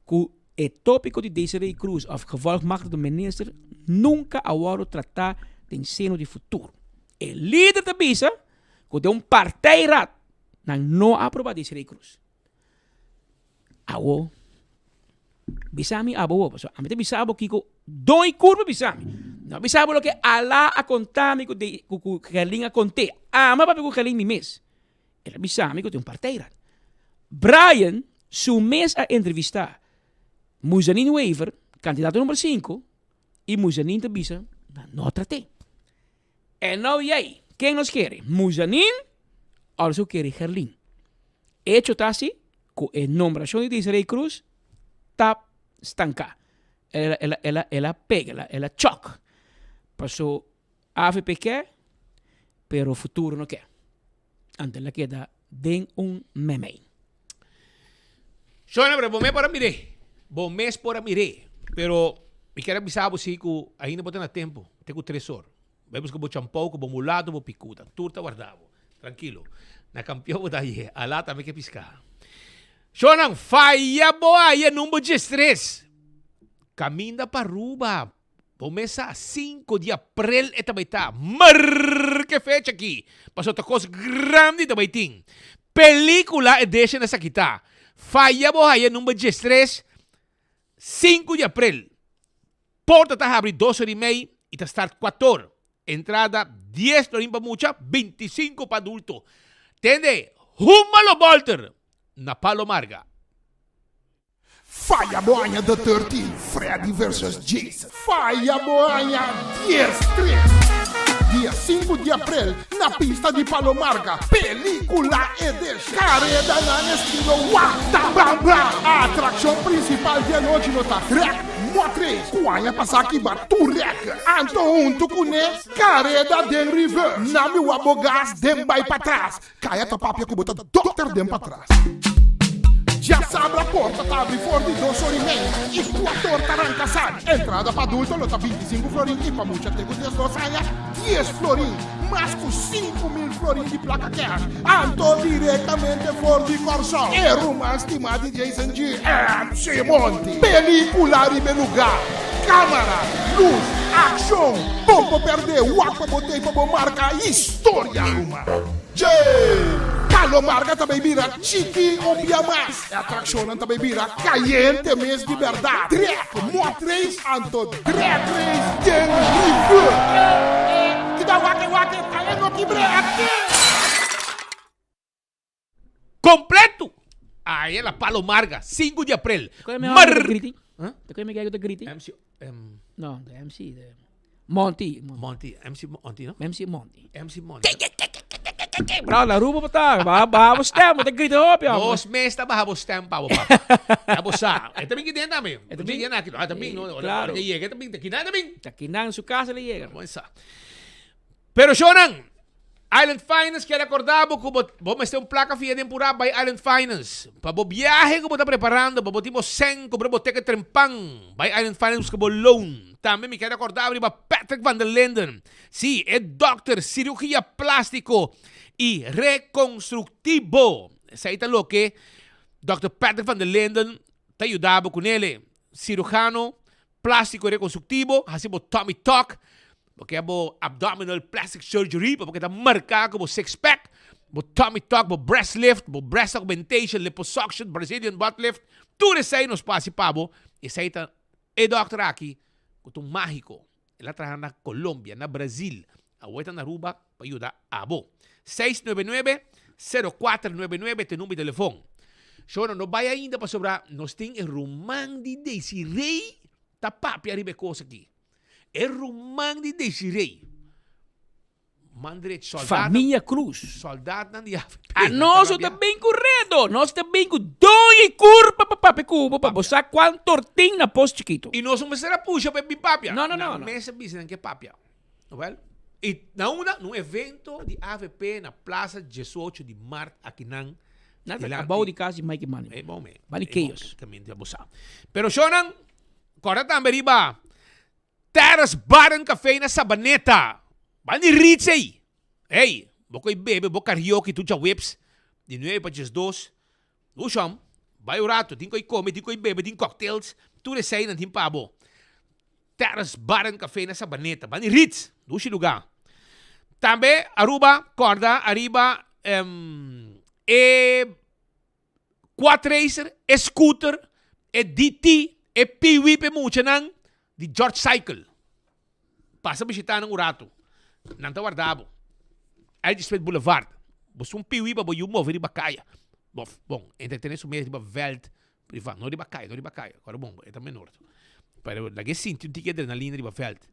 ku e tópiko di Desiree Croes òf gevolgmachtigde minister nunka a wòrdu tratá den seno di futuro. E lider ta bisa ku den un partijraad nan no a aproba Desiree Croes. Awo, bisa mi abo bo, pasobra ami ta bisa bo kiko Don y Curpa bisa mi. No a bisa bo loke Ala a konta mi ku ku Gerlin a kont'é. Ami a papia ku Gerlin mi mes. El a bisa mi ku tin un partijraad. Brian su mes a entrevista Muzanin Wever, kandidato number sinku, y Muzanin ta bisa nan no trat'é. E nou yei, ken nos kere? Muzanin of nos kere Gerlin? Echo ta si ku e nombrashon di Desiree Croes ta stanká. El a, el a, el a pega, el a, el a chòk. Paso avp ke, pero futuro no ke. Anto el a keda den un memei. Shona, pero bo mes por a mir'é. Bo mes por a mir'é. Pero mi kier a bisa bo si ku ainda bo ta na tempu, te ku tres or. Bai buska bo champou ku bo mulato, bo pikuta. Tur ta warda bo. Trankilo. Na kampion bo ta haye. Alá tambe ke piská. Shonnan, faya bo haye number diestres. Kaminda pa Aruba. Bo mes sa, sinku di aprel e ta bai ta. Marka e fecha aki, pasobra ta kos grandi ta bai tin. Pelikula edition esaki ta. Faya bo haya number diestres, sinku di aprel. Porta ta habri dos or i mei i ta start kuator. Entrada dies florin pa mucha, bintisinko pa adulto. Tende, huma lo bolter na Palo Marga. Faya bo aña The 13, Freddy versus Jason. Faya bo aña 10 tres. Dia. dia 5 di aprel na pista di Palo Marga, Pelicula Edition. Karedanan estilo Wata Bam Bam. Atrakshon prinsipal di anochi lo ta Trek Mot Race ku aña pasá kiba tur rèkè. Anto huntu kuné kareda den reverse. Na mi wak bo gas den bai patras. Kaya ta papia ku bo ta dòkter den patras. Djasabra porta ta abri for di dos or i mei i kuator ta ranka sali. Entrada pa adulto lo ta 25 florin i pa mucha te ku 12 aña 10 florin. Mas ku 5000 florin di plaka kèsh. Anto direktamente for di Kòrsou e ruman stimá di Jason G. MC Monty. Pelíkula riba e lugá. Kámara, lus, akshon. Bon bo pèrdè, wak pa bo tei pa bo marka historia ruman. Dje! Palo Marga ta bay bira chiki un bia mas. E atraccionnan ta bay bira cayente mes di berdad. Drek mot race anto drag race den rivier. Kida wak e wak e ta e no kibre aki. Completo! Aya la Palo Marga, 5 di april. Mar. Te koe me gay ku ta griti? MC, um, No, de MC, de Monty. Monty, MC Monty, no? MC Monty. MC Monty. Bro, la Aruba pa ta, ba ba bo stem, bo ta grita hopi, hombre. Nos mes ta baha bo stem pa bo papa. Ya bo sa. E ta bin ki den tambe. E ta bin? Llega aki, ah, ta bin, no? Claro. Ora que llega, ta bin, ta kinan ta bin. Ta kinan su casa le llega. Bon sa. Pero shownan, Island Finance kier acorda bo cu bo bo mester un placa fia den pura bay Island Finance. Pa bo biahe cu bo ta preparando, pa bo tin bo cen, cumpra bo ticket trempan, bay Island Finance busca bo loan. Tambe mi kier acorda bo riba Patrick van der Linden. Si, e dokter cirugia plastico y reconstructivo. Esey ta loke Dokter Patrick van der Linden ta yuda bo cunele. Cirujano Plástico reconstructivo, haci bo tummy tuck, bo ke bo abdominal plastic surgery pa bo keda marca cu bo six pack, bo tummy tuck, bo breast lift, bo breast augmentation, liposuction, Brazilian butt lift, tur esey nos por haci pa bo, esey ta e dokter aki cu ta un magico, el a traha na Colombia, na Brazil, awor e ta na Aruba pa yuda abo. 699 0499 ta e number di telefon. Shona no bai ainda pasobra nos tin e ruman di Desiree ta papia riba e kos aki. E ruman di Desiree. Man drechi soldaat. Familia Cruz. Soldaatnan di AVP. A nos ta bin ku redo. Nos ta bin ku doña y curpa pa papia ku bo pa bo sa cuan tortin na Pos Chiquito. Y nos no mester a pusha pa e bin papia. No, no, no. Nan mes a bisa nan ke papia. Wel, y na unda? Na un evento di AVP na Plaza 18 di Mart akinan. Na abou di cas di Mike Manning. E bon me. Bali chaos. Caminda bo sa. Pero shonan, corda tambe riba Terrace Bar and Café na Sabaneta. Bani Ritz ey. Hey, bo koy bebe bo karaoke tu djaweps di 9 pa 12. Ushom, bai un rato, tin koy come, tin koy bebe, tin cocktails, tur esey nan tin pa bo. Terrace Bar and Café na Sabaneta, bani Ritz, dushi lugar. Tambe Aruba, corda ariba e quad racer, e scooter, e DT, e Piwi p'e muchanan di George Cycle. Pasa bishita nan un rato. Nan ta warda bo. L.G. Smith Boulevard. Bo sun Piwi pa bo yu move riba kaya. Bo, bon, entretene su mes riba veld priva. No riba kaya, no riba kaya. Ora bon, e ta menor. Pero laga e sinti un tiki adrenalina riba veld.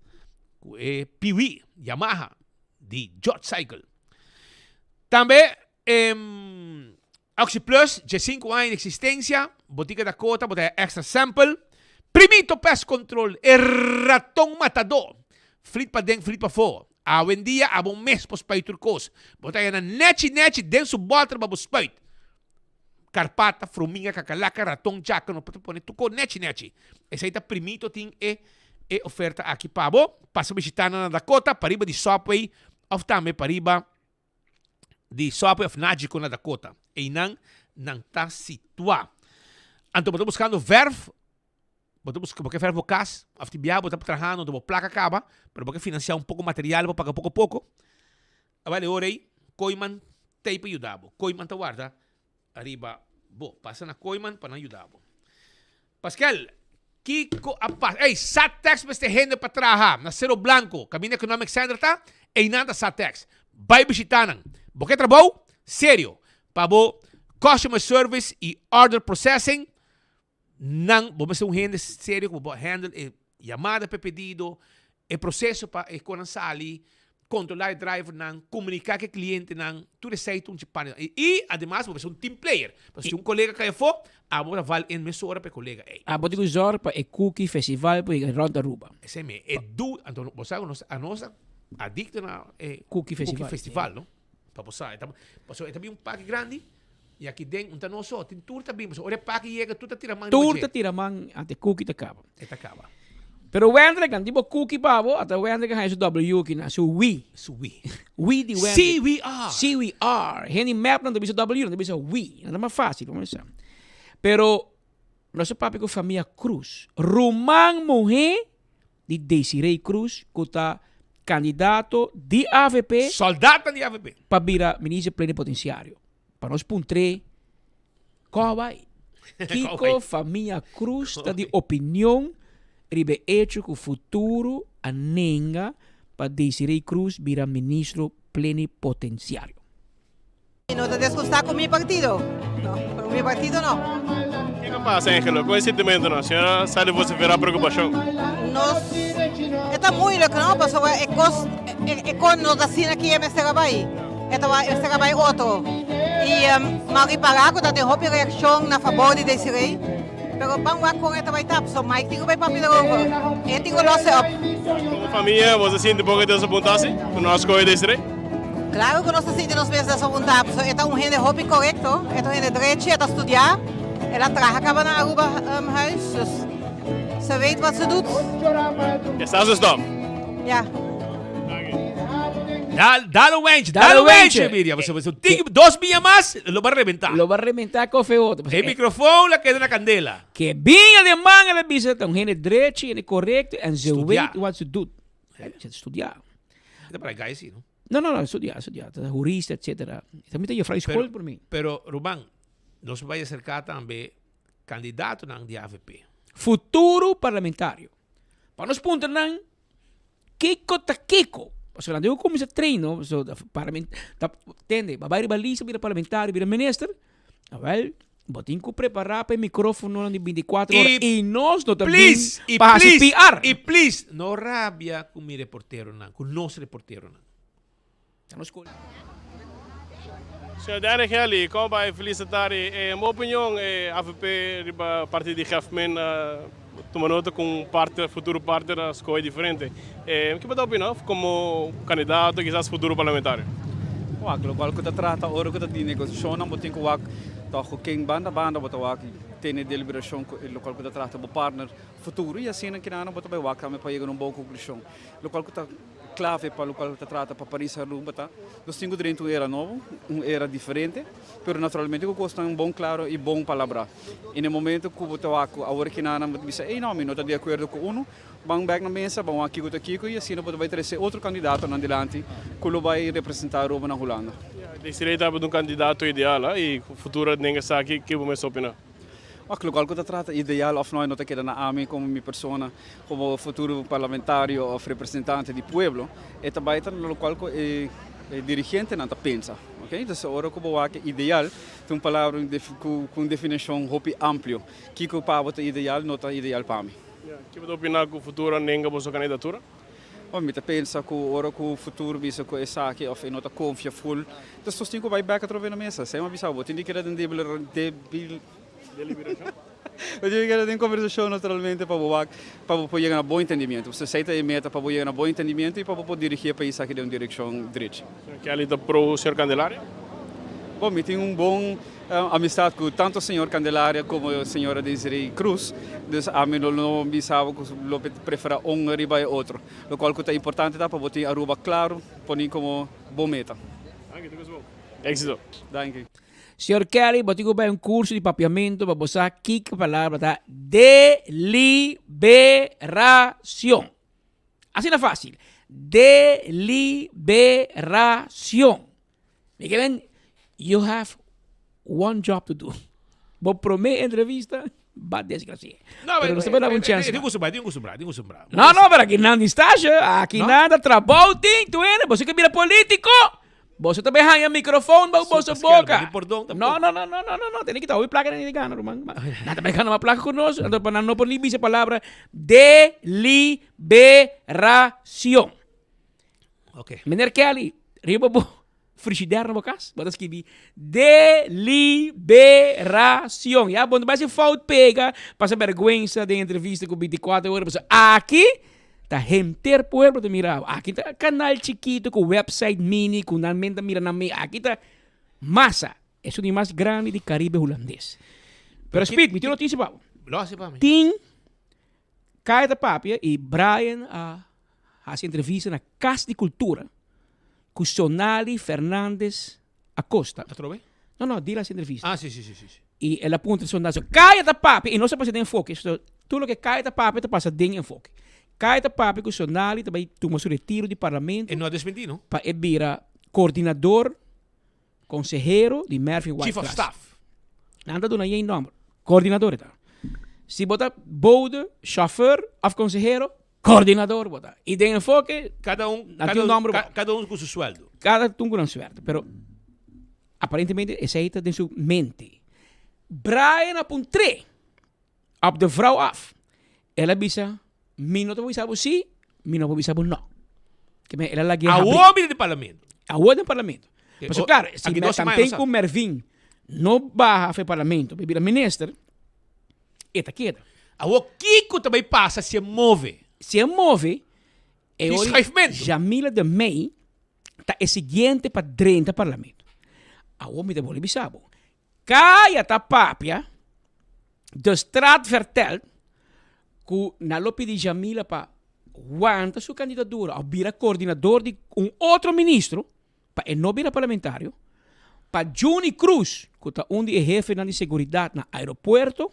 Ku e Piwi Yamaha di George Cycle. Tambe OxyPlus, dje sinku aña di eksistensia, Botica Dakota bo ta haya extra sample, Primito Pest Control, e raton matadó, Flit paden, flit pafó, awendia abo mes por spuit tur kos, bo ta haya nan nechi nechi den su bòter pa bo spuit, karpata, fruminga, kakalaka, raton, djaka, no por ta pone tur kos nechi nechi, esei ta Primito tin e e oferta aki pa bo, pasa bishita nan na Dakota, pariba di Subway òf tambe pariba. di Subway of Nagico na Dakota. Einan nan ta situá. Anto bo ta buskando verf, bo ta buska, bo ke verf bo kas, of tin biaha bo ta trahando anto bo plaka kaba, pero bo ke finansiá un poko material bo paga poko poko. Awel e ora ei Kooiman ta ei pa yuda bo. Kooiman ta warda ariba bo. Pasa na Kooiman pa nan yuda bo. Paskel, kiko a pasa? Ey, Satex mester hende pa traha na Cerro Blanco, kaminda Economic Center ta, eynan ta Satex. Bai bishita nan. Bo ke trabou? Serio. Pa bo customer service y order processing, nan, bo mester un hende serio ku bo por handle e yamada pa e pedido, e proceso pa e konan sali. Kontrolá e drivernan, komuniká ku e klientenan, tur esei ta un chipani. I, i ademas bo mester un team player. Pasobra si un kolega kai afó, abo ta val in mesora pa e kolega ei. Abo tin ku zòrg pa e Cookie Festival por yega rònt Aruba. Esei mi, e du, anto bo sa ku nos, anos ta adikto na e Cookie Festival. Cookie Festival, no? Pa bo sa, e ta, pasobra e ta bin un paki grandi, i aki den un ta nos so, tin tur ta bin, pasobra ora e paki yega tur ta tira man riba Tur dje. ta tira man, anto e cookie ta kaba. E ta kaba. Pero Wendrick, nan di bo cookie pa bo, ata Wendrick a haña su W aki na, su we. Su we. We di Wendrick. Sí we are. Sí we are. Hende mep nan ta bisa W, nan ta bisa we. Nan ta mas fácil, pa mesa. Pero, nos a papia ku famia Cruz. Ruman muhé di Desiree Cruz, ku ta kandidato di avp. Sòldatnan di avp. Pa bira minister plenipotenciario. Pa nos puntr'é Kò bai? Kiko famia Cruz ta di opinion riba e echo ku futuro a nenga pa Desiree Cruz bira ministro plenipotenciario? Mi no ta disgustá ku mi partido. No, ku mi partido no. Kiko a pasa, Angelo? Kon e sintimentonan? Señora sa di vociferá preokupashon. Nos, e ta moeilijk no, pasobra e kos, e kon no ta asina ki e mester a bai. E ta wak mester a bai otro. I m'a ripará ku ta tin hopi reakshon na fabor di Desiree, pero ban wak kon e ta bai ta. So Mike tin ku bai papia erover. E tin ku lòs e òp. Komo famia bo ta sinti poko desapuntá si ku no a skohe Desiree? Klaro ku nos ta sinti nos mes desapuntá, pasobra e ta un hende hopi korekto, e ta un hende drechi, e ta studiá, el a traha kaba na Aruba Huis, dus ze weet wat ze doet. E sa su stòf. Ja. Dal, dal un wentje, dal un wentje, Miriam. Pasobra si un tiki, dos biña mas, lo ba rebentá. Lo ba rebentá kofe otro. E microfoon la keda na kandela. Ke biña den manga la bisa ta un hende drechi, hende korekto en ze Studiá. weet wat ze doet. Ze studiá. Ta para gai si, no? No, no, no, studiá, studiá. Ta hurista, etcétera. Ta mi ta juffrouw school por mi. Pero, Ruman, nos bai aserká tambe kandidatonan di avp. Futuro parlamentario. Pa nos puntra nan Kiko ta kiko? Pasobra nan debe kuminsá train no, so ta parlament ta tende bo a bai riba lista bira parlamentario bira minister awel bo tin ku prepará pa e mikrofononan di binti kuater ora i nos no ta bin pa hasi PR. I please no rabia ku mi reporteronan ku nos reporteronan. Ta nos kol. Señor Danny Kelly, como bay felicita y en mi opinion e avp riba parti di Gefmen a tuma nota cu un partner, futuro partner a scoge diferente. Kiba ta opina como candidato kisas futuro parlamentario? Wak, locual cu ta trata ora cu ta di negociacionnan bo tin cu wak toch cu ken banda banda bo ta wak tene deliberacion cu e locual cu ta trata bo partner futuro y asina kinanan bo ta bay wak tambe pa yega na un bon conclusion. Locual cu ta Clave pa locual ta trata pa Paris Aruba ta, nos tin cu drenta un era nobo, un era diferente, pero naturalmente cu cosnan bon claro y bon palabrá. Y na e momento cu bo ta wak cu awor kinanan bo ta bisa, ey no, mi no ta di acuerdo cu uno, ban bek na mesa, ban wak kico ta kico y asina bo ta bay trece otro candidatonan dilanti cu lo bay representa Aruba na Hulanda. Desiree tabata un candidato ideal y futuro den esaki, kico bo mester opina? Wak, lokual ku ta trata ideal òf no, e no ta keda na ami komo mi persona, komo futuro parlamentario òf representante di pueblo. E ta bai ta na lokual ku e dirigentenan ta pensa. Oke, entonces ora ku bo wak ideal ta un palabra ku un definishon hopi amplio. Kiko pa bo ta ideal no ta ideal pa mi. Ke bo ta opiná ku futuro a nenga boso kandidatura? Bon, mi ta pensa ku ora ku futuro bisa ku esaki òf e no ta konfia ful, entonces nos tin ku bai bèk atrobe na mesa. Esei mi a bisa bo, tin di keda den debil, Deliberashon. Bo tin di keda den kombersashon naturalmente pa bo wak, pa bo por yega na bon entendimiento. Pasobra esei ta e meta, pa bo yega na bon entendimiento i pa bo por dirigí e pais aki den un direkshon drechi. Señor Kelly ta pro señor Candelaria? Bon, mi tin un bon amistad cu tanto señor Candelaria como señora Desiree Cruz, dus ami lo no bisa bo cu lo prefera un riba e otro. Locual cu ta importante ta pa bo tin Aruba claro poni como bo meta. Danki, tur cos bon. Exito. Danki. Señor Kelly, bo tin cu bay un curso di papiamento pa bo sa kiko palabra ta deliberacion. Asina facil. Deliberacion. Mi ke men, you have one job to do. Bo prome entrevista, ba desgracia. No, pero nos ta daba un chance. Tin kustumbrá, tin kustumbrá, tin kustumbrá. No, no, pero aki nan di stage, aki No? nan ta trabou tin, tu hende, boso ke bira politico. Boso ta bay haña microfoon bou boso boca. Ni pordon tampoco. No, no, no, no, no, no, no, tene kita hopi placa nan di gana, ruman. Nan ta bay gana mas placa ku nos, anto pa nan no por ni bisa palabra deliberacion. Ok. Meneer Kelly, riba bo frigidaire na bo cas, bo ta skibi deliberacion. Ya, bo no bai haci fout pega, pasa berguensa den entrevista cu 24 ora, pasobra aki ta henter pueblo ta mira bo. Aki ta canal chikito cu website mini cu nan men ta mira nan me. Aki ta masa. Esun di mas grandi di Caribe Hulandes. Pero Speed, mi tin noticia pa bo. Lo haci pa mi. Tin Kaya ta papia y Brian a haci entrevista na Cas di Cultura cu Sonali Fernandez Acosta. Atrobe? No, no, Dila haci entrevista. Ah, si, si, si, si. Y el a puntra Sonali, so, Kaya ta papia y nos a pasa den enfoke. So, tur loke Kaya ta papia ta pasa den enfoke. Kaya ta papia cu Sonali ta bay tuma su retiro di parlamento. E no a desmenti, no? Pa e bira coordinador Consehero di Mervin White Chief of Class. Staff. Nan ta duna yen nomber. Coordinador e ta. Si bo ta bode, chauffeur of consehero, coordinador bo ta. Y den enfoke, Cada un, nan cada tin un un, nomber ca, bo. cada un cu su sueldo. Cada un cu nan sueldo. Pero aparentemente esey ta den su mente. Brian a puntr'é op de vrouw af. El a bisa, mi no ta por bisa bo sí, mi no por bisa bo no. Ke men el a lag'é habri. Awor bini den parlamento. Awor den parlamento. Ke Pasobra o- klaro, si aki mer dos siman tanten no sa. ku Mervin no baha for e parlamento pa e bira minister, e ta keda. Awor kiko ta bai pasa si e move? Si e move, e Tin ora schuifmento. Jamila de Mey ta e siguiente pa drenta parlamento. Awor mi ta bolbe bisa bo, Kaya ta papia, de straat vertelt, ku nan lo pidi Jamila pa wanta su kandidadura of bira koordinador di un otro ministro pa e no bira parlamentario, pa Juni Cruz, ku ta un di e hefenan di seguridat na aeropuerto,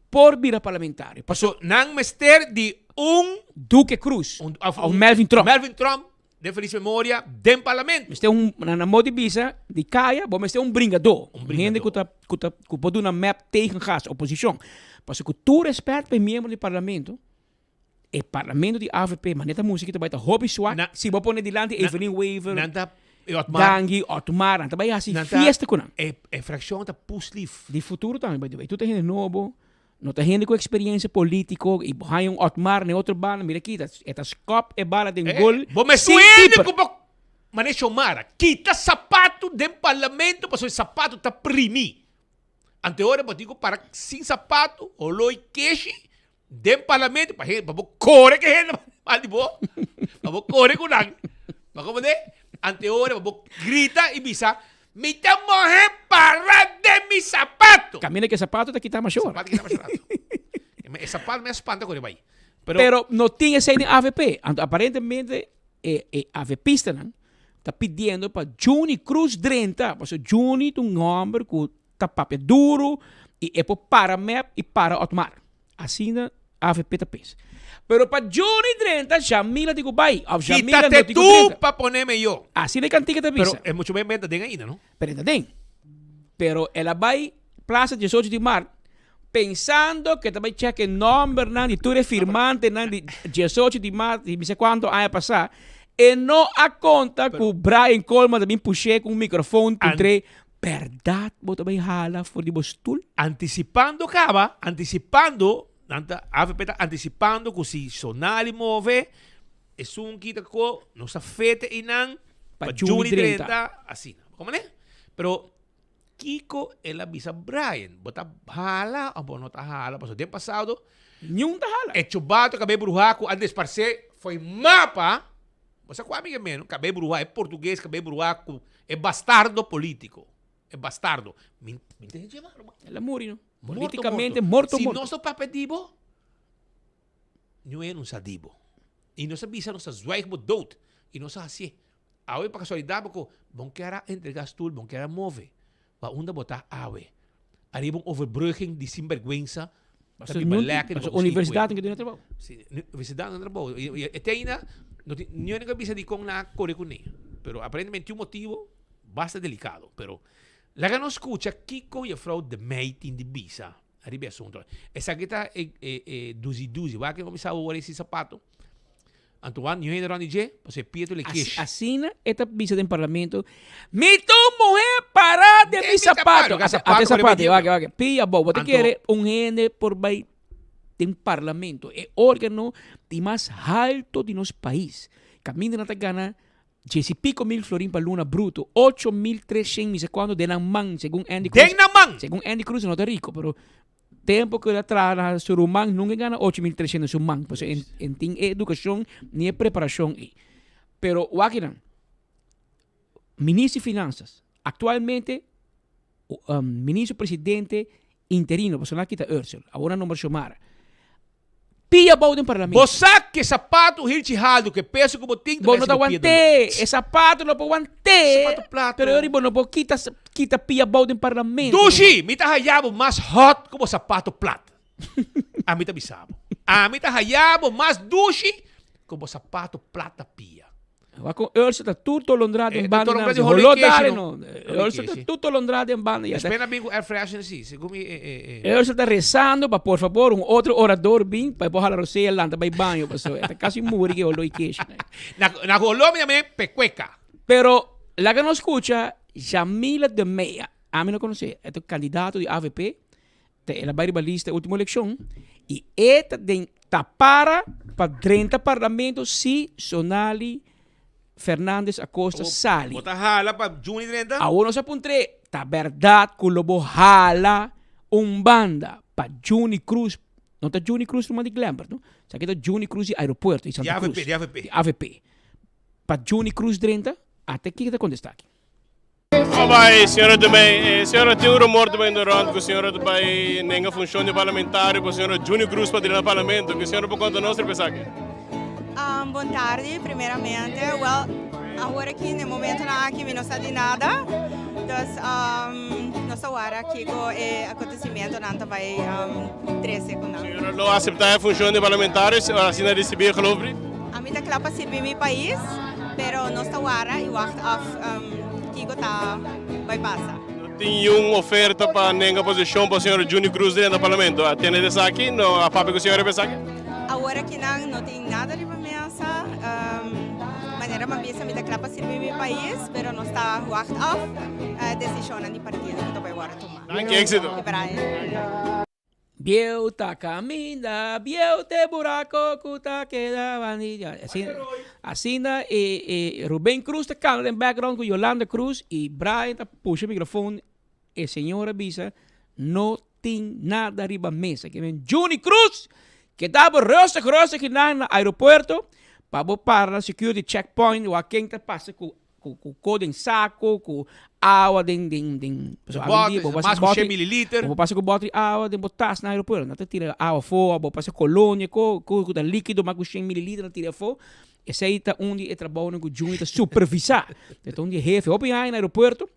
por bira parlamentario. Paso nan mester di un. Duque Cruz Un, of Melvin Tromp. Melvin Tromp Den feliz memoria den parlamento. Mester un, na na modo di bisa, di kaya, bo mester un bringadó. Un Un hende ku ta, ku ta, ku por duna mep tegengas, oposishon. Pasobra ku tur respèt pa e miembro di parlamento, e parlamento di avp, manera ta musika ta bai ta hopi swak, Na- si bo pone dilanti na- Evelyn Wever, Nan ta, e Otmar. Dangui, Otmar, nan ta bai hasi Nan ta- fiesta ku nan. E, e frakshon ta puslief. Di futuro tambe, by the way. Tur ta hende nobo. No ta hende ku eksperiencia politico i bo haña un Otmar na e otro banda, mira aki, e ta skop e bala den gol Bo mes sin suende keeper. ku bo Mane Xiomara, kita sapato den parlamento pasobra e sapato ta primi. Anteora bo tin ku para sin sapato, holó i keshi den parlamento pa hende, pa bo kore ku e hende mal di bo, pa bo kore ku nan. Bo a komprende? Anteora pa bo grita i bisa Mi ta mohe para den mi sapato. Camina ke sapato ta kita masho. Sapato kita masho rato. E sapato me a spanta kore bai. Pero, Pero no tin esei den avp. Anto aparentemente e e avpistanan ta pidiendo pa Juni Cruz drenta. Pasobra Juni ta un homber ku ta papia duro i e por para mep i para Otmar. Asina avp ta pensa. Pero pa Juni drenta, Jamila tin ku bai. Of Jamila no Quítate tin ku tú drenta. pa poneme yo. Asina e kantika ta bisa. Pero e mucho men ta den ainda, no? Pero e ta den. Pero el a bai Plaza 18 di Mart pensando ku e ta bai chèk e nòmbernan di tur e firmantenan di 18 di mart di bisa kuantu aña pasá. E no a konta ku Brian Koolman ta bin push'é ku un mikrofon puntr'é Berdad bo ta bay hala for di bo stoel? Anticipando caba, anticipando, nan ta, avp ta anticipando cu si Sonali move, esun kita cu nos ta fete einan Pa pa Juni Juni 30. 30, asina. Bo comprende? Pero kico el a bisa Brian? Bo ta hala of bo no ta hala? Pasobra den pasado, Niun ta hala. E chubato cabey bruha cu a desparce fo'i mapa. Bo sa kua mi ke meno? Kabei bruha, e portugues kabei bruha ku e bastardo politico. E bastardo. Mi mi ta hende malo man. El a muri no. Morto, Politicamente morto, Si morto. nos no papia di bo, niun hende no sa di bo. I nos a bisa nos ta zwijg bo dood. I nos a hasié. Awe pa kasualidad bo ku bon kier a entrega stoel, bon kier a move. Pa unda bo ta awe? Ariba un overbrugging di sinberguensa ta biba lekker riba Universidad tin ke duna trabou. Si, universidad no trabou. E te ainda no tin niun hende ke bisa dikon nan a kore kuné. Pero aparentemente tin un motibo basta delikado. Pero laga nos skucha kiko juffrouw De Meij tin di bisa ariba e asunto. Esaki ta e e duzi duzi. Wak ke bo bisa awor esi sapato. Anto wan niun hende rond di dje, pasobra e pia tur e kesh. Asina e ta bisa den parlamento, Mi ta un muhé pará den mi sapato. Ate sapato, wak, wak, pia abou. Bo ta kere un hende por bai den parlamento, e organo di mas halto di nos pais, kaminda nan ta gana. Djes i piko mil florin pa luna bruto, 8300 mi sa kuantu den nan man, segun Andy Cruz. Den nan man! Segun Andy Cruz no ta riko, pero tempo ku el a traha na su ruman nunka e gana 8300 den su man, pasobra e e tin e edukashon ni e preparashon ei. Pero wak nan, Minister di Finansas, aktualmente Minister Presidente interino, pasobra nan a kita Ursel, awor nan nombra Xiomara. Pia bou den parlamento. Bo sa ke sapato hilchi haltu ke peso ku bo tin ta Bo no mester ta bo pia doló. want'é. E sapato no por want'é. Sapato plato. Pero yori bo no por kita kita pia bou den parlamento. Dushi, mi ta haya bo mas hot ku bo sapato plat. Ami ta bisa bo. Ami ta haya bo mas dushi ku bo sapato plat na pia. Wak con Ursa ta tur tolondra den Eh, banda. tolondra di na- holo Holo keshi, dare no. no. Holo Ursa ta keshi. tur tolondra den banda. Ya ta- Despues na bin cu air freshener si, segun mi eh, eh, eh. Ursa ta rezando pa por favor un otro orador bin pa e por hala rosea lanta bay baño paso e ta casi muri ke holo y keshi. Na na holo mi yama pecueca. Pero laga nos scucha Jamila de Mea, ami no conoce, e ta candidato di avp, Ta el a bai riba lista e ultimo eleccion y e ta den ta para pa drenta parlamento si Sonali Fernandez Acosta sali. Bo ta hala pa Juni drenta? Awor nos a puntr'é, ta berdad cu lo bo hala un banda pa Juni Cruz, no ta Juni Cruz ruman di Glenbert no, esaki ta Juni Cruz di aeropuerto di Santa Cruz. Di avp, di avp. Di avp. Pa Juni Cruz drenta? Ata kico ta contesta aki. Kon bai señora Dumey? E señora tin un rumor ta bayendo rond ku señora ta bai nenga funshon di parlamentario pa señora Juni Cruz pa drena parlamento. Ke señora por konta nos riba esaki? Bon tardi primeramente. Well, awor aki na e momentonan aki mi no sa di nada. Dus nos ta wara kiko e acontecimentonan ta bai trece cu nan. Señora lo acepta e funcion di parlamentario si asina ricibi e geloofbrief? Ami ta cla pa sirbi mi pais, pero nos ta wara y wacht af kico ta bai pasa. No tin niun oferta pa nenga posicion pa señor Juni Cruz drenta parlamento. A tende di esaki? No a papia cu señor riba esaki? Awor akinan no tin nada riba mesa. Manera mi a bisa mi ta cla pa sirbi mi pais, pero nos ta wacht af decisionnan di partido cu ta bai worde tuma. Danki, éxito. Bieu ta caminda, bieu t'e buraco cu ta keda bandida. Asina, asina e, e Ruben Cruz ta canta den background cu Yolanda Cruz y Brian ta pusha microfoon. E señora bisa, no tin nada riba mesa. Ke men Juni Cruz, keda bo rustig rustig hinan na aeropuerto pa bo para na security checkpoint wak ken ta pasa cu Ku ku ko den sako, ku awa den den den Bo bote, bo pasa mas ku shen mililiter. Bo pasa ku bote di awa den bo tas na aeropuerto. Nan ta tira awa afó, bo pasa kolonia ko ku ku ta likido mas ku shen mililiter nan tira afó. Esei ta un di e trabounan ku Juni ta supervisá. E ta un di e hefe. Hopi aña na aeropuerto.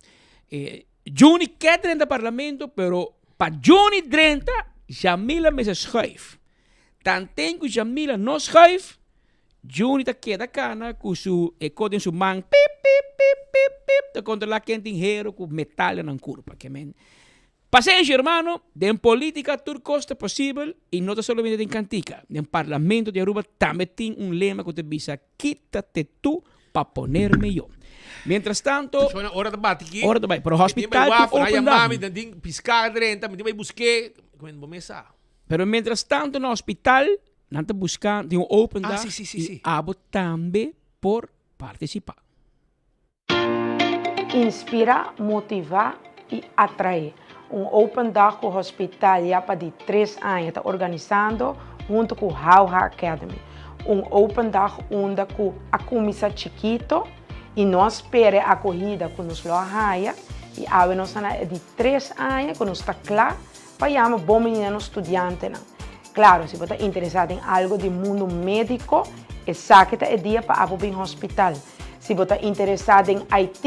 E Juni ke drenta parlamento pero pa Juni drenta Jamila mester schuif. Tanten ku Jamila no schuif Juni ta keda kana ku su e ko den su man pip pip pip pip pip ta kontrolá ken tin hero ku metal den nan kurpa. Ke men pasenshi hermano, den politika tur kos ta posibel i no ta solamente den kantika. Den parlamento di Aruba tambe tin un lema ku ta bisa quítate tú pa ponerme yo. Mientras tanto, Shona, ora ta bati ki. Ora ta bai, pero hospital tin tin open dag. Mi tin piská drenta, mi tin bai busk'é, bo mes sa. Pero mientras tanto na hospital Nan ta busca di un open Ah, dag sí, sí, sí, y sí. abo tambe por participa. Inspirá, motivá i atraé. Un open dag ku hospital ya pa di tres aña ta organisando huntu ku Hauha Academy. Un open dag unda ku a kuminsá chikito i no a spera e akohida ku nos lo a haya i awe nos ta na e di tres aña ku nos ta kla pa yama bon bini na nos studiantenan. Claro, si bo ta interesa den algo di mundo medico, esaki ta e dia pa abo bin hospital. Si bo ta interesa den IT,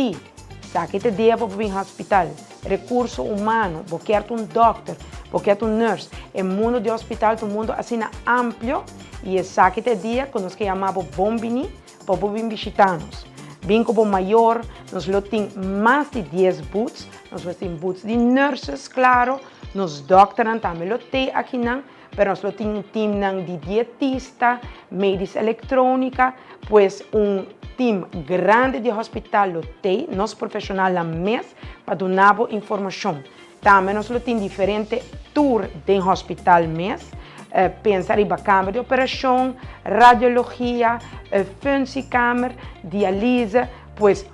esaki ta e dia pa bo bin hospital. Recurso humano, bo kier ta un dokter, bo kier ta un nurse. E mundo di hospital ta un mundo asina amplio y esaki ta e dia cu nos ke yama bo bon bini pa bo bin bishita nos. Bin cu bo mayor, nos lo tin mas di dies booths, nos lo tin booths di nurses, claro, Nos dòkternan tambe lo tei akinan, pero nos lo tin un teamnan di dietista, medisch elektronica, pues un team grandi di hospital lo tei, nos profesionalnan mes, pa duna bo informacion. Tambe nos lo tin diferente tour den hospital mes. Pensa riba kamer di operashon, radiologia, functiekamer, dialyse, pues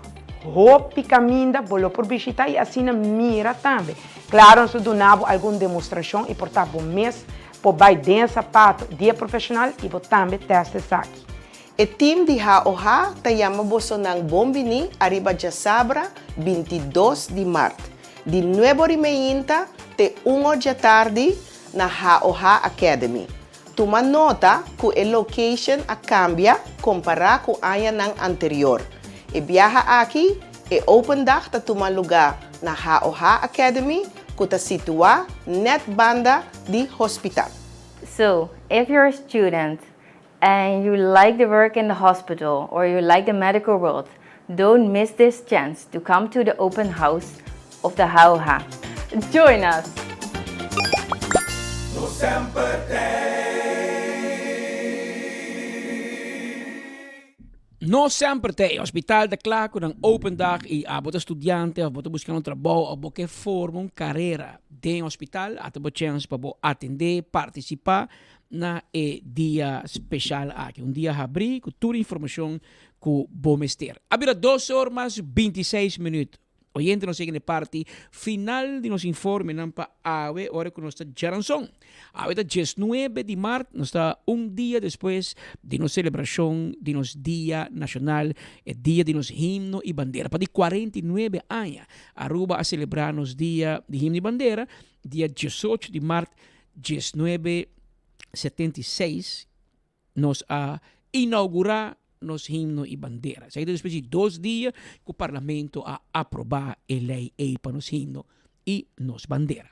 hopi kaminda bo lo por bishita i asina mira tambe. Klaro nos ta duna bo algun demostrashon i por ta bo mes por bai den e sapato di e profeshonal i bo tambe tèst esaki. E team di HOH ta yama bosonan bon bini ariba djasabra 22 di mart, di nuebe or i meinta te un or djatardi na HOH Academy. Tuma nota ku e location a kambia kompará ku añanan anterior. E biaha aki, e Open Dag ta tuma lugá na HOH Academy ku ta situá nèt banda di hospital. So, if you're a student and you like the work in the hospital or you like the medical world, don't miss this chance to come to the open house of the HOH. Join us! No semper ta e hospital ta kla ku nan open dag i abo ta studiante of bo ta buskando un trabou of bo ke forma un karera den hospital ata bo chèns pa bo atendé, partisipá na e dia speshal aki. Un dia habrí ku tur informashon ku bo mester. A bira dos or mas bintiseis minüt. Oyente nos yega na e parti final di nos informenan pa awe ora ku nos ta djaranson. Awe ta diesnuebe di mart, nos ta un dia despues di nos selebrashon di nos dia nashonal, e dia di nos himno i bandera. Pa di 49 aña Aruba a selebrá nos dia di himno i bandera, dia diesocho di mart 1976 nos a inaugurá nos himno i bandera. Esaki ta despues di dos dia ku Parlamento a aprobá e lei ei pa nos himno i nos bandera.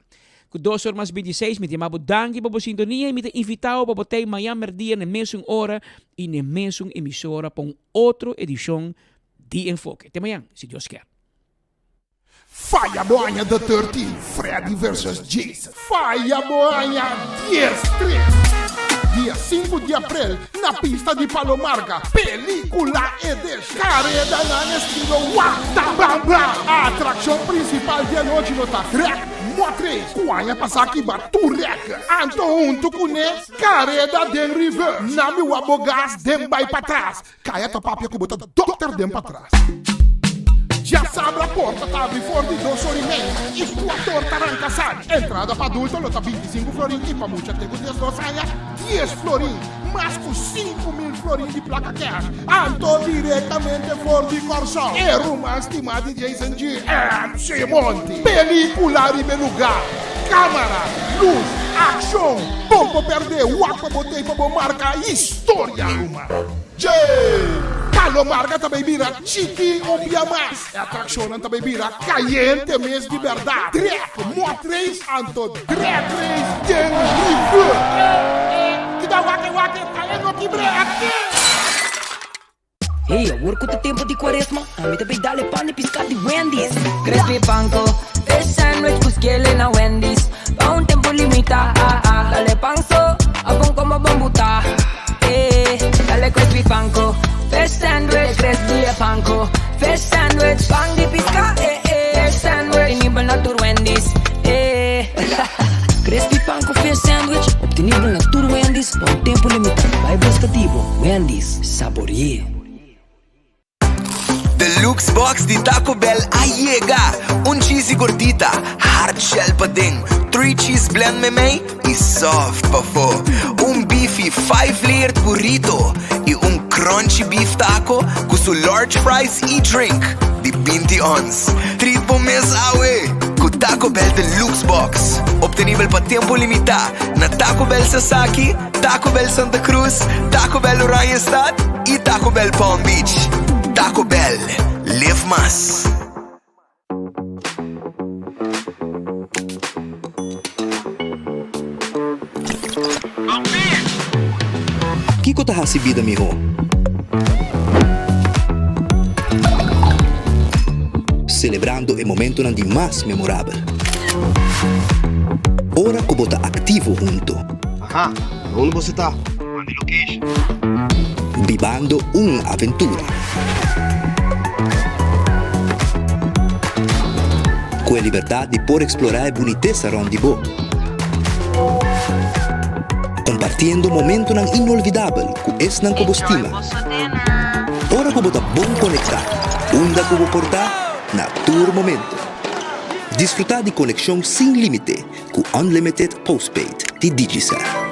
Ku dos or mas 26 mi ta yama bo danki pa bo sintonia i mi ta invitá bo pa bo tei mañan mèrdia na e mesun ora i na e mesun emisora pa un otro edishon di Enfoke. Te mañan, si Dios kier. Faya bo aña The 13, Freddy vs. Jason. Faya bo aña 13. Dia 5 di aprel na pista di Palo Marga, pelicula E Descaredanan estilo Wata Bam Bam. Atraccion principal di anochi lo ta Trek Mot Race cu aña pasa kiba tur record. Anto hunto cune careda den reverse. Nami wak bo gas den bay patras. Kaya ta papia ku bo ta dòkter den patras. Djasabra porta ta abri for di dos or i mei i kuater or ta ranka sali. Entrada pa adulto lo ta 25 florin i pa mucha te ku 12 aña 10 florin. Mas ku 5000 florin di plaka kèsh. Anto direktamente for di Kòrsou e ruman stimá di Jason G. MC Monty. Pelíkula riba e lugá. Kámara, lus, akshon. Bon bo pèrdè, wak pa bo tei pa bo marka historia ruman. Dje! Palo Marga ta bay bira chiki un bia mas. E atraccionnan ta bay bira cayente mes di berdad. Drek mot race anto drag race den rivier. Kida wak e wak e ta e no kibre aki. Hey, awor ku ta tempu di kuaresma, ami ta bay dal e pan di piská di Wendy's. Crispy panko, fish sandwich ku skele na Wendy's. Pa un tempu limitá, dal e pan so, abon komo bon butá. Eh, dale crispy panko, fish sandwich, crispy e panko, fish sandwich, pan di piská, eh eh, fish sandwich, obtenibel na tur Wendy's, eh. Crispy panko fish sandwich, obtenibel na tur Wendy's pa un tempu limitá. Bai buska di bo, Wendy's, sabore'é. Deluxe box di Taco Bell a yega! Un cheesy gordita, hard shell paden, three cheese blend memey y soft pafo. Un beefy five layered burrito y un crunchy beef taco cu su large fries y drink di 20 ons. Treat bo mes awe cu Taco Bell Deluxe Box. Obtenibel pa tempo limita na Taco Bell Sasaki, Taco Bell Santa Cruz, Taco Bell Oranjestad y Taco Bell Palm Beach. Taco Bell, live mas. Kiko ta hasi bida mihó? Selebrando e momentonan di mas memorabel. Ora ku bo ta aktivo hunto. Aha, na unda boso ta? Manda e location. Bibando un aventura. Ku e libertad di por eksplorá e bunitesa rònt di bo. Kompartiendo momentonan inolvidabel ku esnan ku bo stima. Ora ku bo ta bon konektá, unda ku bo por ta, na tur momento. Disfrutá di konekshon sin límite ku Unlimited Postpaid di Digicel.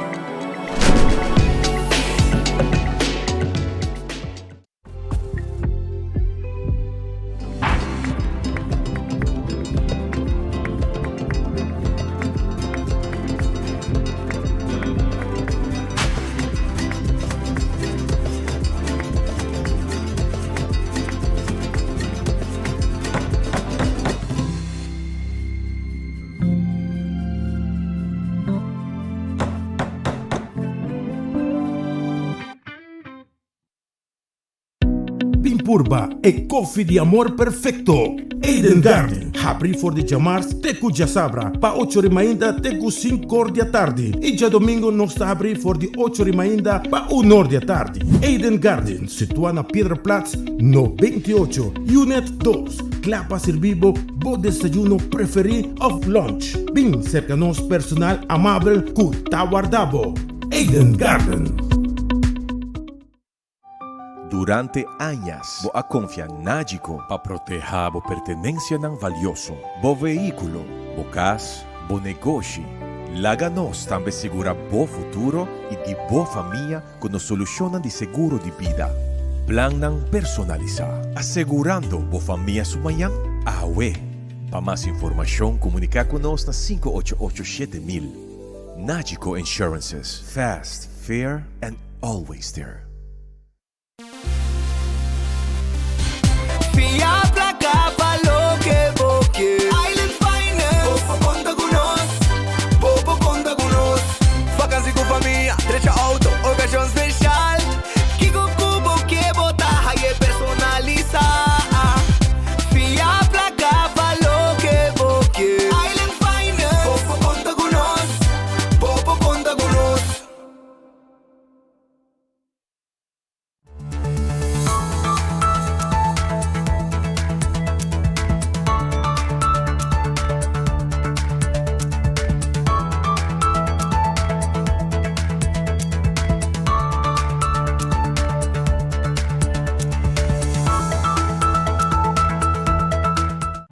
Bin purba e koffie di amor perfecto! Eden Garden, habri for di djamars te ku djasabra pa ocho ri mainta te ku sinkor di atardi i djadomingo nos ta habri for di ocho ri mainta pa unor di atardi. Eden Garden, situa na Piedraplaats no 28, Unit dos, kla pa sirbi bo bo desayuno preferi of lunch. Bin serka nos personal amabel ku ta warda bo. Eden Garden. Durante añas bo a konfia Nagico pa protehá bo pertenensianan valioso, bo vehíkulo, bo kas, bo negoshi. Laga nos tambe sigurá bo futuro i di bo famia ku nos solushonnan di seguro di bida. Plannan personalisá, asegurando bo famia su mañan awe. Pa mas informashon komuniká ku nos na 588 7000. Nagico Insurances, fast, fair and always there. Fia.